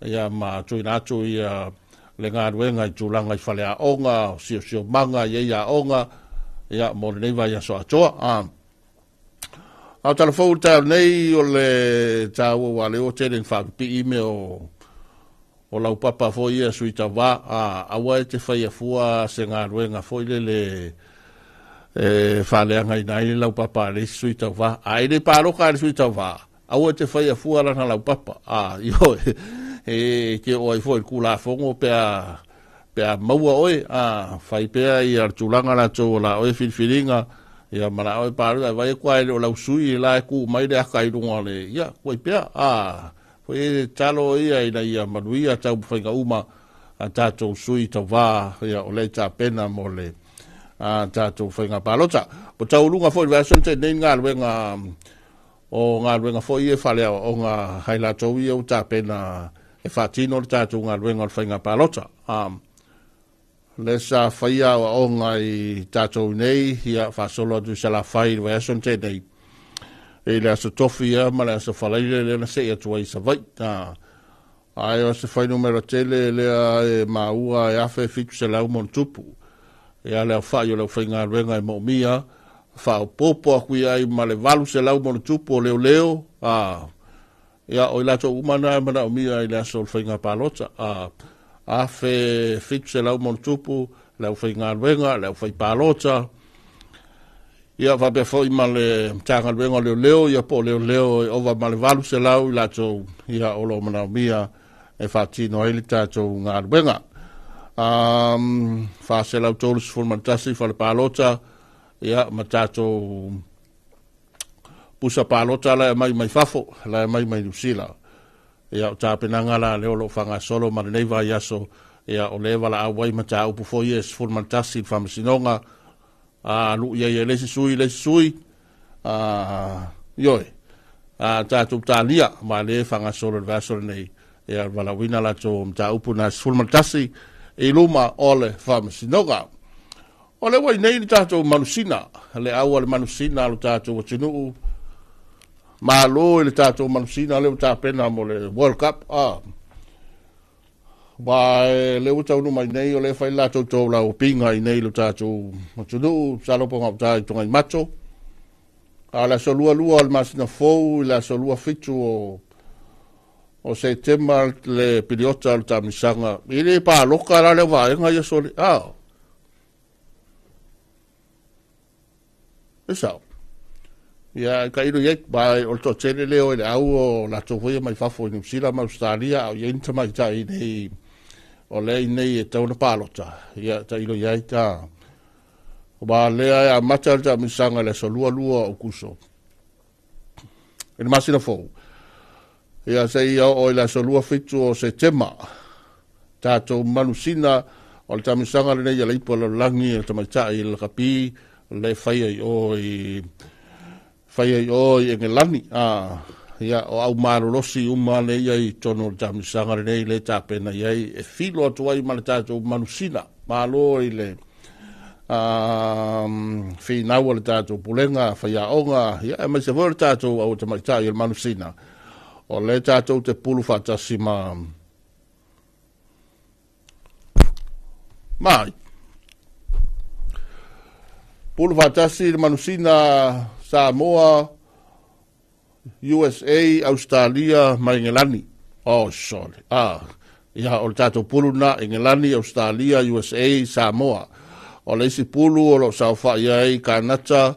ia ma tuuina atu ia le galuega i tulaga i faleaoga, o siosiomaga i ai aoga, ia mo lenei vaiaso atoa. A o talafou le taeao nei o le taua ua lea ua tele ina faapipii mea o laupapa foi ia sui tauva, aua e te faia fua se galuega foi lele e faaleagaina ai le laupapa a le isi sui tauva. A e le paloka a le sui tauva, aua e te faia fua lana laupapa. Ioe, e te oo ai foi i le Tulafono pe a maua oe, fai pea ia le tulaga latou o la oe filifiliga, ia ma la oe paloka, e vai atu ai le o lau sui la e ku mai le aka i luga o le, ia, kuai pea, foi e talo ia ina ia manuia taumafaiga uma a tatou sui tauva, ia o lea tapena mo le tatou faiga palota. O tauluga foi le vaiaso nei nei galuega o galuega foi e faleaoaoga hai latou ia ua tapena e faatino le tatou galuega o le faiga palota. Le sa faia aoaoga i tatou nei, ia faasolo atu i Salafai i le vaiaso nei i le aso Tofi ia ma le aso Faraile lea na sei atu ai i Savaii. Ae o se fuainumera tele lea e maua e 1,700 mo tupu. Ia le aofai o le aufaigaluega e moomia faaopoopo atu i ai ma le 800 ma ono tupu o leoleo, a ia o i latou uma na e manaomia i le aso o le faiga palota, a 1700 ma ono tupu le aufaigaluega, le aufaipalota, ia faapea foi ma le Matagaluega o Leoleo, ia po o leoleo e ova ma le 800 i latou ia o lo o manaomia e faatino ai le tatou galuega. 431 fale palota, ia ma tatou pusa palota la e mai mai fafo, la e mai mai Niu Sila. Ia o tapenaga la lea o lo o faagasolo ma lenei vaiaso, ia o lea valaau ai mataupu foi e 11 i le faamasinoga, a lui ai e le isi sui, le isi sui, a ioe, a tatou talia ma le faagasolo le vaiaso lenei, ia valaauina latou mataupu na 11 i luma o le faamasinoga. O le ua i nei le tatou manusina, le au a le manusina a lo tatou atunuu, malo i le tatou manusina lea ua tapena mo le World Cup. Ma e le ua taunuu mai nei, o le fai latou tou laupiga i nei lo tatou atunuu, salopo gauta i Tuanaimato. A o le aso 22 o le masina fou i le aso 27 o Setema le piliota o le taamisaga. I le paloka la lea vaega ia sole. E sao. Ia, ka ilo iai, ba, o le toatele leo i le au o latou foi mai fafo i Niu Sila ma Australia, a o iai ni tamaitai nei, o lea i nei e tau na palota, ia, ta ilo iai ta. Ba lea e amata le taamisaga i le aso 22 o Kuso i le masina fou. Ia, se ia oo i le aso 27 o Setema, tatou manusina o le taamisaga lenei a le ipu a lalolagi e tamaitai i le lakapi, le faia i o i faia i o i Engelani. Ia, o au malolosi uma le ia i tonu o le taamisaga lenei le tapena i ai e filo atu ai ma le tatou manusina. Malo i le finau o le tatou pulega faiaoga, ia e maise foi o le tatou au tamaitai o le manusina. O le tatou te pulu faatasi ma mai. Pulu faatasi le manusina Samoa, USA, Australia ma Engelani. Oh, sorry. Ia, o le tatou pulu na, Engelani, Australia, USA, Samoa. O le isi pulu o lo o saofai ai Kanata,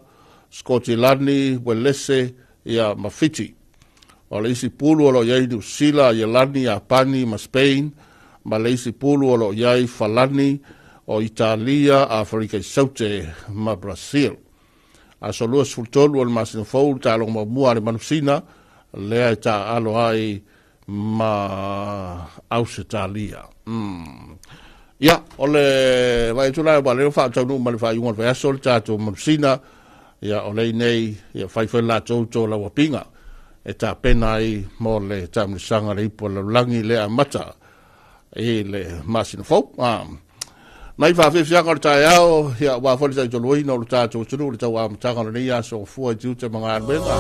Skotilani, Welese, ia, ma Fiti. O le isi pulu o lo o i ai Niu Sila, Ielani, Iapani ma Spain, ma le isi pulu o lo o i ai Falani, o Italia, Aferika i Saute ma Brazil. Aso 23 o le masina fou, le taaloga muamua a le manusina, lea e taaalo ai ma Ausetalia. Ia, o le vai atu la, ua lea faataunuu ma le faaiuga o le vaiaso le tatou manusina, ia o lei nei, ia fai foi latou to lauapiga e tapena ai mo le taamilosaga le ipu a le lalolagi le amata i le masina fou. Mai faafiafiaga o le taeao, ia ua foi le taitoluaina o le tatou atunuu le tau amataga o lenei aso o fua i tiute ma galuega.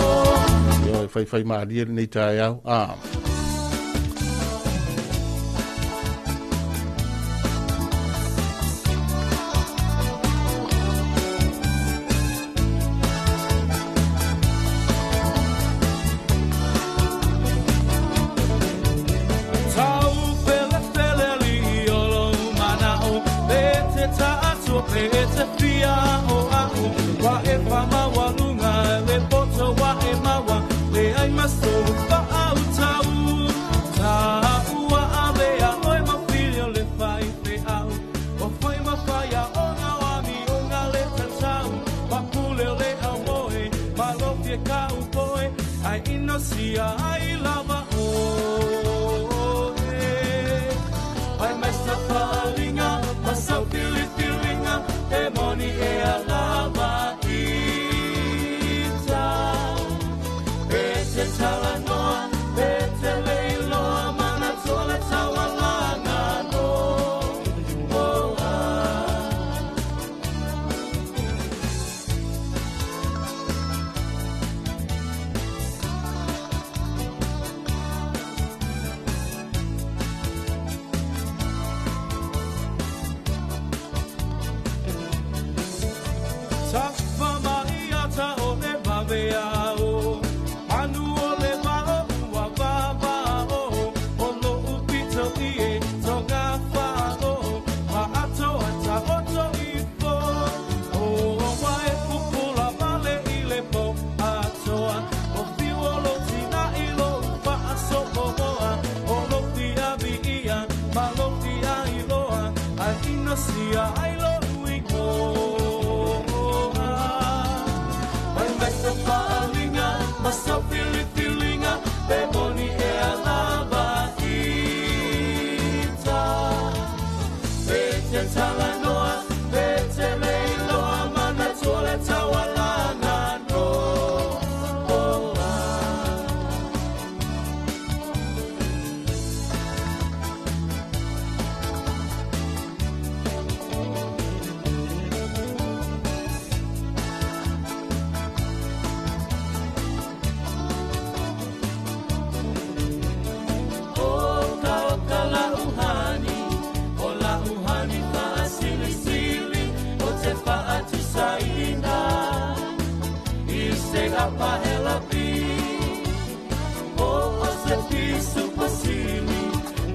Ia e faifai malie lenei taeao. Tau pele pele li o lo manao pe te ta'atua pe te fia o a'u wa e fa'amaualuga le poto wa e maua le ai maso fa'autau ta'ua avea oe mafili o le faife'au o fai mafaia ona o amioga le tatau mapule o le aumoe malofie ka'upoe ai inosia ai lava oe ai mai sa faaaliga ma sau filifiliga e moni e alava ita e te talanoa e te leiloa manatua le taualaga no oa. Papa O o se pisu pasili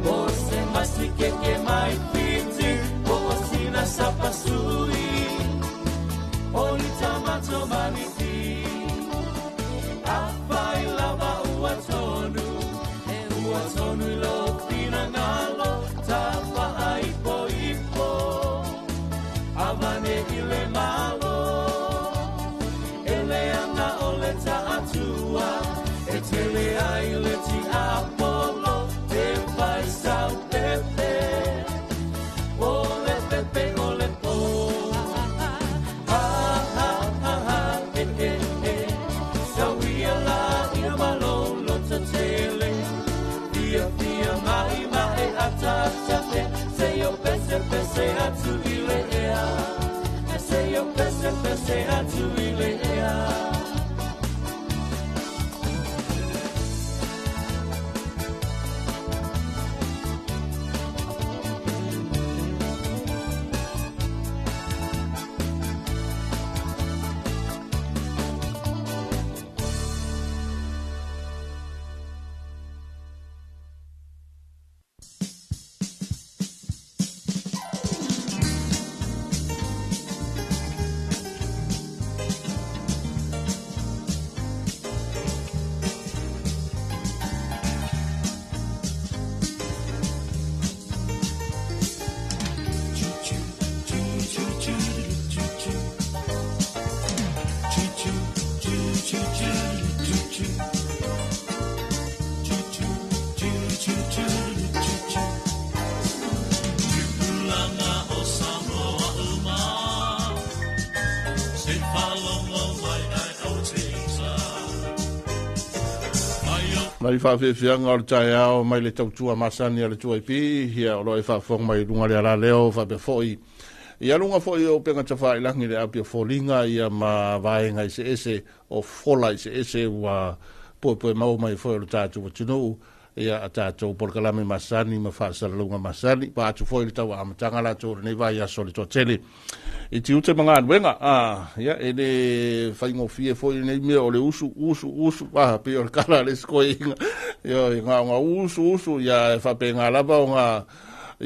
O se masikeke mai fiti O o sina sapasui O litamato maniti Afai lava ua tonu E ua tonu i lo pinangalo Tapa ai po ipo Avane i le malo Ele anga o le taatua E tele ai le ti apolo Te fai sau pepe O le pepe o le po Ha ha ha ha e e e Tauia la ia malolo tatele Fia fia mai mai ata ata Se yo pese pese atu i le ea Se yo pese pese atu i le ea. Mai whaawhiawhianga o le taeao mai le tautua masani a le 2AP, ia o lo e whaafonga mai lunga le ala leo whapea foi. Ia lunga foi o penga tawha i langi le apia fōlinga ia ma vaenga i se ese o fola i se ese ua poe poe mau mai foi o le tātou atunuu ia a tātou polokalame masani ma whaasalalunga masani. Pa atu foi le taua amatanga la tō nei vai aso le toatele. I ti ute mga anuenga, ia, e le whaingofie foi nei mea o le usu, usu, usu, pe o le kala le skoe inga, ia, i ngā ngā usu, usu, ia, e whape ngā lava o ngā,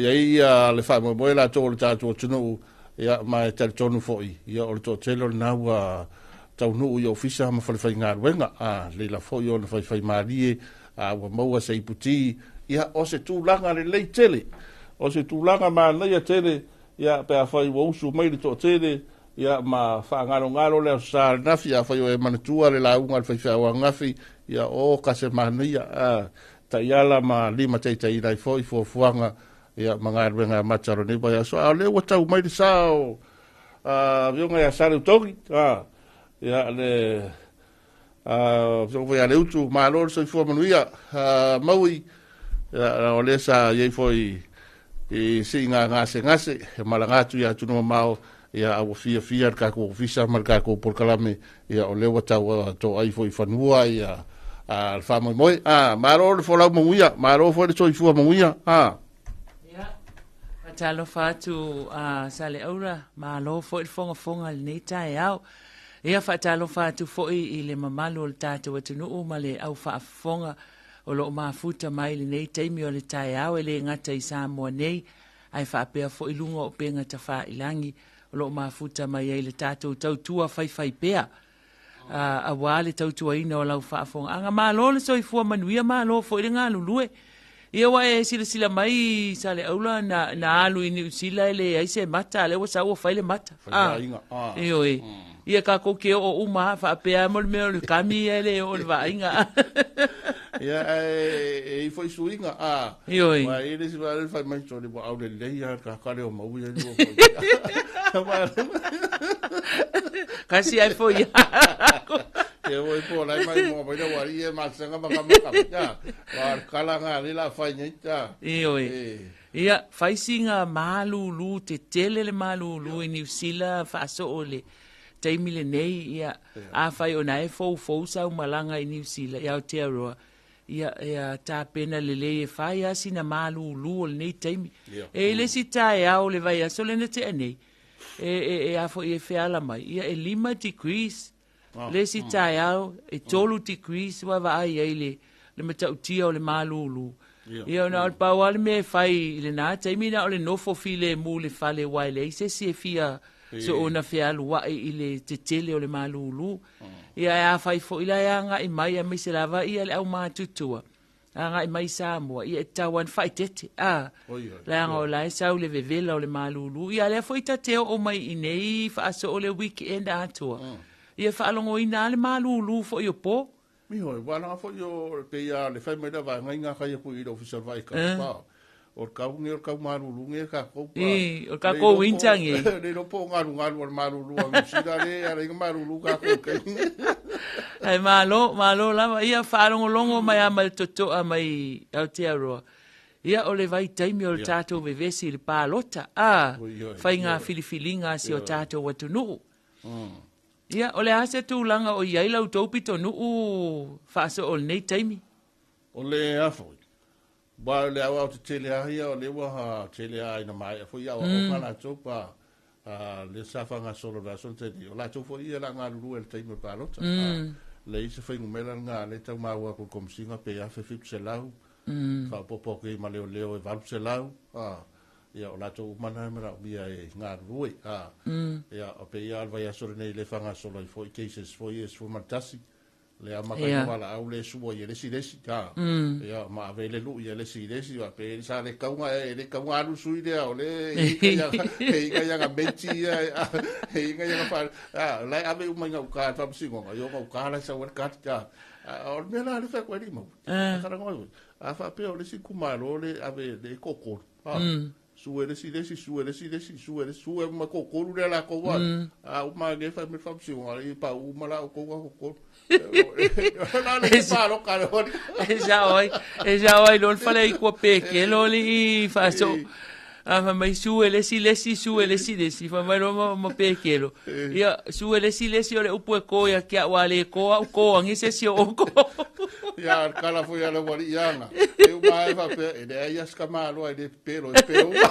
ia, ia, le whaemoemoe la tō le tātou atunuu, ia, ma e tali tonu foi, ia, o le toatele o le nau a taunuu i ofisa ma whale whai ngā anuenga, leila foi o na whai whai mārie, ua maua se iputi, ia, o se tūlanga le lei tele, o se tūlanga mānaia tele, ia pe a whai ua usu mai le toatele, ia ma whaangalongalo le sa le nafi, a whai o e manatua le launga le whaiwhea o angafi, ia o ka se mānaia, taiala ma lima teitai nai foi fuafuaga, ia ma galuega amata o lenei vaiaso. A o lea ua tau mai le sa o afioga ia Saleutogi, ia le afioga foi ia Leutu, malo le soifua manuia, maui, ia o lea sa iai foi i siiga gasegase e malaga atu ia atunuu mamao, ia a ua fiafia le tatou ofisa ma le tatou polokalame, ia o lea ua tau toai foi i fanua ia le faamoemoe. Malo le folau manuia, malo foi le soifua manuia. Ia, faatalofa atu a Saleaula, malo foi le fogafoga i lenei taeao. Ia, faatalofa atu foi i le mamalu o le tatou atunuu ma le au faafofoga o loo mafuta mai lenei taimi o le taeao, e le gata i Samoa nei, ae faapea foi luga o upega tafailagi o loo mafuta mai ai le tatou tautua faifaipea, auā le tautuaina o lau faafofogaaga. Malo le soifua manuia, malo foi le galulue. Ia ua e silasila mai Saleaula na, na alu i Niu Sila e leai se mata, a lea ua sau ua fai le mata. Fai vaaiga. Ioe. Ia tatou ke oo uma lava faapea mo le mea o le kami ia e le oo i le vaaiga. Ia, ae e i foi suiga, Ioe. Ua i le isi vaega le fai mai sole ua aulelei lava le kakale o Maui ai lua foi. Kasi ai foi. Ia oi po lai mai mo mai le wari e masanga ma kama kama. Ja, wa kala nga le la fai nei ta. Ioe. E. Ia, fai siga malūlū, tetele le malūlū i Niu Sila faasoo i le taimi lenei. Ia, afai ona e foufou sau malaga i Niu Sila i Aotearoa, ia, ia tapena lelei e fai lava sina malūlū o lenei taimi. E i le isi taeao o le vaiaso lea na tea nei, e, e, e a foi e feala mai, ia e 5 degrees. Le isi taeao e 3 degrees ua vaai ai le le matautia o le malūlū. Ia ona o le pau lava le mea e fai i lena taimi na o le nofo filemu i le fale aua e leai se isi e fia soona fealuai i le tetele o le malūlū. Ia ae afai foi la e agai mai aemaise lava ia le aumatutua agai mai i Samoa, ia e tatau lava ona faaeteete, a, leaga o la e sau le vevela o le malūlū. Ia a lea foi ta te oo mai i inei faasoo le weekend atoa, ia faalogoina lava le malūlū foi o po. Ioe, ua laga foi o pei a le fai mai le vaega i ngā kai aku i le ofisa o le vaai kau, pa. O le kau nge o le kau malulu nge kākou, pa. I, o le kākou winter nge. Le ilo po o galu galu o le malulu a Niu Sila le a le inga malulu kākou kai. Ai malo, malo lava. Ia faalogologo mai a ma le totoa mai Aotearoa. Ia o le vaitaimi o le tātou vevesi i le palota, a, faiga filifiliga a si o tātou atunuu. Ia, o le a se tulaga o i ai la outou pitonuu faasoo i lenei taimi? O le a foi? Aua o le aoao tetele lava ia, o lea ua tele lava ina maea foi aoaoga latou pa lea sa faagasolo i le vaiaso na tea nei, o latou foi ia o le a galulue i le taimi o le palota. Leai se fuainumera lena lea e tau maua atu i le Komesina pe 1700, faaopoopo atu i ai ma leoleo e 800, Ia, o latou uma na e manaomia e galulue. A, ia, o pei lava o le vaiaso lenei lea e faagasolo ai foi cases foi ia e 11, le amata ai ona valaau le sua i le isi i le isi, a, ia, ma ave ai le lui a le isi i le isi, faapea sa le tatau ona e le tatau ona alu le sui lea, o lea e i ai e i ai ana mate ia, e i ai ana fa, a, o la e ave uma i gauta i le faamasinoga, ia o gauta la e sau ai le kati, a, a o le mea la lea e fai atu ai le Maui, a talanoa ai foi, a faapea o le isi itumalo le ave le toatolu, Ha, sue le isi le isi, sue le isi le isi, sue le isi, sue uma toatolu lea latou a. A uma ane fai mai le faamasinoga, ia pau uma la outou a toatolu. La le palota le holi. E sao ai, e sao ai loa le fale ai kua pekelo alii faasoo. A fai mai sue le isi le isi, sue le isi le isi, fai mai loa ma, ma pekelo. Ia, sue le isi le isi o le upu e kō ia ki au a le kō au kō angi se isi o oukou. Ia, le tala foi a le aualii ana. E uma ai faapea, e leai a se tamaloa e le pepelo, e pepelo uma.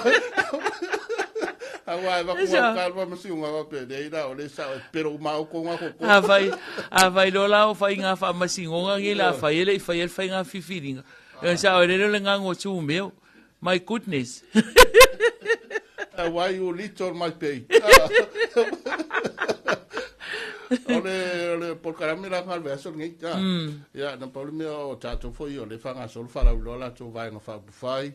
Aua e vaku au kalua ma siuga faapea, leai la, o le sao e pepelo uma au kouga koko. A fai, a fai loa la o faiga faamasinoga nei la fai e le i faia le faiga filifiliga. Ia sao e lele o le gago o Tumeo. My goodness. Why you little my pay? O le, o le polokalame la ngā vaiaso lenei. Ah. Ia, na pau le mea o tātou foi o le whangasolo wharauloa latou vaega faaupufai,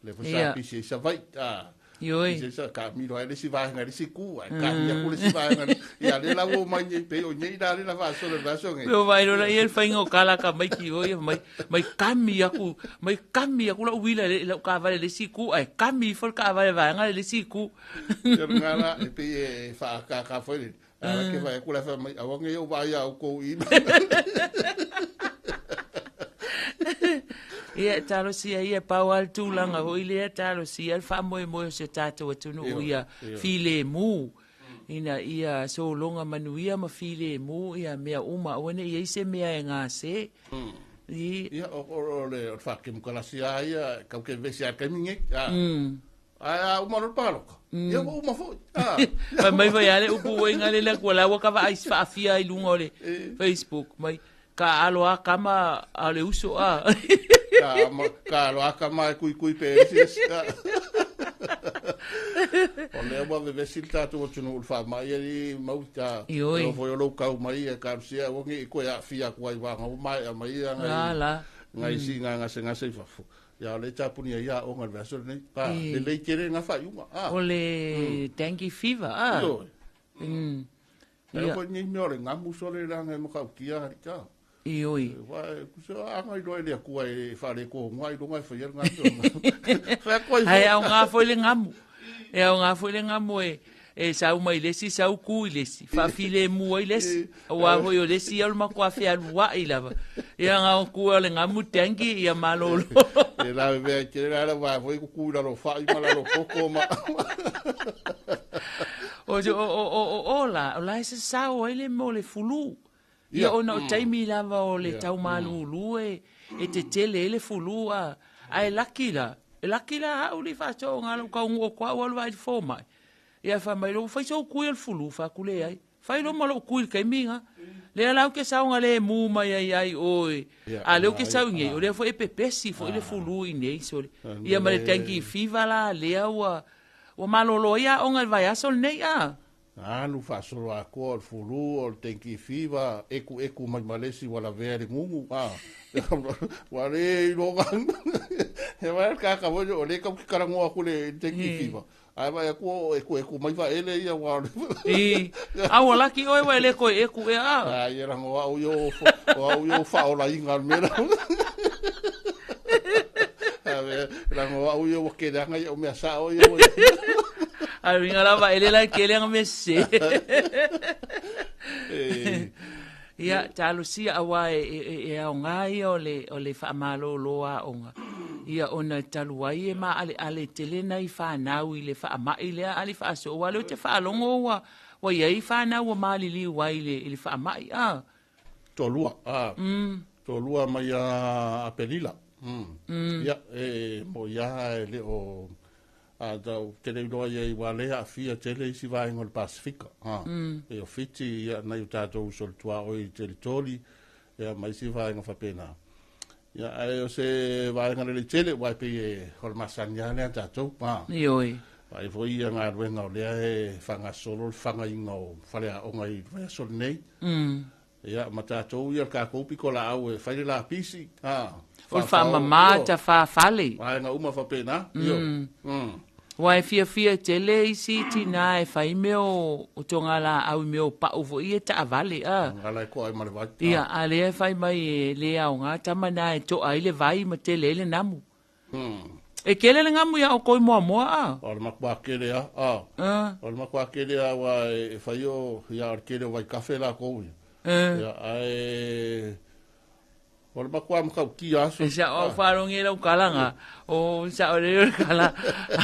le foi sa pisi ai Savaii. Ah. Ioi. Pisi ai sa, ka milo ai le isi vaega i le isi ku, ai ka mi aku le isi vaega. Ia, le la ua mai nei, pei o nei la le la faasolo i le vaiaso lenei. Pe o vaai loa ia le faiga o kalaka mai ki oi mai mai kami aku mai kami aku lau uila i lau kaavale i le isi itu ae kami ifo le kaavale vaega i le isi itu. Ia lena la e pei e faakākā foi le a la ke vaai atu la fai mai aua nei ou vaai iā outou i Ia talosia ia pau lava le tulaga foi lea talosia le faamoemoe o si o tatou atunuu ia filemu ina ia sologa manuia ma filemu ia mea uma aua ne i i ai se mea e gase. I. Ia, o le faakemokalasi lava ia, kau ke vevesi lava i le taimi lenei. Ae a uma loa le palota, ia ua uma foi. Fai mai foi lava le upu ua iga lele atu o la ua ka vaai faafia i luga o le Facebook mai ka alo a kama a o le uso a. Ka alo a kama e kuikui pe esi esi. O lea ua vevesi le tatou atunuu i le faamai alii mau ta. Ioi. E oo foi o lou kau mai e kalosia aua ne i toe aafia atu ai vaega ua maea mai ia nai la. Nai siiga gasegase i fafo. Ia o lea e tapuni ai aoga i le vaiaso lenei. Pa, lelei tele na faaiuga. A. O le dengue fever a. Ioe. Ia. Foi nei mea o le gamu sole leaga e matautia alii ta. Ioi. Ua se aga iloa e le Atua e faaletogoa ailoga e faia le gamu. Fai atu ai. Ae aoga foi le gamu. E aoga foi le gamu e e sau mai le isi sau ku i le isi, faafilemu ai le isi. Aua foi o le isi ia o le matua fealuai lava. Ia na o ku o le gamu dengue ia malolo. E lavevea ai tele la la foi kuku i lalo fai ma lalo koko ma. O o o o o la, o la e sasao ai le mea o le fulu. Ia ona o taimi lava o le tau malūlū e, e tetele ai le fulu a, ae laki la, e laki la au le faasoo nga lou taunuu atu au alu vaai i le fomai. Ia fai mai loa, ua fai sou kui o le fulu, fai atu leai. Fai loa ma lou kui i le taimi lena. Lea la ou te saogalemu mai ai ai oe. A lea ou te sau i inei, o lea foi e pepesi foi le fulu i inei, sole. Ia ma le dengue fever la lea ua ua malolo ai aoga i le vaiaso lenei a. Alu faasolo atoa o le fulu o le dengue fever, ekueku mai ma le isi ua lavea i le gugu, a. Ua le iloga. He vae le kaka foi o lea tatou te talanoa atu i le dengue fever. Ae vaai atu o ekueku mai vaele ia ua o le I, a ua laki oe ua e le toe eku ea a. A ia leaga o au ia o au ia o faaolaina o le mea la. Leaga o au ia ua keleaga ia o mea sao ia ua. A uiga la vaele la e kele aga mea sese. Ia, talosia auā e, e, e aoga ia o le, o le faamalōlō aoga, ia ona e talu ai e maaleale tele nai fanau i le faamai lea a le faasoo, aua o lea ou te faalogo ua, ua i ai fanau ua maliliu ai i le, i le faamai, a. Toalua, a. Toalua mai ia Aperila. Ia, e mo'i lava e le o A tau tele iloa i ai ua le aafia tele isi vaega o le Pasefika. Ha. E o Fiti, ia, nai o tatou uso le tuaoi i Teritoli, ia, ma isi vaega faapena. Ia, ae o se vaega lelei tele, aua e pei e, o le masani lava lea a tatou. Ha. Ioe. Vaai foi ia galuega o lea e faagasolo le fagaina o faleaoga i le vaiaso lenei. Ia, ma tatou ia, le tatou pitolaau e fai le lapisi, a. O le faamama tafafale. Vaega uma faapena, io. Aua e fiafia tele isi tina e fai mea o togalaau i mea o pau foi ia taavale, a. Ala e toa ai ma le vai. Ia, a lea e fai mai e le aoga tama na e toa ai le vai ma tele ai le namu. E kele le gamu iā ʻoukou i Moamoa, a? O le makuā kele a, a. O le makuā kele a, ua e fai o, ia, o le kele o vaikafe lākou ia. Ia, ae, o le makuā matautia aso. E sa'o au faaloge i lau kalaga, o sa'o lelei o le kala,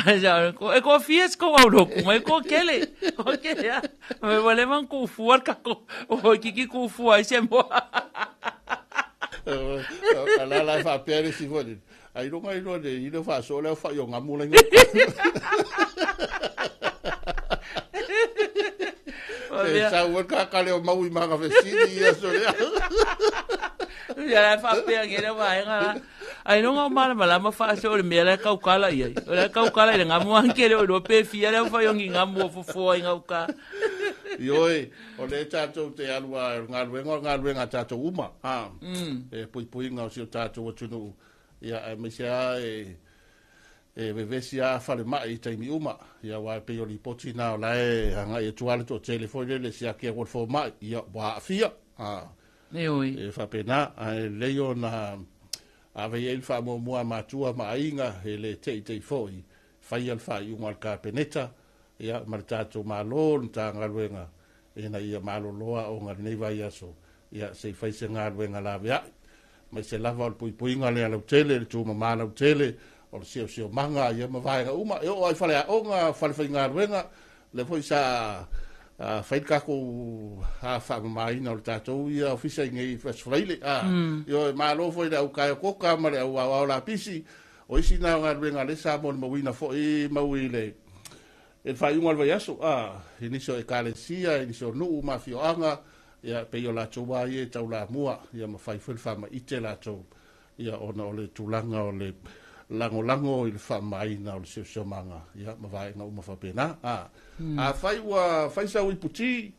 ae sa'o, e toafia si kou auloku mai, e toatele, toatele a. Ua leva ona tuufua le tatou, ua toeitiiti tuufua ai se moa. A la la e faapea le isi foi lele, ailoga iloa le i le faasoo le au fai o gamu la inga. Se sau e kaka le o mau i manga fesili ia so lea. Ia la e faapea nge le vaega la. Ailoga o malamalama faasoo le mea la e kaukala i ai. O la e kaukala i le gamu a ke le o iloa pe fia le au fai o ni gamu o fofoa i gauta. Ioe, o lea tatou te alu a o le galuega o le galuega a tatou uma, a, e puipuiga o si o tatou atunuu, ia, aemaise lava e, e vevesi lava falemai i taimi uma, ia, aua e pei o lipoti na o la e agai atu lava le toatele foi lele e siaki atu e le fomai, ia, ua aafia, a, Ioe. E faapena, ae lelei ona ave i ai le faamuamua a matua ma aiga, e le teitei foi, faia le faaiuga a le Kapeneta, ia, ma le tatou Malo, le Matagaluega, ina ia malolo aoga i lenei vaiaso, ia, se i fai se galuega laveai. Aemaise lava o le puipuiga lea lautele, le tumama lautele, o le siosiomaga, ia, ma vaega uma. E oo lava i faleaoga, falefaigaluega, lea foi sa fai le tatou faamamaina o le tatou ia ofisa i nei i Aso Faraile. A, ioe, malo foi i le au tae o koka ma le au aoao lapisi. O isi na o galuega lea sa molimauina foi mau i le i le faaiuga o le vaiaso, a, i nisi o ekalesia, i nisi o nuu ma afioaga, ia, pei o latou lava ia e taulamua, ia ma fai foi le faamaite latou, ia, ona o le tulaga o le lagolago i le faamamaina o le siosiomaga, ia, ma vaega uma faapena. A, afai ua fai sau iputi,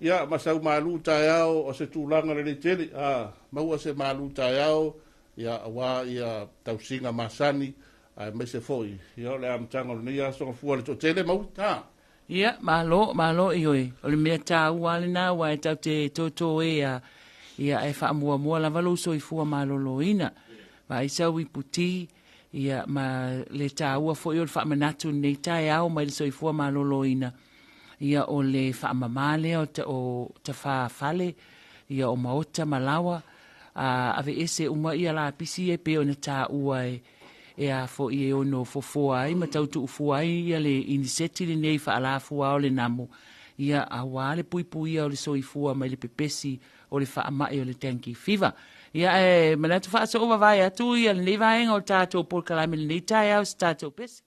ia, ma sau malu taeao o se tulaga lelei tele, a, maua se malu taeao, ia, aua ia tausiga masani, aemaise foi, ia, o le amataga o lenei aso gafua le toatele, Maui, a. Ia, malo, malo, ioe. O le mea taua lava lena aua e tatou te totoe a, ia, ae faamuamua lava lou soifua maloloina. Vaai sau iputi, ia, ma le taua foi o le faamanatu i lenei taeao mai le soifua maloloina, ia, o le faamama lea o, o tafafale, ia, o maota ma laoa, a aveese uma ia lapisi ia e pei ona taua e, e a foi e ono fofoa ai ma tau tuufua ai ia le iniseti lenei faalafua o le namo, ia auā le puipuia o le soifua mai le pepesi o le faamai o le dengue fever. Ia ae manatu faasoo vavae atu ia lenei vaega o le tatou polokalame lenei taeao i se tatou pese.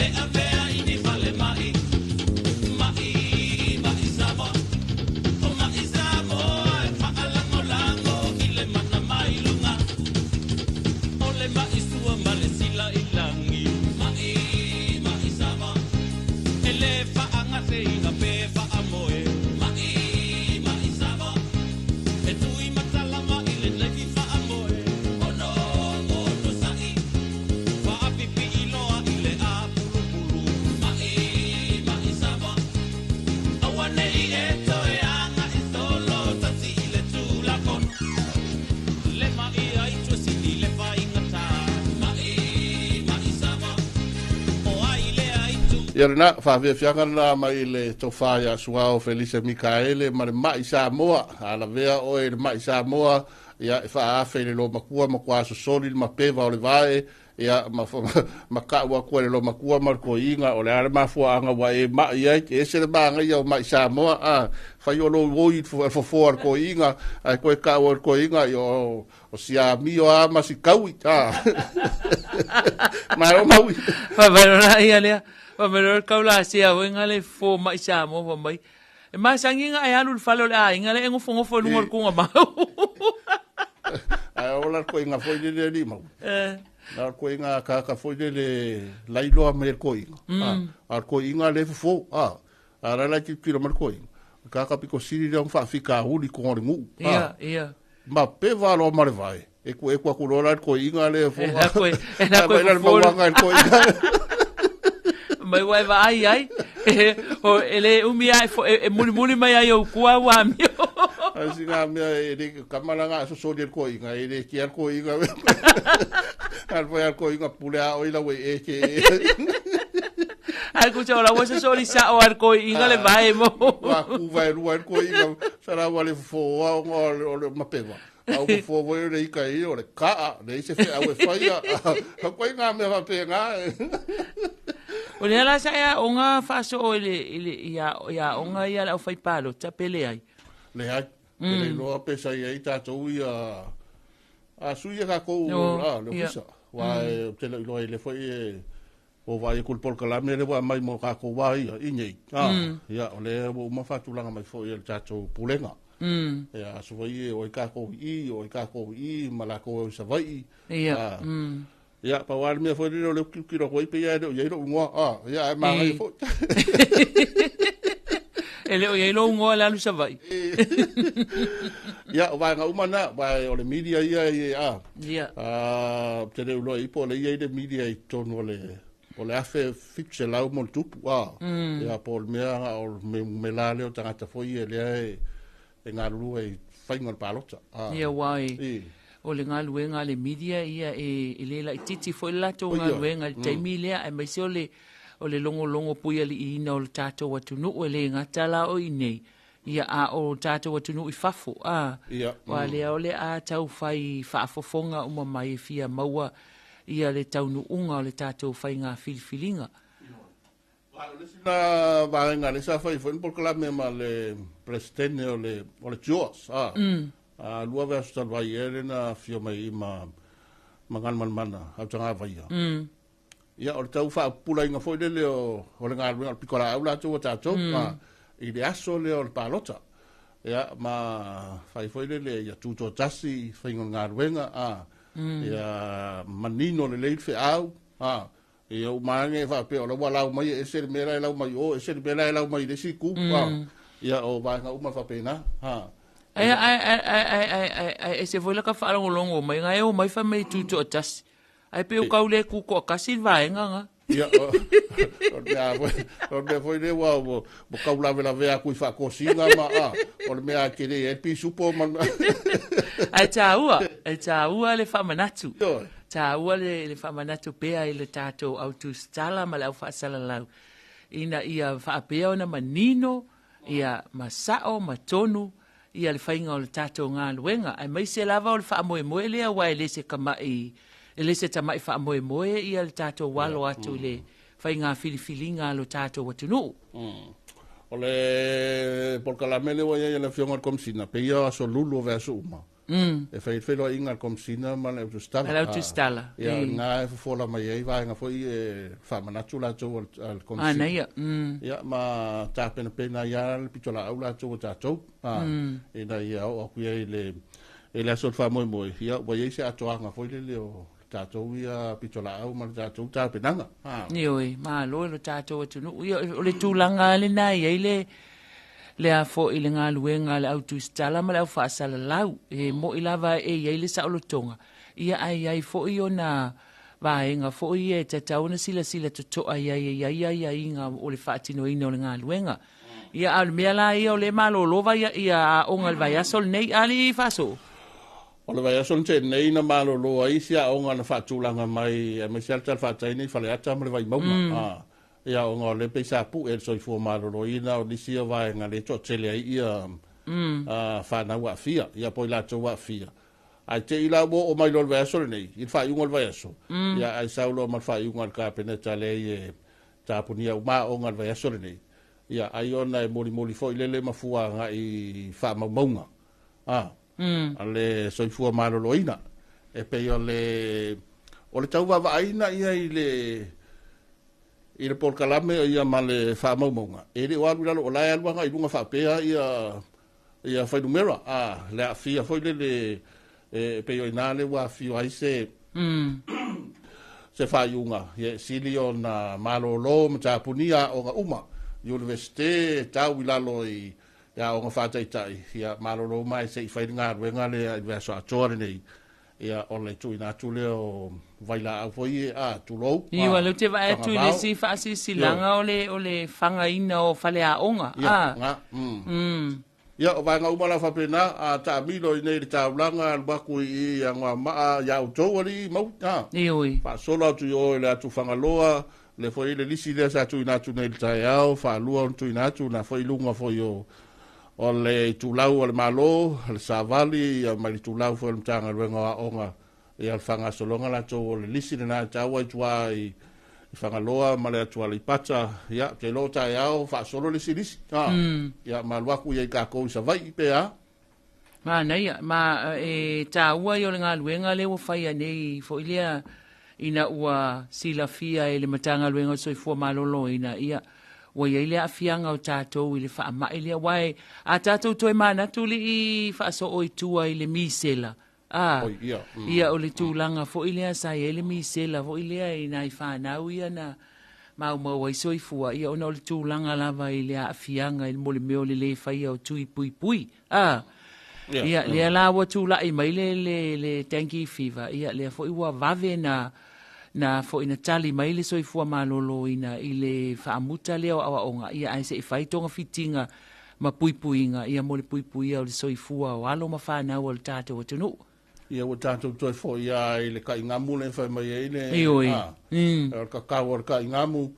Le avea ini fale mai. Mai. Ia lena, faafiafiaga lena mai i le tofa ia Suao Felise Mikaele ma le Ma'i Samoa. A lavea oe i le Ma'i Samoa, ia e faaafe i le loomatua matua sosoli le mapeva o le vae, ia ma, ma ka'u atu ai le loomatua ma le toeaina, o le a le mafuaaga ua e ma'i ai, e ese le magaia o Ma'i Samoa, a fai o lou oi i le fofoa o le toeaina, ae toe ka'u ai le toeaina, ia o, O si amio a ma si kaui. Ah. Malo maui. Faavarola ia lea. Faavarola kau la sea o inga le fo mai sa mo fa mai. E masangi nga e alu le fale o le aiga le e ngofongofo i luga o le kuga mau. Ae ola ko inga foi lele li mau. Eh. Na ko inga ka ka foi lele lailoa me ko inga. Ah, a ko inga le fofo. Ah. A la la ki kilo mar ko inga. Ka ka piko siri le whaafika huli ko ngore ngu. Ia, ia. Ma pe valo ma le vai. E ku e ku aku lola ko inga le fo. E la koe, e la koe la mauanga e ko inga. Mai wai va ai ai. O e le umi ai fo e muli muli mai ai o kua wa mi. Ai singa mea e le kamalanga so so le ko inga e le ki ko inga. Al foi al ko inga pule a oi la we e ke. Ai ku sa ola wasa so li sa o al ko inga le vai mo. Wa ku vai rua ko inga sa la wale fo wa o le mapewa. A o fo voi le ika i o le kaa le ise fe au e whaia. A koe ngā mea whape ngā. O le ala sa ia o ngā whaso o le, le, ia, ia o ngā ia lau whai palo, ta pele ai. Le ai, mm. le loa pesa ia i tātou ia, a sui ia kākou, no, a, le ofisa. Wa e, te leo iloa i le foi e, o vai ku le polokalame le ua aumai mo kākou wā ia i nei. Ah, mm. Ia, o le ua uma whātulanga mai foi e le tātou pulenga. Mm. Ia, aso foi e o i kākou i, o i kākou i, ma lākou e o i Savai'i. Ia, ah. Ia, pa wā le mea foi le o le ukiuki roa koe pe ia e leo iai lou ingoa. Ah, ia, e māngai foi. E leo iai lou ingoa le alu Savai'i. Ia, o vaega uma na, wae o le media ia i a. Ia. A, te reo loa ipo, le ia i le media i tonu o le, o le afe 700 mo le tupu, a. Ia, po o le mea, o le me, me la leo tangata foi e lea e, e ngalulua i whainga o le palota. A. Ia, wai. I. O le galuega a le media ia e, e le laitiiti foi le latou galuega i le taimi lea, aemaise o le, o le logologo puialiiina o le tatou atunuu e le gata la o i inei, Ia, a o tatou atunuu i fafo, a, Ia, ua lea o le a tau fai faafofoga uma mai e fia maua ia le taunuuga o le tatou faiga filifiliga. Ae o le isi na vaega lea sa fai foi ni polokalame ma le Peresetene o le, o le JOAS, a, a lua vaiaso talu ai ea lea na afio mai i ma, ma Galumalemana Autagavaia. Ia, o le tau faapupulaina foi lele o, o le galuega o le pikolaau latou a tatou, a, i le aso lea o le palota. Ia, ma fai foi lele ia tutoatasi i faiga o le galuega, a, ia manino lelei le feau, a, ia uma ane e faapea o la ua lau mai e ese le mea la e lau mai o, ese le mea la e lau mai i le isi itu, a, ia, o vaega uma faapena, a. Ai, ai, ai, ai, ai, ai, ai, ai, ese foi la ka faalogologo mai, nga e o mai fai mai tutoatasi. Ai pe o kau le ku toakasi le vaega nga. Ia, o, o le mea foi, o le mea foi lea ua, ua, ua kau lavelavea atu i faatosina ma, a, o le mea a tele ai le pisupo ma le Ae tāua, e tāua le faamanatu. Ioe. Tāua le, le faamanatu pea i le tatou au tusitala ma le au faasalalau ina ia faapea ona manino ia ma sao ma tonu ia le faiga o le tatou galuega, aemaise lava o le faamoemoe lea aua e le se tama'i, e le se tama'i faamoemoe ia le tatou alo atu i le faiga filifiliga a lo tatou atunuu. O le polokalame lea ua i ai a le Afioga i le Komesina, pei ia o aso lulu o vaiaso uma, e fai ai le feiloaiga a le Komesina ma le Autusitala. Le Autusitala. Ia, o lena e fofola mai ai vaega foi e faamanatu latou a le Komesina. Manaia. Ia, ma tapenapena ai lava le pitolaau latou a tatou, ina ia oo atu i ai i le aso o le faamoemoe, ia, ua i ai se atoaga foi lele o le tatou ia pitolaau ma le tatou tapenaga. Ioe, malo i lo tatou atunuu. Ia, o le tulaga lava lena e i ai le, le a foi le galuega a le au tusitala ma le au faasalalau. E mo'i lava e i ai le saolotoga, ia ae i ai foi ona vaega foi ia e tatau ona silasila totoa i ai e i ai aiaiga o le faatinoina o le galuega. Ia, a o le mea la ia o lea e malolo vai ia aoga i le vaiaso lenei, a alii Faasoo? O le vaiaso na tea nei na malolo ai isi aoga na faatulaga mai aemaise lava le talafatai nei i Faleata ma le Vaimauga. Ia ona o lea pei sa pu'e e le Soifua Maloloina o nisi ia vaega lea e toatele ai ia fanau aafia, ia po o i latou aafia. Ae te i la ua oo mai loa i le vaiaso lenei, i le faaiuga o le vaiaso, ia ae sau loa ma le faaiuga a le Kapeneta lea e tapunia uma aoga i le vaiaso lenei, ia ai ona e molimoli foi lele ma fua agai i faamaumauga a le Soifua Maloloina. E pei o le o le tau vaavaaiina ia i le i le polokalame ia ma le faamaumauga, e le o alu i lalo, o la e alu agai i luga faapea ia ia fuainumera, a le aafia foi lele e pei o i ina lea ua afio ai se se faaiuga, ia e sili ona malolo ma tapunia aoga uma, Iunivesite tau i lalo i aoga faataitai, ia malolo uma ae se i fai le galuega lea i le vaiaso atoa lenei, ia o le tuuina atu lea o vailaau foi ia, a, tulou, Iu, a lea ou te vaai atu i le isi faasilasilaga o le, o le fagaina o faleaoga. Ia, ga, Ia, o vaega uma la faapena, a taamilo i nei i le taulaga, alu atu i i i Anoamaa, ia outou alii mau, a, Ioe. faasolo atu i o i le atu Fagaloa, lea foi le lisi lea sa tuuina atu nei i le taeao, faalua ona tuuina atu, na foi i luga foi o o le itulau a le Malo, le Savali, ia ma le itulau foi o le Matagaluega o Aoga, ia le faagasologa latou o le lisi lena e taua i tua i Fagaloa ma le atu Aleipata, ia, ou te iloa o taeao faasolo le isi lisi, a, ia, ma alu atu ia i tatou i Savaii pe a. Manaia, ma e taua ia o le galuega lea ua faia nei foi lea ina ua silafia e le Matagaluega o le Soifua Maloloina, ia, ua i ai le aafiaga o tatou i le faamai lea, aua e, a tatou toe manatu lii faasoo i tua i le misela, a, Oi, ia, ia, o le tulaga foi lea sa i ai le misela foi lea i nai fanau ia na maumau ai soifua, ia, ona o le tulaga lava i le aafiaga i le molimeo o le lē faia o tui puipui, a, ia, lea la ua tulai mai le, le, le dengue fever, ia, lea foi ua vave na, na foi na tali mai le Soifua Maloloina i le faamuta lea o aoaoga, ia, ae se i fai togafitiga ma puipuiga, ia, mo le puipuia o le soifua o alo ma fanau o le tatou atunuu. Ia ua tatou toe foi lava i le kaigamu lea e fai mai ai le, Ioe. a, o le kakau o le kaigamu.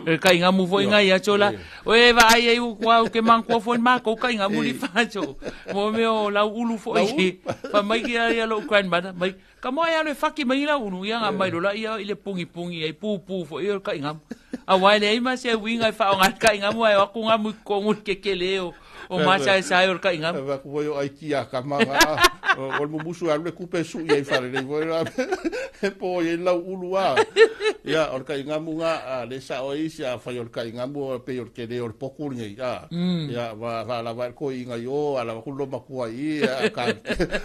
E kaigamu foi ngai aso la. Oe vaai ai ua ke manatua foi makou kaigamu li faso. Mo mea o lau ulu foi. Fa mai ki ia lou grandmother mai. Ka moa e alu e faki mai lau ulu ia nga mai lola ia i le pungipungi ai pupu foi o le kaigamu. Aua e leai ma se uiga e faaaoga ai le kaigamu ae o atu ngamu i totonu i le kekele o o masaesae o le kaigamu. Fai atu foi o ai kia kama nga o le mumusu e alu le kupe e sui ai faalelei foi la e po ai lau ulu a. Ia o le kaigamu nga a le sao ai isi afai o le kaigamu pei o le tele o le poku lenei a. Ia va faalava ai le toeaina i o a lava atu le loomatua i i a ka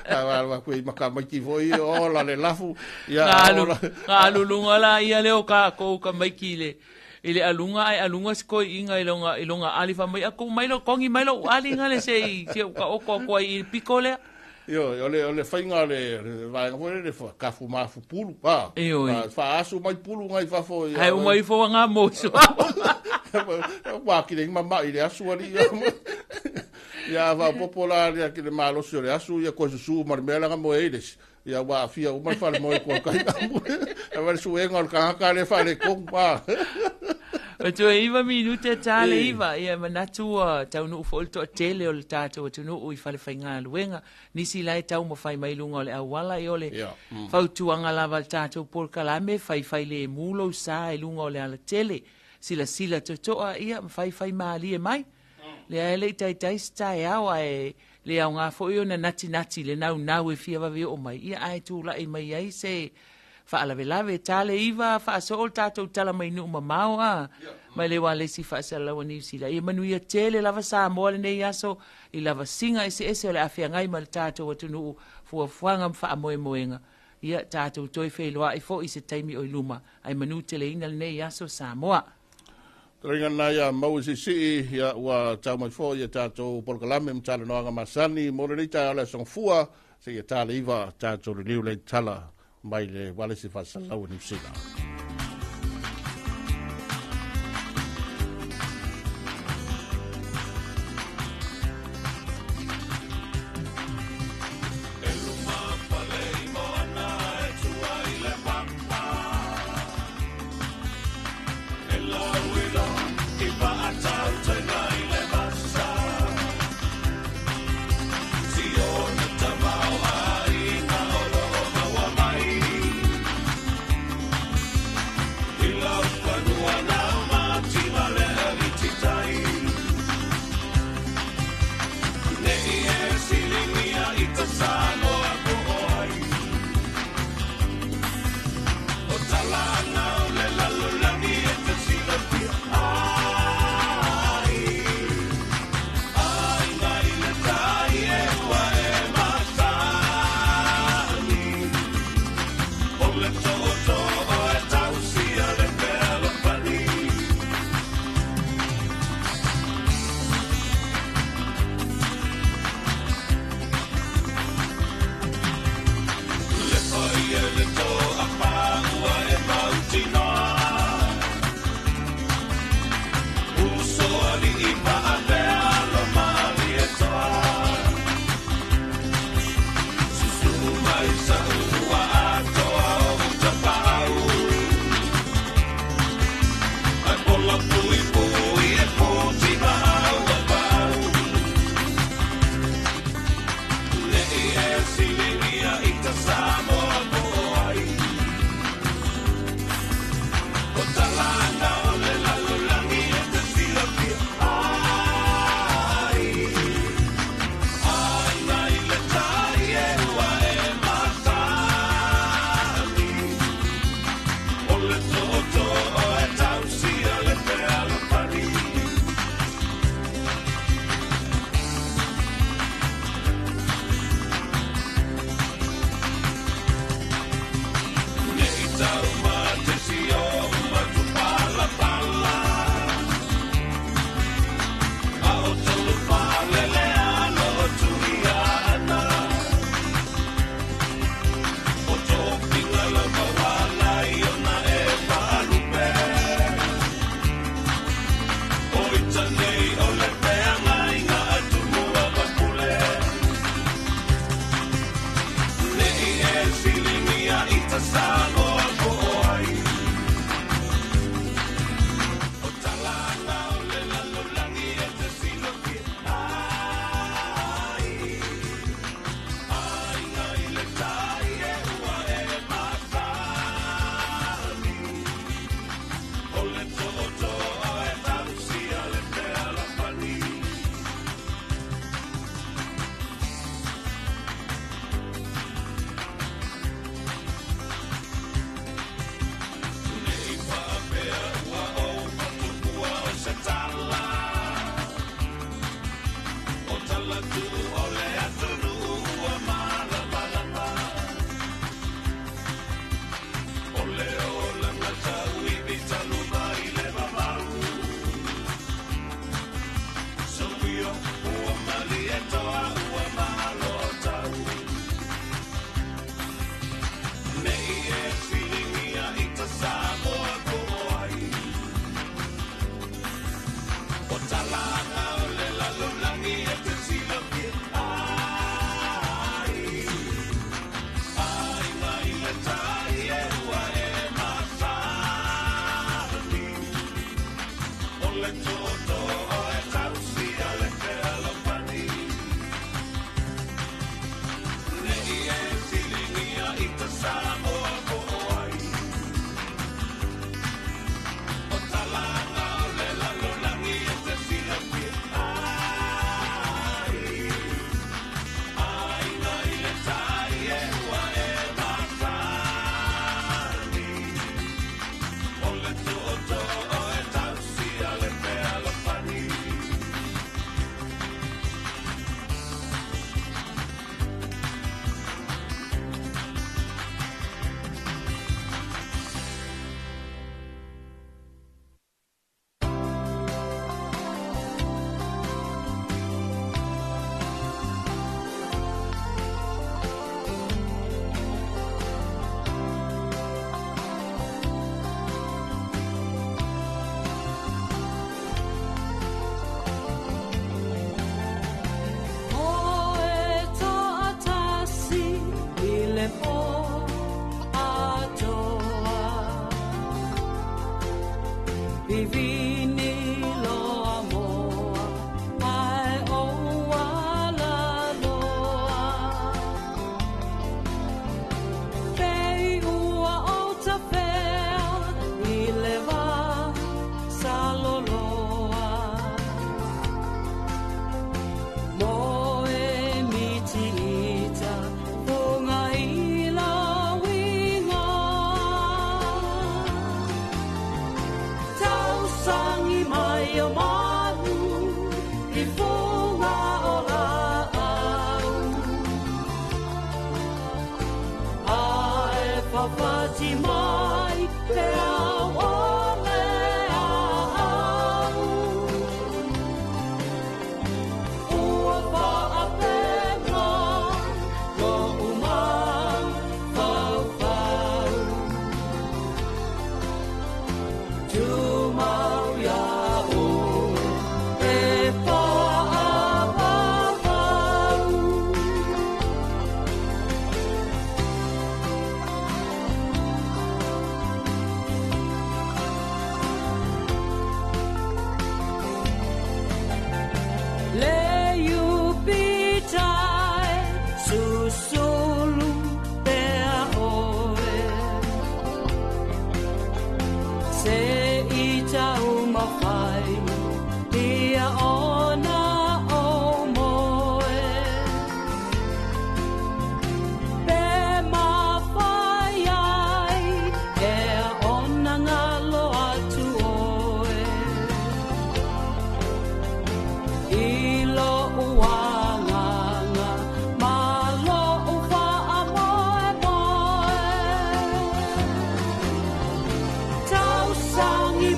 a lava atu i ma tamaiti foi ola le lafu ia ola. Ga alu luga la ia lea o tatou tamaiti i le i le aluga ae aluga se toeaina i lona i lona ali fai mai atu mai lou togi mai lou ali gale se i se i taoto atu ai i le pito lea. Ioe, o le, o le faiga o le, le vaega foi lele, kafu mafu pulu, a, Ioe. a, faaasu mai pulu ngai fafo ia. Ae uma ifo ua ngā mo iso. Ua kile i mama'i le asu alii. Ia faaopoopo la lea ki le malosi o le asu, ia koe susū ma le mea lea na moe ai le isi. Ia ua aafia uma le falemoe kua kai ngamu. E le suega o le tagata lea faaletonu. A. O toe 9 minute ta le 9, ia e manatu ua taunuu foi le toatele o le tatou atunuu i fale faigaluega. Nisi la e taumafai mai i luga o le auala, ia o le fautuaga lava a le tatou polokalame, faifai lemu lou sa i luga o le alatele, silasila totoa, ia ma faifai malie mai. Lea e le i taitai se taeao ae le aoga foi ona natinati le naunau e fia vave oo mai, ia ae tulai mai ai se faalavelave. Ta le 9 faasoo le tatou tala mai nuu mamao a mai le ualesi faasalalau a Niu Sila. Ia manuia tele lava Samoa lenei aso i lavasiga eseese o le a feagai ma le tatou atunuu fuafuaga ma faamoemoega. Ia tatou toe feiloai foi i se taimi o i luma ae manuteleina lenei aso Samoa. Taloina lena ia maua i siisii, ia ua tau mai foi ia tatou polokalame ma talanoaga masani mo lenei taeao le Aso Gafua, seia ta le 9 tatou liliu lea i tala mai le ualesi faasalalau a Niu Sila.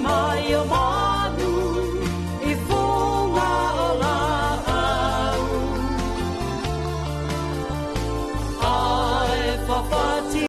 Mai o